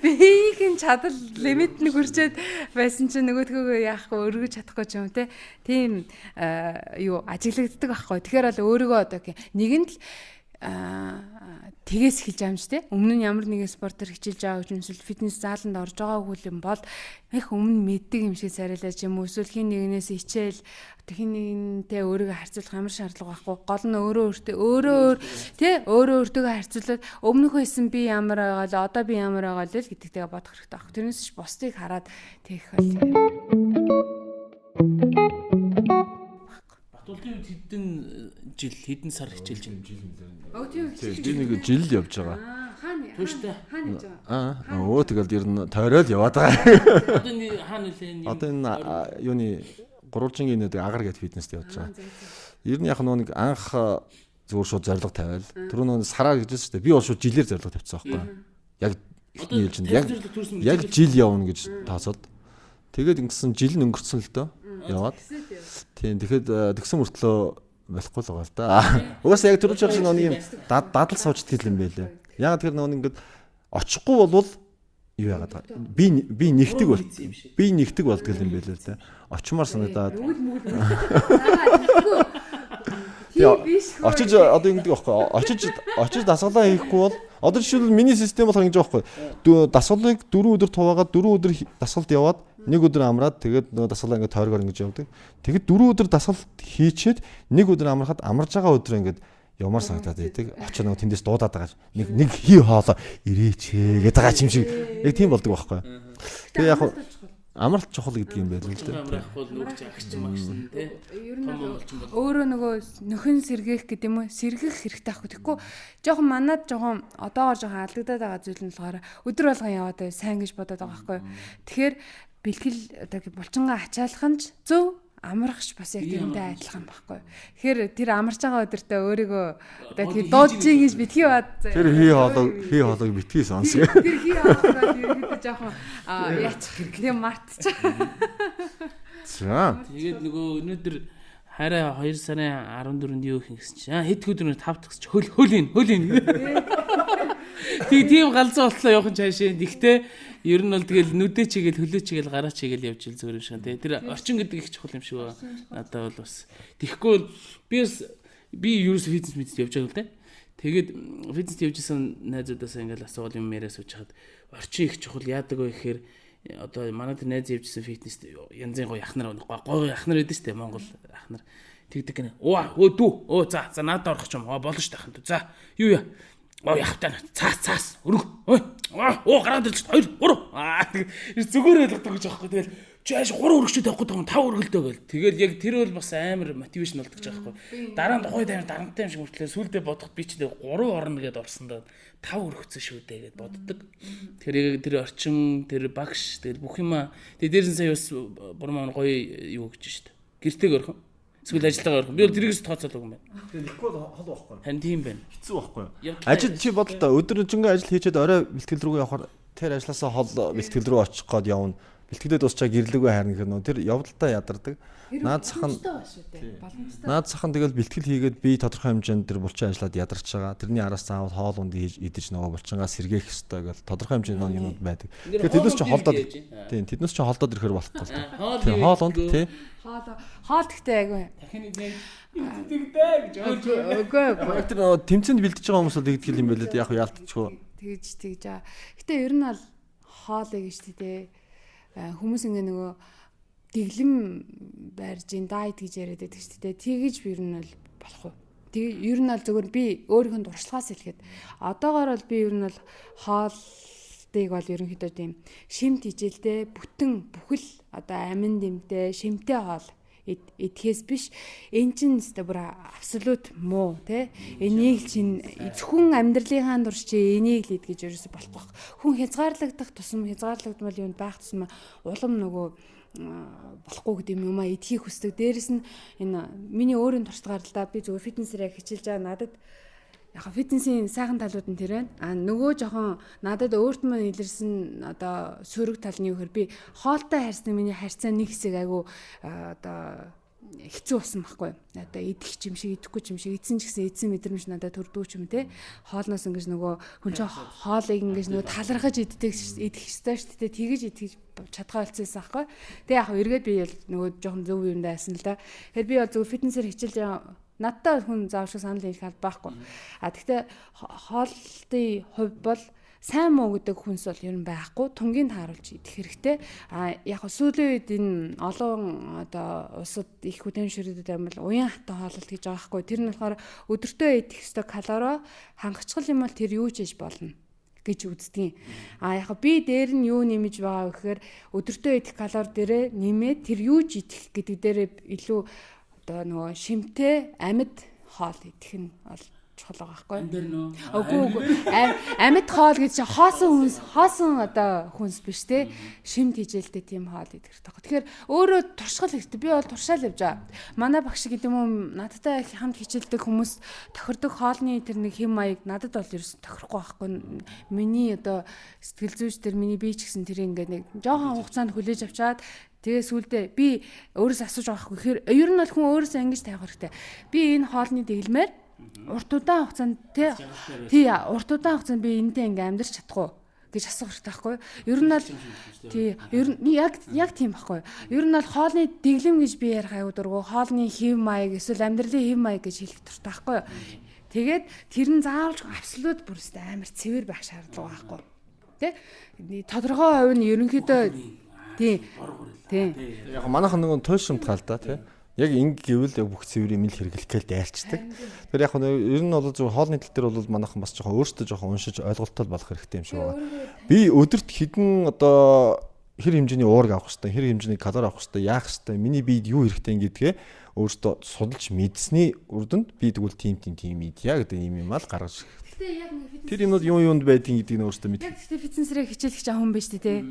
биеийн чадал лимит нь хүрчээд байсан чинь нөгөөдгөөгөө яахгүй өргөж чадахгүй ч юм тий. Тийм юу ажиглагддаг байхгүй. Тэгэхээр бол өөрийгөө одоо нэгэн л тэгээс эхэлж байгаа юм ч тий. Өмнө нь ямар нэгэн спортоор хичээлж байгаа гэж эсвэл фитнес зааланд орж байгаагүй юм бол их өмнө мэддэг юм шиг царайлаа ч юм уу, эсвэл хин нэгнээс хичээл хин нэгнтэй өөрийгөө харьцуулах ямар шаардлага байхгүй. Гол нь өөрөө өөртөө өөрөө тий, өөрөө өөртөөгөө харьцуулаад өмнөхөө исэн би ямар байгаа л одоо би ямар байгаа л гэдэгтэйгээ бодох хэрэгтэй байхгүй. Тэрнээс ч бусдыг хараад тэгэх бол. Батулдын үед хэдэн жил, хэдэн сар хичээлж байна? Өө тийм хичээлж. Би нэг жил явж байгаа. Хаана? Тууштай. Хаана явж байгаа? Өө тэгэл ер нь тойрол яваад байгаа. Одоо энэ хаана нөлөө? Одоо энэ юуны гурвалжингийн нэг агаар гэд фитнест явж байгаа. Ер нь яг нэг анх зүгээр шууд зорилго тавиал. Тэр нөгөө сараар гэж байна шүү дээ. Би бол шууд жилээр зорилго тавьсан байхгүй. Яг эхний ээлжинд яг жил явна гэж тооцоод. Тэгээд ингэсэн жил нь өнгөрцөн л дөө. Яваад. Тийм, тэгэхэд тэгсэн мөртлөө болохгүй л байгаа л да. Угаасаа яг түрүүч явсан нэг юм дадал суучдаг юм байлээ. Яг тэр нөгөө ингээд очихгүй болвол юу яагаад байгаа. Би нэгдэг бол. Би нэгдэг болдгол юм байлээ л да. Очимоор санагдаад. Очиж одоо ингэдэг байхгүй. Очиж дасгалаа хийхгүй бол одоо жишээлбэл миний систем болохоор ингэж байхгүй. Дасгалыг 4 өдөр хуваагаад 4 өдөр дасгалд яваад нэг өдөр амраад тэгээд нөгөө дасгалаа ингээд тойргоор ингэж явдаг. Тэгээд 4 өдөр дасгал хийчээд нэг өдөр амрахад амарж байгаа өдөр ингээд ямар санагдаад байдаг. Очоо нөгөө тэндээс дуудаад байгаа. Нэг хий хоолоо ирээч гэдэг байгаа юм шиг яг тийм болдог байхгүй. Тэгээ яг амралт чухал гэдэг юм байл л дээ. Амрах бол нөгөө чи агч магшин тий. Том болчин бол өөрөө нөгөө нөхөн сэргээх гэдэг юм уу? Сэргэх хэрэгтэй ах. Тэгэхгүй жоохон манад жоохон одоогоор жоохон алдагдаад байгаа зүйл нь болохоор өдөр болгон яваад бай сайн гэж бодоод байгаа байхгүй. Тэгэхээр бэлтгэл одоо булчингаа ачаалах нь ч зөв, амрахч бас яг тэрнтэй адилхан байхгүй. Тэгэхээр тэр амарч байгаа өдөртөө өөрийгөө одоо тэр дуудаж гэж битгий бод. Тэр хий хоолойг битгий сонс. Тэр хий хоолойг ерөөдөө жоохон яачих хэрэгтэй мартчих. За. Тэгээд нөгөө өнөөдөр хараа 2 сарын 14-нд юу хийх гэсэн чинь хэд өдөр 5 дахь гэсэн хөл ин. Тэг тийм галзуу болтлоо явах нь цаашаа. Тэгтээ ер нь бол тэгэл нүдэ чигээл хөлөө чигээл гараа чигээл явж ил зүгээр юм шиг тий. Тэр орчин гэдэг их чухал юм шиг байна. Надад бол бас. Тэгэхгүй би ерөөс фитнес мэдс явж байгаа л дээ. Тэгээд фитнест явж исэн найзуудаасаа ингээл асуувал юм яриа сууж хахад орчин их чухал яадаг вэ гэхээр одоо манай тэр найз явж исэн фитнест янзын гоё ахнар гоё ахнар байдаг шүү дээ. Монгол ахнар тэгдэг гинэ. Оо дүү. Оо за надад орох юм. Оо болно шүү дээ ахын дүү. За юу яа. Оо явах таа цаас өрг. Ой. Оо гараад ирж 2 3. Аа зүгээр ойлгодог гэж аахгүй. Тэгэл чи ааш 3 өргөчөө тавихгүй байгаа юм 5 өргөлдөө гэл. Тэгэл яг тэр бол бас амар мотивашн болдог ч аахгүй. Дараа нь тухайд амар дарамттай юм шиг мөртлөө сүулдэ бодоход би ч 3 орно гэд орсон доо 5 өргөцсөн шүү дээ гэд боддог. Тэр яг тэр орчин, тэр багш тэгэл бүх юма. Тэгээ дээрэн сая бас бурмаа гоё юу гэж штэ. Гэртэйг орхон. Эсвэл ажиллагаа орхон. Би бол тэргээс тооцоолог юм байна. Тэгээ нэггүй бол хол байхгүй. Харин тийм байна. Хэцүү байхгүй. Ажил чи бодлоо өдөржингөө ажил хийчихэд орой бэлтгэл рүү явахаар тэр ажилласаа хол бэлтгэл рүү очих гээд явна. Бэлтгэлээ дуусчаа гэрлэгөө хайрна гэхээр нөө тэр явдалтай ядардаг. Наад зах нь наад зах нь тэгэл бэлтгэл хийгээд би тодорхой хэмжээнд тэр булчин ажиллаад ядарч байгаа. Тэрний араас заавал хоол унд идэж нөгөө булчингаа сэргээх ёстой гэл тодорхой хэмжээний нөө юмуд байдаг. Тэгэхээр тэднээс чи холдоод тийм тэднээс чи холдоод ирэхээр болохгүй л дээ. Тийм хоол унд тий. Хоол гэхдээ айгүй. Дахин нэг иддэг дээ гэж ойлгож. Үгүй үгүй. Тэр нөгөө тэмцээнд бэлдэж байгаа хүмүүс бол тэгдэг юм байлээ. Яг яалтчгүй. Тэгж аа. Гэтэ ер нь бол хоолыг гэж тий. Хүмүүс ингээ нөгөө дэглэм барьж ин дайт гэж яриад байдаг шүү дээ. Тэгэж би ер нь бол болох уу? Тэг ер нь бол зөвхөн би өөрийнх нь туршлагаас хэлэхэд одоогоор бол би ер нь бол хоолтыг бол ерөнхийдөө тийм шимт хичээлтэй бүтэн бүхэл одоо амин дэмтэй шимтэй хоол идэхээс биш эн чинь өстой бүр абсолют муу те энийг чинь зөвхөн амьдралынхаа турш чи энийг л ид гэж ерөөсө болохгүй. Хүн хязгаарлагдах тусам хязгаарлагдмал юунд байх тусам улам нөгөө болохгүй гэдэг юм аа идэхийг хүсдэг. Дээрэс нь энэ миний өөрийн туршлагаар л да би зөвхөн фитнесээр яг хичээлж байгаа надад Яг фитнесийн сайхан талууд нь тэр байна. А нөгөө жоохон надад өөрт мань илэрсэн одоо сөрөг тал нь юу гэхээр би хоолтой харьцны миний харьцаа нэг хэсэг айгу одоо хэцүү болсон байхгүй. Одоо идэх юм шиг идэхгүй юм шиг эдсэн ч гэсэн эдсэн мэдрэмж надад төрдүү ч юм те. Хоолноос ингэж нөгөө хүн чинь хоолыг ингэж нөгөө талархаж иддэг идэх ёстой шүү дээ. Тэгэж идэх чадхаа болцсон байхгүй. Тэгээ яг эргээд би нөгөө жоохон зөв юм дайсан л да. Тэгэхээр би бол зөв фитнесээр хичээлж надтай хүн заавал санал нийлэх алба байхгүй. А тэгтээ хоолтын хувь бол сайн муу гэдэг хүнс бол ер нь байхгүй, тунгийн тааруулж идэх хэрэгтэй. А яг сүүлийн үед энэ олон одоо улсад их хүлээн амил уян хатан хоололт гэж байгаа байхгүй. Тэр нь болохоор өдөртөө идэх ёстой калори хангацгал юм бол тэр юу ч хийж болно гэж үздэг. А яг би дээр нь юу нэмж байгаа вэ гэхээр өдөртөө идэх калори дээрээ нэмээд тэр юу ч идэх гэдэг дээрээ илүү одоо нөгөө шимтэй амьд хоол идэх нь бол чухал байгаа байхгүй. Үгүй үгүй. Амьд хоол гэж чинь хоосон хүнс, хоосон одоо хүнс биш те. Шимт хижээлтэй тийм хоол идэх хэрэгтэй. Тэгэхээр өөрөө туршгал хэрэгтэй. Би бол туршаал явж байгаа. Манай багш гэдэг юм уу надтай хамт хичээлдэг хүмүүс тохирдог хоолны тэр нэг хэм маяг надад бол ерөөсөн тохирохгүй байхгүй. Миний одоо сэтгэл зүйч тэр миний бие ч гэсэн тэр ингээд нэг жоохон хугацаанд хүлээж авчаад тэгээ сүулдэ би өөрөөсөө асууж байгаа байхгүй. Тэгэхээр ер нь бол хүн өөрөөсөө ингэж тавих хэрэгтэй. Би энэ хоолны дэглэмээр урт удаан хугацаанд тий урт удаан хугацаанд би энэтэй ингээ амьдрч чадах уу гэж асуух хэрэгтэй байхгүй юу? Ер нь бол тий ер нь яг тийм байхгүй юу? Ер нь бол хоолны дэглэм гэж би ярих аюу дургу, хоолны хэв маяг эсвэл амьдралын хэв маяг гэж хэлэх дуртай байхгүй юу? Тэгээд тэр нь заавал абсолют бүрстэй амар цэвэр байх шаардлага байхгүй. Тэ? Тодорхой хувь нь ерөнхийдөө тий тий Яг манайхан нөгөө туйлшимтгал да тий. Яг ингэ гэвэл яг бүх цэвэр юм л хэрэглэх гээл дайрчдаг. Тэгэхээр яг нь ер нь бол зөв хоолны тал дээр бол манайхан бас жоохон өөртөө жоохон уншиж ойлголттой болох хэрэгтэй юм шиг байна. Би өдөрт хэдэн одоо хэр хэмжээний уураг авах хэрэгтэй, хэр хэмжээний калори авах хэрэгтэй, яах хэрэгтэй, миний биед юу хэрэгтэй гэдгээ өөртөө судалж мэдсэний үр дүнд би тэгвэл тийм тийм тийм идья гэдэг юм юм ал гаргаж. Гэтэ яг нэг фитнес Тэр юмнууд юм юунд байдгийг гэдгийг нь өөртөө мэдэх. Яг гэтэ фитнесрээ хичээлэх чинь хүн биш үү те.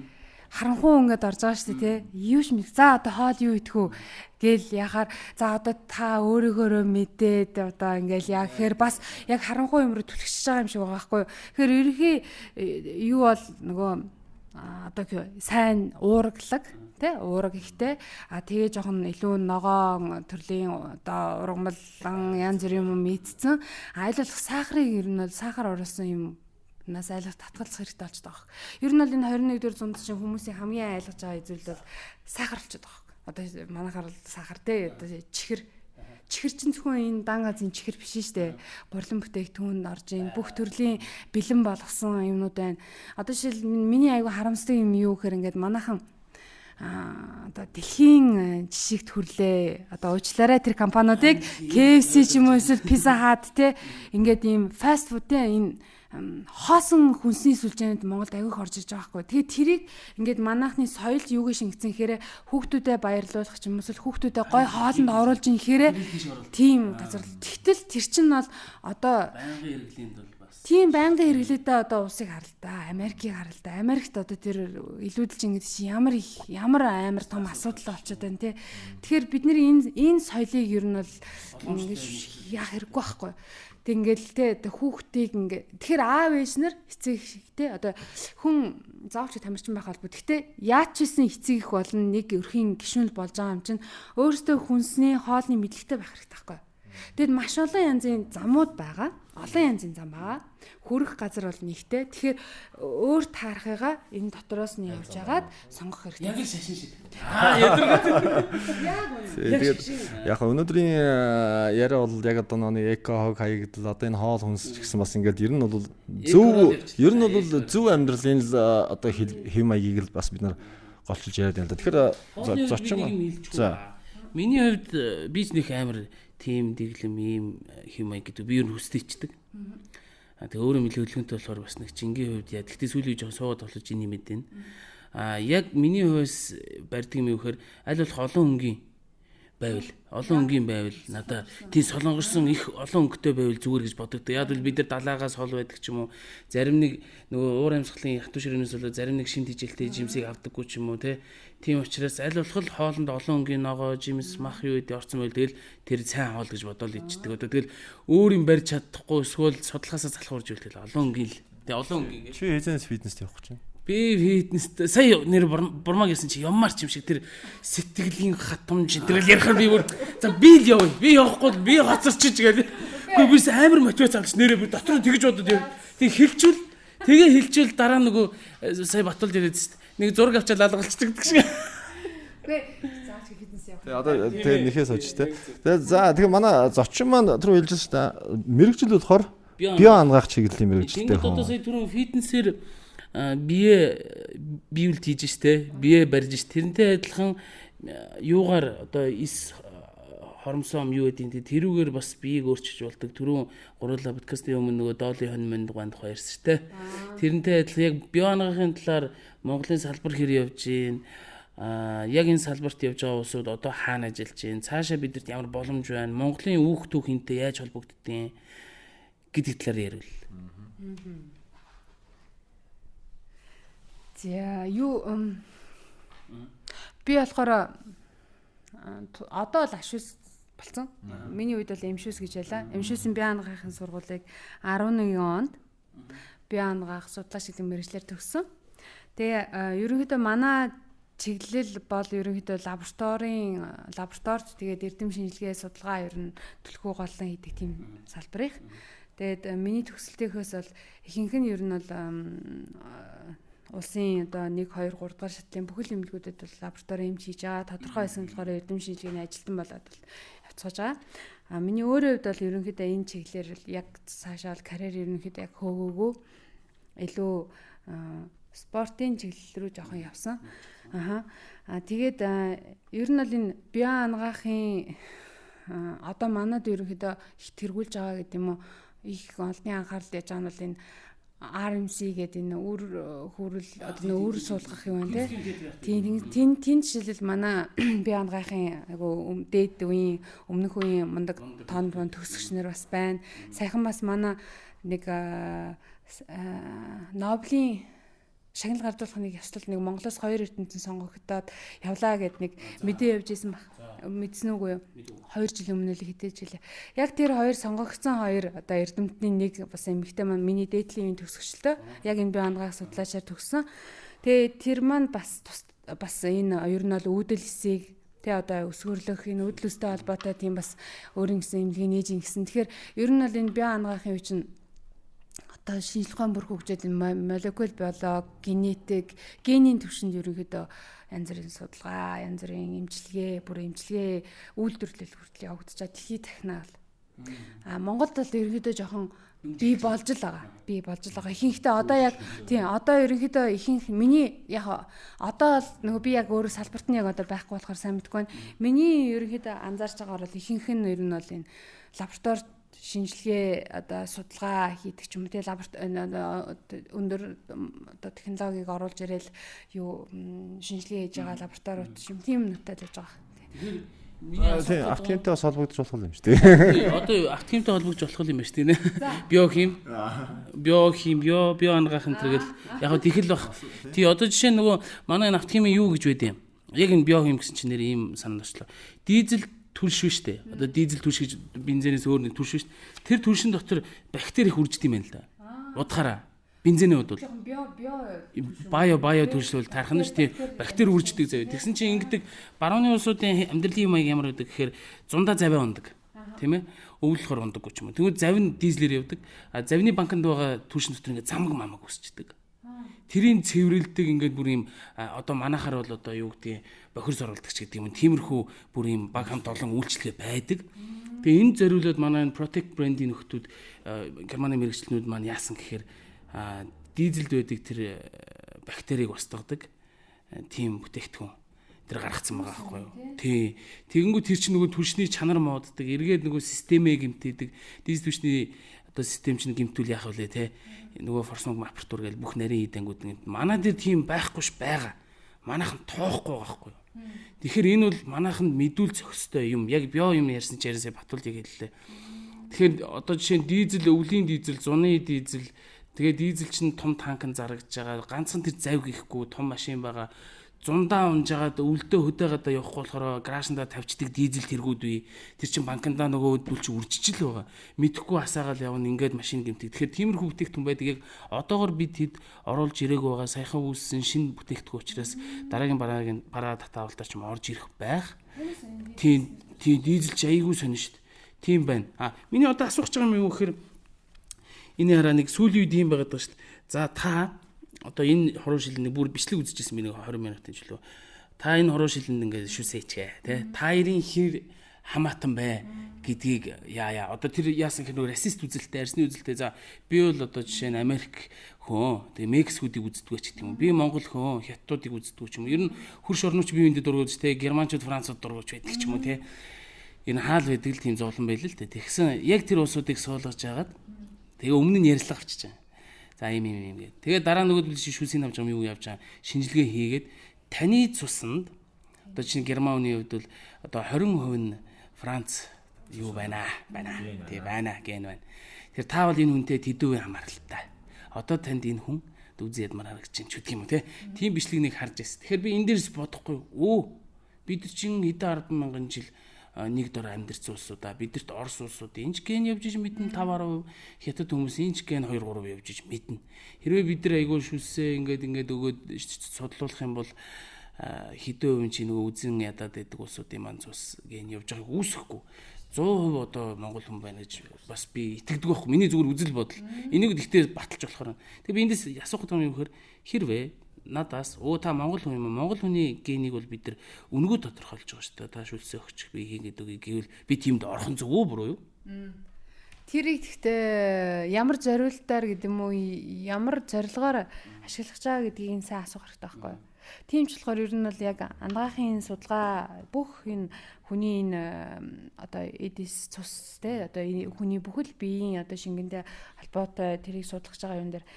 Харанхуй ингээд орж байгаа шүү дээ те. Юу ч мэд. За одоо хоол юу идэх үү гээл яхаар за одоо та өөрөөхөөрөө мэдээд одоо ингээл яа гэхээр бас яг харанхуй юм руу түлхэж байгаа юм шиг байгаа байхгүй юу. Тэгэхээр ерөнхий юу бол нөгөө одоо сайн уураглаг те уураг ихтэй, а тэгээ жоохон илүү ногоон төрлийн одоо ургамлан янз бүрийн юм мэдсэн. Айл болох сахарыг ер нь бол сахар оруулсан юм нас айлах татгалзах хэрэгтэй болчиход байгаа. Ер нь бол энэ 21-р зуунд чинь хүмүүсийн хамгийн айлгаж байгаа зүйл бол сахар болчиход байгаа. Одоо манайхаар бол сахар те одоо чихэр чихэр чинь зөвхөн энэ дан газын чихэр биш шүү дээ. Гурлан бүтээгдэхүүнд орж ийн бүх төрлийн бэлэн болгосон юмнууд байна. Одоо жишээл миний айгу харамсдаг юм юу гэхээр ингээд манайхан одоо дэлхийн жишигт хүрлээ. Одоо уучлаарай тэр компаниудыг KFC ч юм уу эсвэл Pizza Hut те ингээд ийм фаст фуд те энэ хоосон хүнсний сүлжээнд Монголд аягүй их орж ирж байгаа байхгүй. Тэгээ тэрийг ингээд манайхны соёлд юуг шингэсэн гэхээр хүүхдүүдэд баярлуулах ч юм уу эсвэл хүүхдүүдэд гой хоолнд оруулж ин гэхээр тийм газар. Тэгтэл тэр чинь бол одоо байнгын хэрэглээнд бол бас тийм байнгын хэрэглээтэй одоо улсыг харал та, Америкийг харал та. Америкт одоо тэр илүүдэлж ингээд чи ямар их ямар амар том асуудал болчиход байна те. Тэгэхээр бид нэр энэ соёлыг ер нь бол ингээд яах хэрэггүй байхгүй. Тэг ингээл те хүүхдийг ингээ тэгэхээр аав ээж нар эцэг их те одоо хүн заавч тамирчин байх албагүй. Гэхдээ яаж ч исэн эцэг их болно нэг өрхийн гишүүн л болж байгаа юм чинь өөртөө хүнсний хоолны мэдлэгтэй байх хэрэгтэй байхгүй. Тэгэд маш олон янзын замууд байгаа. Олон янзын зам байгаа. Хүрэх газар бол нэгтэй. Тэгэхээр өөр таарахыгаа энэ дотроос нь явж агаад сонгох хэрэгтэй. Яг л шашин шиг. Аа ядаргаа. Яг үнэ. Тэгээд яг өнөөдрийн яриа бол яг одоо нэг эко хог хаягдал одоо энэ хоол хүнс ч гэсэн бас ингээд ер нь бол зөв ер нь бол зөв амьдралын л одоо хэв маягийг л бас бид нар голчилж яриад байна л да. Тэгэхээр зочин. За. Миний хувьд би ч нэг амар тийм дэглэм ийм хэм маяг гэдэг би ер нь хүсдэг ичдэг. А тэгээ өөрөө нэлээд хөдөлгөөнтэй болохоор бас нэг жингийн хувьд яа. Тэгтээ сүүлийн жоохон суугаад тоглож ийн юм мэдэн. А яг миний хувьас барьдаг юм юу гэхээр аль болох олон хөнгийн Байвал олон өнгийн байвал надаа тийм солонгорсон их олон өнгөтэй байвал зүгээр гэж бодогддог. Яг бол бид нар далаагаас хол байдаг ч юм уу, зарим нэг нөгөө уур амьсгалын хатуу ширүүнээс болоод зарим нэг шин тижээлтэй жимсийг авдаггүй ч юм уу те. Тийм учраас аль болох хоолнд олон өнгийн ногоо, жимс, мах юу гэдэг орсон байл тэгэл тэр сайн хоол гэж бодоол ичдэг. Одоо тэгэл өөр юм барьж чадахгүй эсвэл судлахаасаа залхуурж ивэл тэгэл олон өнгийн л. Тэгээ олон өнгийн гэж. Чи хэзээс фитнест явах гэж байна? Би фитнест сая нэр бурмаа гэсэн чи ямаар ч юм шиг тэр сэтгэлийн хатамж тэгэл ярихаар би бүр за би л явъя. Би явахгүй би хоцорчиж гээл. Үгүй бис амар мотивац авч нэрээ би дотор нь тэгж бодод яв. Тэг хилчүүл тэгээ хилчүүл дараа нөгөө сая Батулд яриад шүү дээ. Нэг зураг авчаад алгалцдаг гэдэг шиг. Үгүй зааж фитнес явах. Тэгээ одоо тэгээ нэхээс сууж тэ. Тэгээ за тэгээ манай зочин маань түрүү хэлж шүү дээ. Мэргэжил болохоор био ангаах чиглэлийн мэргэжилтэй хүн. Одоо сая түрүү фитнесээр бие биелд хийж штэ, бие барьж ш. Тэрнтэй адилхан юугаар одоо эс хоромсоом юу гэдэг нь тэрүүгээр бас биеийг өөрчилж болдог. Түрүүн гурлаа подкастын өмнө нөгөө доолын хонь монд ганд тухай ярьсан штэ. Тэрнтэй адилхан яг био ангаахын талаар Монголын салбар хэр явж гин, яг энэ салбарт явж байгаа улсууд одоо хаана ажиллаж гин, цаашаа бидэрт ямар боломж байна, Монголын үүх түүх хинтэй яаж холбогддгийг гэдэг талаар ярил. За юу би болохоор одоо л ашвс болсон. Миний үед бол эмшүүс гэж байлаа. Эмшүүсийн бие ангаахын сургуулийг 11 онд бие ангаах судлаач гэдэг мэргэжлээр төгссөн. Тэгээ ерөнхийдөө манай чиглэл бол ерөнхийдөө лабораторид тэгээд эрдэм шинжилгээ судалгаа ер нь түлхүү голлон хийдэг тийм салбар их. Тэгээд миний төгсөлтийнхөөс бол ихэнх нь ер нь бол улсын одоо 1 2 3 дугаар шатлын бүхэл эмнэлгүүдэд бол лаборатори эмч хийж байгаа. Тодорхой хэсэг нь болохоор эрдэм шинжилгээний ажилтан болоод бол явцгааж байгаа. А миний өөрийн хувьд бол ерөнхийдөө энэ чиглэлээр яг цаашаа л карьер ерөнхийдөө яг хөөгөөгүй илүү спортын чиглэл рүү жоохон явсан. Аха. А тэгээд ер нь бол энэ био ангаахын одоо манад ерөнхийдөө их тэргүүлж байгаа гэдэг юм уу, их олонний анхаарал яаж байгаа нь бол энэ RMC гэдэг энэ үр хүрэл одоо нөө үр суулгах юм байна тий. Тийм тийм жишээлбэл манай био ангаахын айгу дээд үеийн өмнөх үеийн мундаг тон тон төгсөгч нар бас байна. Сайхан бас манай нэг Нобелийн шагнал гардуулах нэг ёслол нэг Монголоос 2 эрдэмтэн сонгогдоод явлаа гэд нэг мэдээ явж исэн баг. Мэдсэн үгүй юу? 2 жилийн өмнө л хэдэж жилээ. Яг тэр хоёр сонгогдсон хоёр одоо эрдэмтний нэг бас эмэгтэй маань миний дээдлийн үеийн төгсөгчлөө. Яг энэ бие ангаах судлаачаар төгссөн. Тэгээ тэр маань бас бас энэ ер нь бол үүдэл эсийг тэ одоо өсвөрлөх энэ үүдэл өстэй холбоотой тийм бас өөрийн гэсэн эмнэлгийн нээж ингэсэн. Тэгэхээр ер нь бол энэ бие ангаахын үе чинь одоо шинжлэх ухаан бүр хөгжөөд энэ молекул биолог, генетик, генийн түвшинд ерөнхийдөө янз бүрийн судалгаа, янз бүрийн эмчилгээ, бүр эмчилгээ үйлдвэрлэл хүртэл явагдчихаа дэлхийд дахнаа бол. А Монголд бол ерөнхийдөө жоохон бий болж л байгаа. Бий болж л байгаа. Ихэнхдээ одоо яг тийм одоо ерөнхийдөө ихэнх миний яг одоо л нөгөө би яг өөрөө салбарт нь яг одоо байхгүй болохоор сайн мэдэхгүй байна. Миний ерөнхийдөө анзаарч байгаагаар бол ихэнх нь ер нь бол энэ лаборатори шинжилгээ одоо судалгаа хийдэг ч юм уу те лаборатори өндөр одоо технологиг оруулж ирээл юу шинжилгээ хийж байгаа лабораториуд ч юм тийм нүдтэй л явж байгаа. Тэгэхээр миний тийм автохимтэй бас холбогдож болох юм шүү дээ. Одоо автохимтэй холбогдож болох юм байна шүү дээ. Биохим, биохим, био ангаах энэ төр гэл яг хөө тэгэл бах. Тий одоо жишээ нь нөгөө манай энэ автохимийн юу гэж байд юм. Яг энэ биохим гэсэн чинь нэр ийм санаанд очлоо. Дизель түлш биш үү? Одоо дизель түлш гэж бензинээс өөр нэг түлш биш. Тэр түлшин дотор бактери их үрждэг юм байна л да. Удахаараа. Бензиний хувьд бол био био түлш бол тарах нь шүү дээ. Бактери үрждэг заяа. Тэгсэн чинь ингэдэг барууны улсуудын амьдралын маяг ямар байдаг гэхээр зундаа завиа ундаг. Тийм ээ? Өвлөхөр ундаггүй ч юм уу. Тэгвэл завь нь дизелээр явдаг. А завны банкнд байгаа түлшин дотор ингээ замаг мамаг өсчдөг. Тэрийн цэвэрлдэг ингээд бүр юм одоо манайхаар бол одоо юу гэдгийг бохир соролдог ч гэдэг юм. Тиймэрхүү бүр юм баг хамт олон үйлчлэгээ байдаг. Тэгээ энэ зориулаад манай энэ Protect брендийн нөхдүүд Германы мэргэжилтнүүд маань яасан гэхээр дизелд байдаг тэр бактерийг устгадаг тийм бүтээгдэхүүн тэр гаргацсан байгаа байхгүй юу. Тий. Тэгэнгүүт тэр чинь нөгөө түлшний чанар моддаг, эргээд нөгөө системээ гэмтээдэг. Дизель түлшний одоо систем чинь гэмтүүл яах вэ те? Нөгөө форсмаг апартур гэж бүх нарийн хийдэнгүүд ингэ. Манай дээр тийм байхгүй ш байгаа. Манайхан тоохгүй байгаа байхгүй юу. Тэгэхээр энэ бол манайханд мэдүүл зохистой юм. Яг био юм ярьсан ч яриасаа Батулд яг хэллээ. Тэгэхээр одоо жишээ нь дизель, өвлийн дизель, зуны дизель, тэгээ дизель чинь том танк нь зарагдж байгаа. Ганцхан тэр завь гихгүй том машин байгаа. Зундаа унжгаад өвлдөө хөдөөгээд явахгүй болохоор гаражндаа тавьчихдаг дизель тэргүүд бий. Тэр чинь банкндаа нөгөө өдөл чи үржиж л байгаа. Мэдхгүй асаагаал явна, ингээд машин гэмтэг. Тэгэхээр тиймэрхүү бүтээгдэхүүн байдаг. Яг одоогор бид хэд оруулж ирээгүй байгаа саяхан үүссэн шинэ бүтээгдэхүүн учраас дараагийн бараагийн бараа татаавалтаар ч юм орж ирэх байх. Тийм тийм дизель чи айгүй сонь шүү дээ. Тийм байна. А миний одоо асуух гэж байгаа юм юу гэхээр энэ хараа нэг сүүлийн үед юм байгаад байгаа шүү дээ. За та одоо энэ хуруу шилэнд бүр бичлэг үзчихсэн би нэг 20 минутын жилөө. Та энэ хуруу шилэнд ингээд шүсээчгээ тий. Та хоёрын хэр хамаатан бай гэдгийг яа. Одоо тэр яасан гэхээр нөгөө расист үзэлтэй, арсны үзэлтэй. За би бол одоо жишээ нь Америк хүн, тэгээ Мексикүүдийг үздэг ч гэдэг юм. Би Монгол хүн, Хятадуудыг үздэг ч юм. Ер нь хөрш орнууч бие биендээ дургуйж тий, германчууд Францууд дургуйж байдаг ч юм уу тий. Энэ хаал байдаг л тийм зовлон байл л дээ. Тэгсэн яг тэр улсуудыг суулгаж хагаад тэгээ өмнө нь ярьцлага авчиж байгаа. За ийм ийм ийм гэдэг. Тэгээ дараа нөгөөдөл чи шүсийн авч байгаа юм юу явж байгаа. Шинжилгээ хийгээд таны цуснд одоо чинь герман хүний хувьд бол одоо 20% нь Франц юу байна. Тий байна ген байна. Тэр та бол энэ хүнтэй тэдүү хамааралтай. Одоо танд энэ хүн үзий ядмаар харагдаж чинь ч гэдэг юм уу те. Тийм бичлэг нэг харж байсан. Тэгэхээр би энэ дээрс бодохгүй. Өө бид нар чинь хэдэн 10 мянган жил нэг дор амьдарсан улсуудаа бидэрт Орос улсууд энэ ч ген явж иж мэднэ 5-10%, Хятад хүмүүс энэ ч ген 2-3% явж иж мэднэ. Хэрвээ бид нар айгүй шүлсээ ингээд өгөөд судлуулах юм бол хэдэн хувийн чи нөгөө үзэн ядаад байдаг улсуудын маань цус ген явж байгааг үүсэхгүй. 100% одоо монгол хүн байна гэж бас би итгэдэг байхгүй. Миний зүгээр үзэл бодол. Энийг гэхдээ баталж болохоор. Тэгээ би эндээс асуух гэдэг юм гэхээр хэрвээ надаас та монгол хүн юм уу? Монгол хүний генийг бол бид нар үнгүү тодорхойлж байгаа шүү дээ. Та шүлсээ өгчих би хийгээд үгүй гэвэл би тиймд орхон зүг үү буруу юу? Тэрийг гэхдээ ямар зориултаар гэдэг юм уу, ямар зорилгоор ашиглах чаа гэдгийг сайн асуух хэрэгтэй байхгүй юу? Тийм ч болохоор ер нь бол яг ангаахын судалгаа бүх энэ хүний энэ одоо эдис цус те одоо хүний бүхэл биеийн одоо шингэнтэй холбоотой тэрийг судлах байгаа юм дээр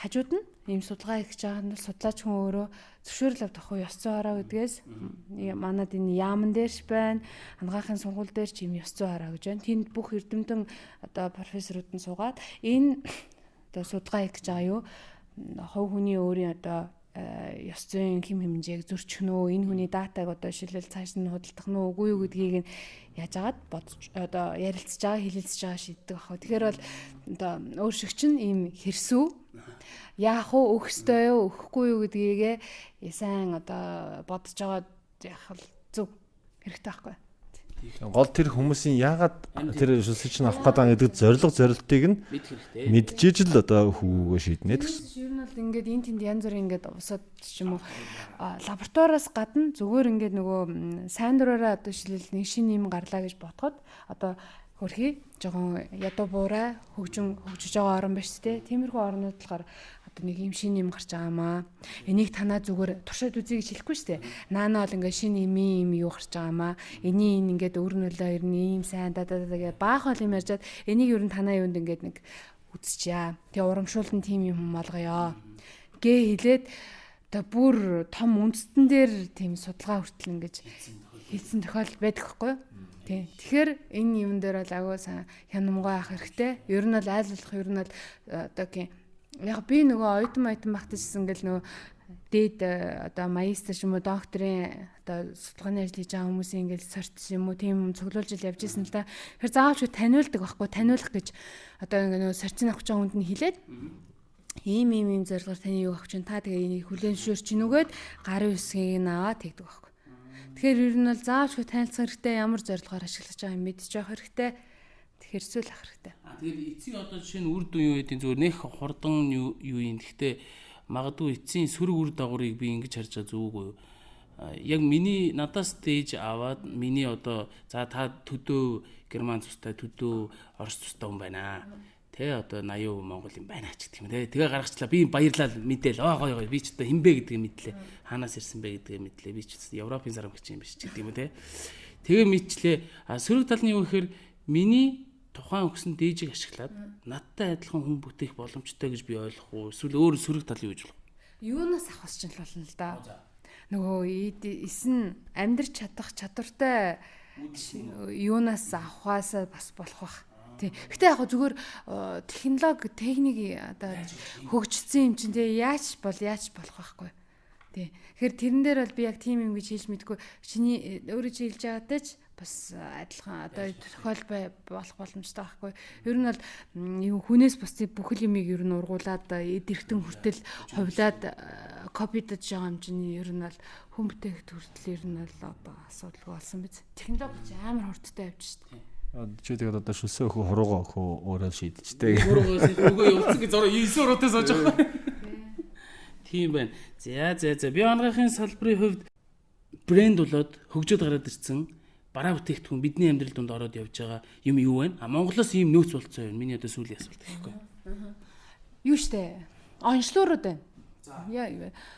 хажууд нь ийм судалгаа хийж байгаа нь судлаач хүн өөрөө зөвшөөрөл авах уу ёс зүй хараа гэдгээс манад энэ яамн дээрч байна, ангаахын сургууль дээр ч ийм ёс зүй хараа гэж байна. Тэнд бүх эрдэмтэн одоо профессорууд нь суугаад энэ одоо судалгаа хийж байгаа юу хувь хүний өөрийн одоо ёс зүйн хэм хэмжээг зөрчих нь үү, энэ хүний датаг одоо шилэл цааш нь худалдах нь үгүй юу гэдгийг нь яаж агаад бодож одоо ярилцж байгаа, хэлэлцэж байгаа шийддэг аах. Тэгэхээр бол одоо өөр шиг чинь ийм хэрсүү яах вэ, өгөх ёстой юу, өгөхгүй юу гэдгийг сайн одоо бодож байгаа яах л зөв хэрэгтэй байхгүй. Гол тэр хүмүүсийн яагаад тэр шүлсийг чинь авах гэдэг гэдэг зорилго зорилтыг нь мэдчихэж л одоо хүүгөө шийднэ гэсэн. Ер нь бол ингээд энэ тэнд янз бүрийн ингээд усад ч юм уу лабораториос гадна зүгээр ингээд нөгөө сайн дураараа одоо шилэл нэг шинэ юм гарлаа гэж бодоход одоо хөрхий жоохон ядуу буурай хөгжиж байгаа орн биш те. Тиймэрхүү орнууд болохоор одоо нэг юм шинэ юм гарч байгаа маа. Энийг танаа зүгээр туршаад үзье гэж хэлэхгүй шүү дээ. Наана бол ингээд шинэ юм юу гарч байгаа маа. Эний энэ ингээд өр нөлөө ер нь ийм сайн да да да гэж баах бол юм ярьжад энийг ер нь танаа юунд ингээд нэг үзчихье. Тэгээ урамшуулсан тийм юм болгоё гэ хэлээд одоо бүр том үндэстэн дээр тийм судалгаа хүртэл ингэж хийсэн тохиолдол байдаг хгүй юу? Тийм. Тэгэхээр энэ юм дээр бол агуу сайн хянамгай авах хэрэгтэй. Ер нь бол айл болох ер нь бол одоо тийм яг би нөгөө оюутан багтажсэн ингээл нөгөө дээд одоо магистр ч юм уу докторийн одоо судалгааны ажил хийж байгаа хүмүүсийн ингээл сорт юм уу тийм юм цуглуулж ил явж исэн л да. Тэгэхээр заавал ч таниулдаг байхгүй таниулах гэж одоо ингээ нөгөө сортын авах гэж байгаа хүнд нь хэлээд ийм ийм ийм зорилгоор таны юу авах чинь та тэгээ энийг хүлээн зөвшөөрч гинүгээд гарын үсгийг нь аваа тэгдэг байхгүй. Тэгэхээр ер нь бол заавал ч танилцах хэрэгтэй, ямар зорилгоор ашиглаж байгаа юм мэдчих явах хэрэгтэй. Тэгэхээр зүйл ах хэрэгтэй. Тэгэхээр эцсийн одоо жишээ нь үр дүн юу гэдэг зүгээр нэх хурдан юу юм. Гэхдээ магадгүй эцсийн сөрөг үр дагаврыг би ингэж харж байгаа зүг үү? Яг миний надаас дээж аваад миний одоо за та төдөө герман цустай төдөө орос цустай хүн байна. Тэ одоо 80% монгол юм байна ч гэх юм те. Тэгээ гаргачлаа. Би баярлал мэдээл. Аа гоё гоё би ч одоо хинбэ гэдгийг мэдлээ. Хаанаас ирсэн бэ гэдгийг мэдлээ. Би ч Европын сарамгч юм биш ч гэдэг юм те. Тэгээ мэдчлээ. А сөрөг тал нь юу гэхээр миний тухайн өгсөн дээжийг ашиглаад надтай адилхан хүн бүтээх боломжтой гэж би ойлгох уу? Эсвэл өөр сөрөг тал юу гэж болох вэ? Юунаас авах ч юм болно л да. Нөгөө эсэн амьдрч чадах чадвартай юунаас авахаасаа бас болох бах. Тий. Гэтэ яг зүгээр технологи, техник одоо хөгжсөн юм чинь тий яаж болох байхгүй. Тий. Тэгэхээр тэрэн дээр бол би яг тийм юм гэж хэлж мэдгүй. Чиний өөрөө чи хэлж байгаатай ч бас адилхан одоо тохиол болох боломжтой байхгүй. Ер нь бол юу хүнээс бусдыг бүхэл юмыг ер нь ургуулад эд эрхтэн хүртэл хувлаад копидож байгаа юм чинь ер нь бол хүн бүтээгт хүртэл ер нь бол одоо асуудалгүй болсон биз. Технологи ч амар хурдтай явж шít. Чи тэгээд одоо шүлсээ өхөө хуруугаа өхөө өөрөө шийдэж тэ. Хуруугаа өгөө явуулсан гэж зураг 9 уруутай сууж байгаа. Тийм байна. За. Био анагаахын салбарын хувьд брэнд болоод хөгжөөд гараад ирсэн бараа бүтээгдэхүүн бидний амьдрал дунд ороод явж байгаа юм юу вэ? А Монголоос ийм нөөц болцсон юм. Миний одоо сүүлийн асуулт гэхгүй. Юу штэ? Онцлоорууд байна. Яа,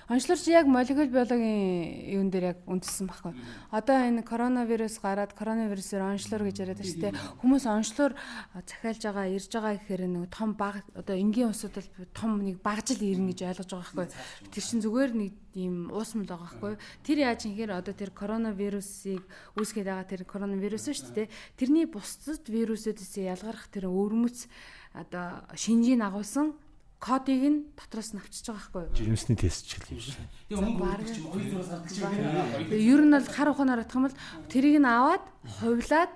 онцлоор чи яг молекул биологийн юун дээр яг үндэссэн байхгүй. Одоо энэ коронавирус гараад коронавирусээр онцлоор гэж яриад байна шүү дээ. Хүмүүс онцлоор захиалж байгаа, ирж байгаа гэхээр нэг том баг одоо энгийн улсууд бол том нэг багжил ирнэ гэж ойлгож байгаа байхгүй. Тэр чин зүгээр нэг ийм уусмал байгаа байхгүй. Тэр яаж юм гэхээр одоо тэр коронавирусыг үүсгээд байгаа тэр коронавирус шүү дээ. Тэрний бусдад вирусүүдээс ялгарх тэр өвөрмөц одоо шинжийг агуулсан кодыг нь дотроос нь авчиж байгаа байхгүй юу? Жирэмсний тест ч гэх юм шиг. Тэгээ мөнгө өгдөг ч юм уу, 2 зураас гардаг ч юм уу. Ер нь бол хар ухаанаар бодох юм бол тэрийг нь аваад хувлаад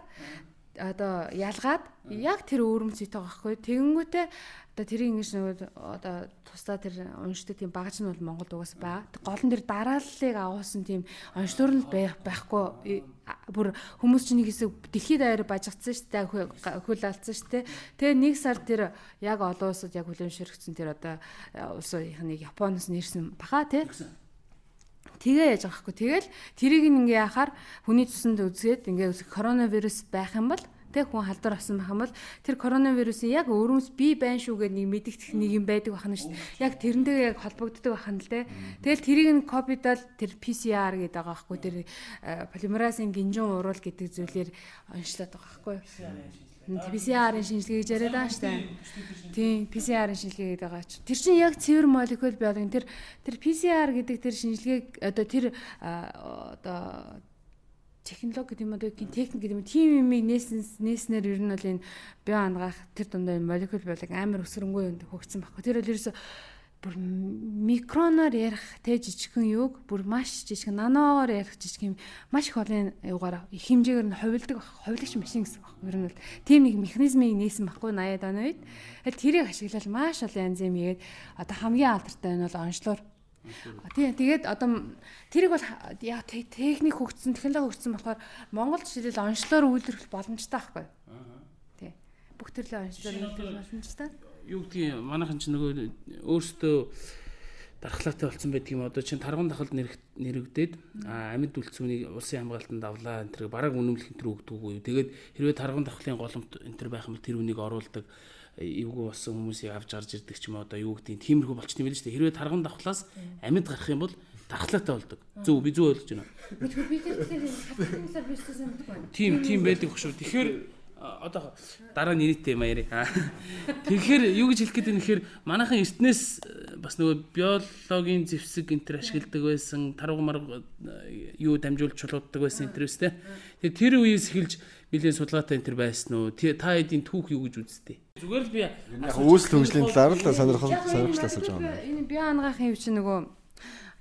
одоо ялгаад яг тэр өвөрмөц байгаа байхгүй юу? Тэгэнгүүтээ одоо тэрийг ингэж нөгөө одоо тусдаа тэр уншдаг тийм багаж нь бол Монголд угаас байгаа. Гол нь тэр дарааллыг агуулсан тийм онцлог нь байхгүй. Бүр хүмүүс чинь нэг хэсэг дэлхийд даяар бажигдсан шүү дээ, хөл алдсан шүү дээ. Тэгээ нэг сар тэр яг олон улсад яг хүлэмжшөрөгдсөн тэр одоо улсын нэг Японоос нэрсэн баха тий. Тэгээ яаж байгаа хгүй. Тэгэл тэрийг ингээ яхаар хүний цуснд үзгээд ингээ коронавирус байх юм бол тэг хүн халдвар авсан байх юм бол тэр коронавирусын яг өвөрмөц бий байна шүү гэдэг нэг мэдэгдэх нэг юм байдаг бахна шүү дээ. Яг тэрнтэйгээ яг холбогддог бахна л дээ. Тэгэл тэрийг нь копидал тэр PCR гэдэг байгаа байхгүй, тэр полимеразын гинжин уруул гэдэг зүйлээр онцлоод байгаа байхгүй. PCR-ын шинжилгээ гэж яриад байгаа шүү дээ. Тийм, PCR-ын шинжилгээ гэдэг байгаа чи. Тэр чинь яг цэвэр молекул биологийн тэр PCR гэдэг тэр шинжилгээг одоо тэр одоо технологи гэдэг юм уу, техник гэдэг юм тийм юмыг нээснээр ер нь бол энэ био анагаах тэр дундаа энэ молекул биологи амар өсөрөнгөө юм хөгжсөн байхгүй. Тэр бол ерөөсө бүр микроноор ярих тэ жижигхэн юуг бүр маш жижигхэн наноогоор ярих жижиг юм маш их олон юугаар их хэмжээгээр нь хувилдаг хувилагч машин гэсэн баг. Ер нь бол тийм нэг механизмыг нээсэн байхгүй 80-ад оны үед. Тэгэл тэрийг ашиглал маш олон янз юм хийгээд одоо хамгийн алдартай нь бол онцлоор. Тийм, тэгээд одоо тэрийг бол яг техник хөгжсөн, технологи хөгжсөн болохоор Монгол жишээлбэл онцлоор үйлдвэрлэх боломжтой байхгүй. Тийм. Бүх төрлийн онцлоор үйлдвэрлэх боломжтой. Юу гэдгийг манайхан ч нөгөө өөрсдөө дархлаатай болсон байдаг юм. Одоо чинь тарган дахалд нэрэгдээд амьд үлдсүүнийг улсын хамгаалтанд авлаа. Энэ тэр бараг үнэмлэх энэ төр өгдөггүй. Тэгээд хэрвээ тарган дахлын голомт энэ төр байх юм бол тэр үнийг оруулдаг. Эвгүй болсон хүмүүсийг авч гарч ирдэг ч юм уу одоо юу гэдгийг тиймэрхүү болчихсон юм байл шүү дээ. Хэрвээ тарган давхлаас амьд гарах юм бол дархлаатай болдог. Зөв би зөв ойлгож байна. Би тэр талаар би өстөсөн мэдгүй байна. Тийм байдаг шүү. Тэгэхээр одоо дараа нэртэй юм яриа. Тэгэхээр юу гэж хэлэх гээд байна гэхээр манайхан эртнээс бас нөгөө биологийн зэвсэг энэ төр ашигладаг байсан, тарга марга юу дамжуулж чулууддаг байсан энэ төр өстэй. Тэгэхээр тэр үеэс эхэлж нэлээд судалгаатай энэ төр байсан уу? Та хэдийн түүх юу гэж үзтээ? Зүгээр л би яг үүсэл хөгжлийн талаар л сонирхолтой асууж байгаа юм. Энэ био анагаахын юу чинь нөгөө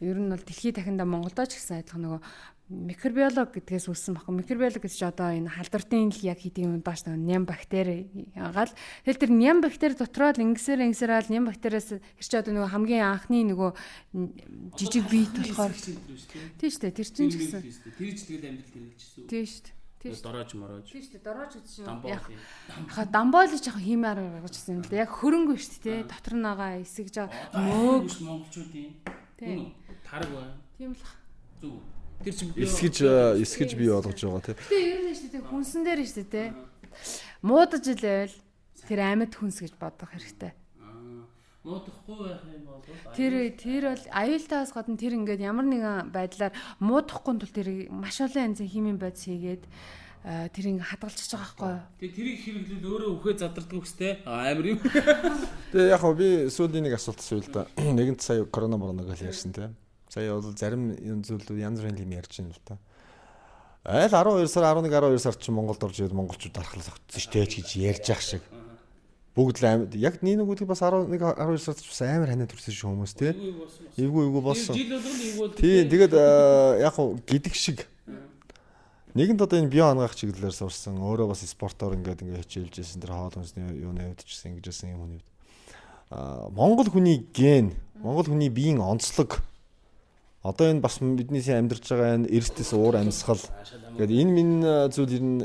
ер нь бол дэлхийд дахиндаа Монголдо ч гэсэн адилхан нөгөө микробиолог гэдгээс үүссэн баггүй. Микробиолог гэж чи одоо энэ халдвартын л яг хийдэг юм бааш нэг ням бактери ягаал. Тэгэл тэр ням бактери дотроо л ингэсээр ал ням бактериас тэр чи одоо нөгөө хамгийн анхны нөгөө жижиг биет болохоор тийм шүү дээ. Тэр чинь ч гэсэн тэр ч тэгэл амьдрал хэрэгжилсэн. Тийм шүү дээ. Дороож мороож. Тийм шүү дээ. Дороож гэж чинь яг дамбоолж яг хиймээр гаргаж ирсэн юм л да. Яг хөрөнгө шүү дээ. Дотор нь байгаа эсэж байгаа мөөг монголчуудын. Тийм. Тараг байна. Тийм л. Зүг. Тэр чинь эсгэж бий болгож байгаа тийм. Гэтэ ер нь шүү дээ хүнсэн дээр шүү дээ. Муудаж л байвал тэр амьд хүнс гэж бодох хэрэгтэй. Муудахгүй байх юм бол тэр бол аюултаас гадна тэр ингээд ямар нэгэн байдлаар муудахгүй тул тэр маш олон янзын химийн бодис хийгээд тэр ингээ хадгалчихж байгаа байхгүй юу? Тэгээ тэрийг хэрэглүүл өөрөө үхээ задардаг үстэй амар юм. Тэгээ яг хөө би сүүлийн нэг асуулт асууя л да. Нэгэнт сая корона морона гэж ярьсан тийм. Сая бол зарим юм зүйлүүд янз бүрийн юм ярьж байна л да. Айл 12 сар 11 12 сар чинь Монголд орж ирээд монголчууд дархлаа зогтсон шүү дээ гэж ярьж ах шиг. Бүгд л яг нэг нүгүүдийг бас 11 12 сард ч бас амар ханаа төрсөн шүү хүмүүс тий. Эвгүй эвгүй болсон. Жил болгоно эвгүй бол. Тийм тэгээд яг хуу гэдэг шиг. Нэгэнт одоо энэ био ангаах чиглэлээр сурсан. Өөрөө бас спортоор ингээд ингээд хичээлж исэн тэр хоол хүнсний юуны хувьд ч гэсэн ингэж исэн юм хүний хувьд. Аа Монгол хүний ген, Монгол хүний биеийн онцлог. Одоо энэ бас бидний амьдарч байгаа энэ эрсдэс уур амьсгал гэдэг энэ минь зүйл ер нь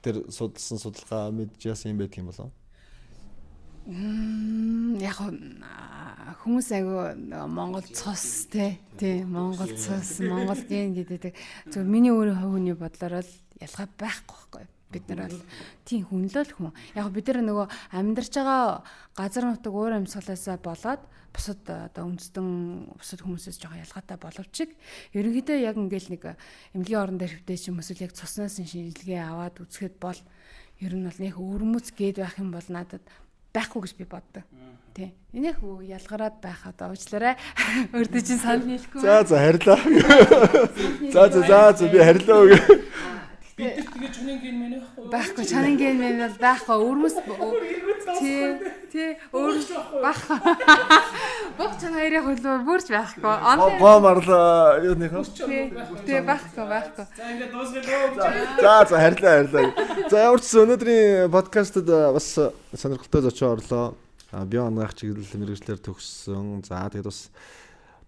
тэр судалсан судалгаа мэдж яасан юм байдаг юм болов? Яг хүмүүс айгүй Монгол цус тий Монгол цус, Монгол ген гэдэг. Зөв миний өөрийн хувь хүний бодлоор л ялгаа байхгүй байхгүй. Бид нар бол тийм хүн л хүн. Яг бид нар нөгөө амьдарч байгаа газар нутаг уур амьсгалаасаа болоод бусад одоо үндэстэн бусад хүмүүсээс жоохон ялгаатай боловч ерөнхийдөө яг ингээл нэг эмнэлгийн орон дээр хөвтэй ч юм эсвэл яг цуснаас нь шинжилгээ аваад үзэхэд бол ер нь бол нэх өвөрмөц гээд байх юм бол надад байхгүй гэж би боддог. Тий. Энийх ялгараад байх одоо уучлаарай. Өөртөө чинь санал нийлэхгүй. За за харилаа. За за за за би харилаа. Бид нар тэгээ чонын ген мэн байхгүй. Байхгүй, чонын ген мэн бол байхгүй. Өрмөс тий, тий, өөр байхгүй. Бог чон хоёрын хөлөө бүрч байхгүй. Гоо марлаа юу нөх. Тий, байхгүй, байхгүй. За ингээд дуусгая дөө. За за харилаа харилаа. За ямар ч өнөөдрийн подкастт бас сонирхолтой зочин орлоо. Био ангаах чиглэл мэргэжлээр төгссөн. За тэгээд бас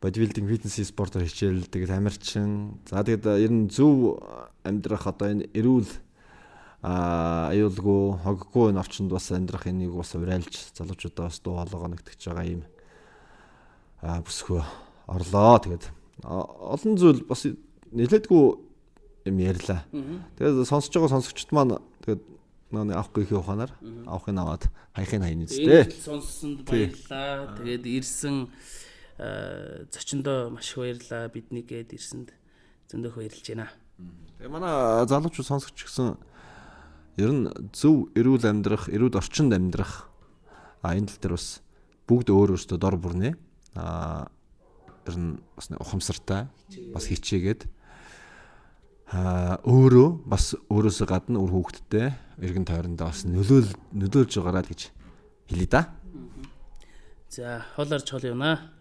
бодибилдинг, фитнес спортоор хичээлдэг тамирчин. За тэгээд ер нь зөв амьдрах одоо энэ эрүүл аюулгүй, хоггүй энэ орчинд бас амьдрах энийг бас урайлж залуучуудаа бас дуу хоолойгоо нэгтгэж байгаа юм бүсгүй орлоо. Тэгээд олон зүйл бас нэлээдгүй юм ярьлаа. Тэгээд сонсож байгаа сонсогчд маань тэгээд нэг авахгүй их ухаанаар авахыг аваад хаяхыг хайна үстэй. Сонссонд баярлалаа. Тэгээд ирсэн зочиндоо маш их баярлалаа. Бидний гээд ирсэнд зөндөх баярлж байна. Тэгээ манай залуучууд сонсогч гэсэн ер нь зөв эрүүл амьдрах, эрүүл орчинд амьдрах энэ тал дээр бас бүгд өөр өөртөө дор бүрнэ. Ер нь бас ухамсартай бас хичээгээд өөрөө бас өөрөөсөө гадна үр хүүхэдтэй эргэн тойрондоо бас нөлөөлж байгаарай л гэж хэлье да. За хоолоор чол явна.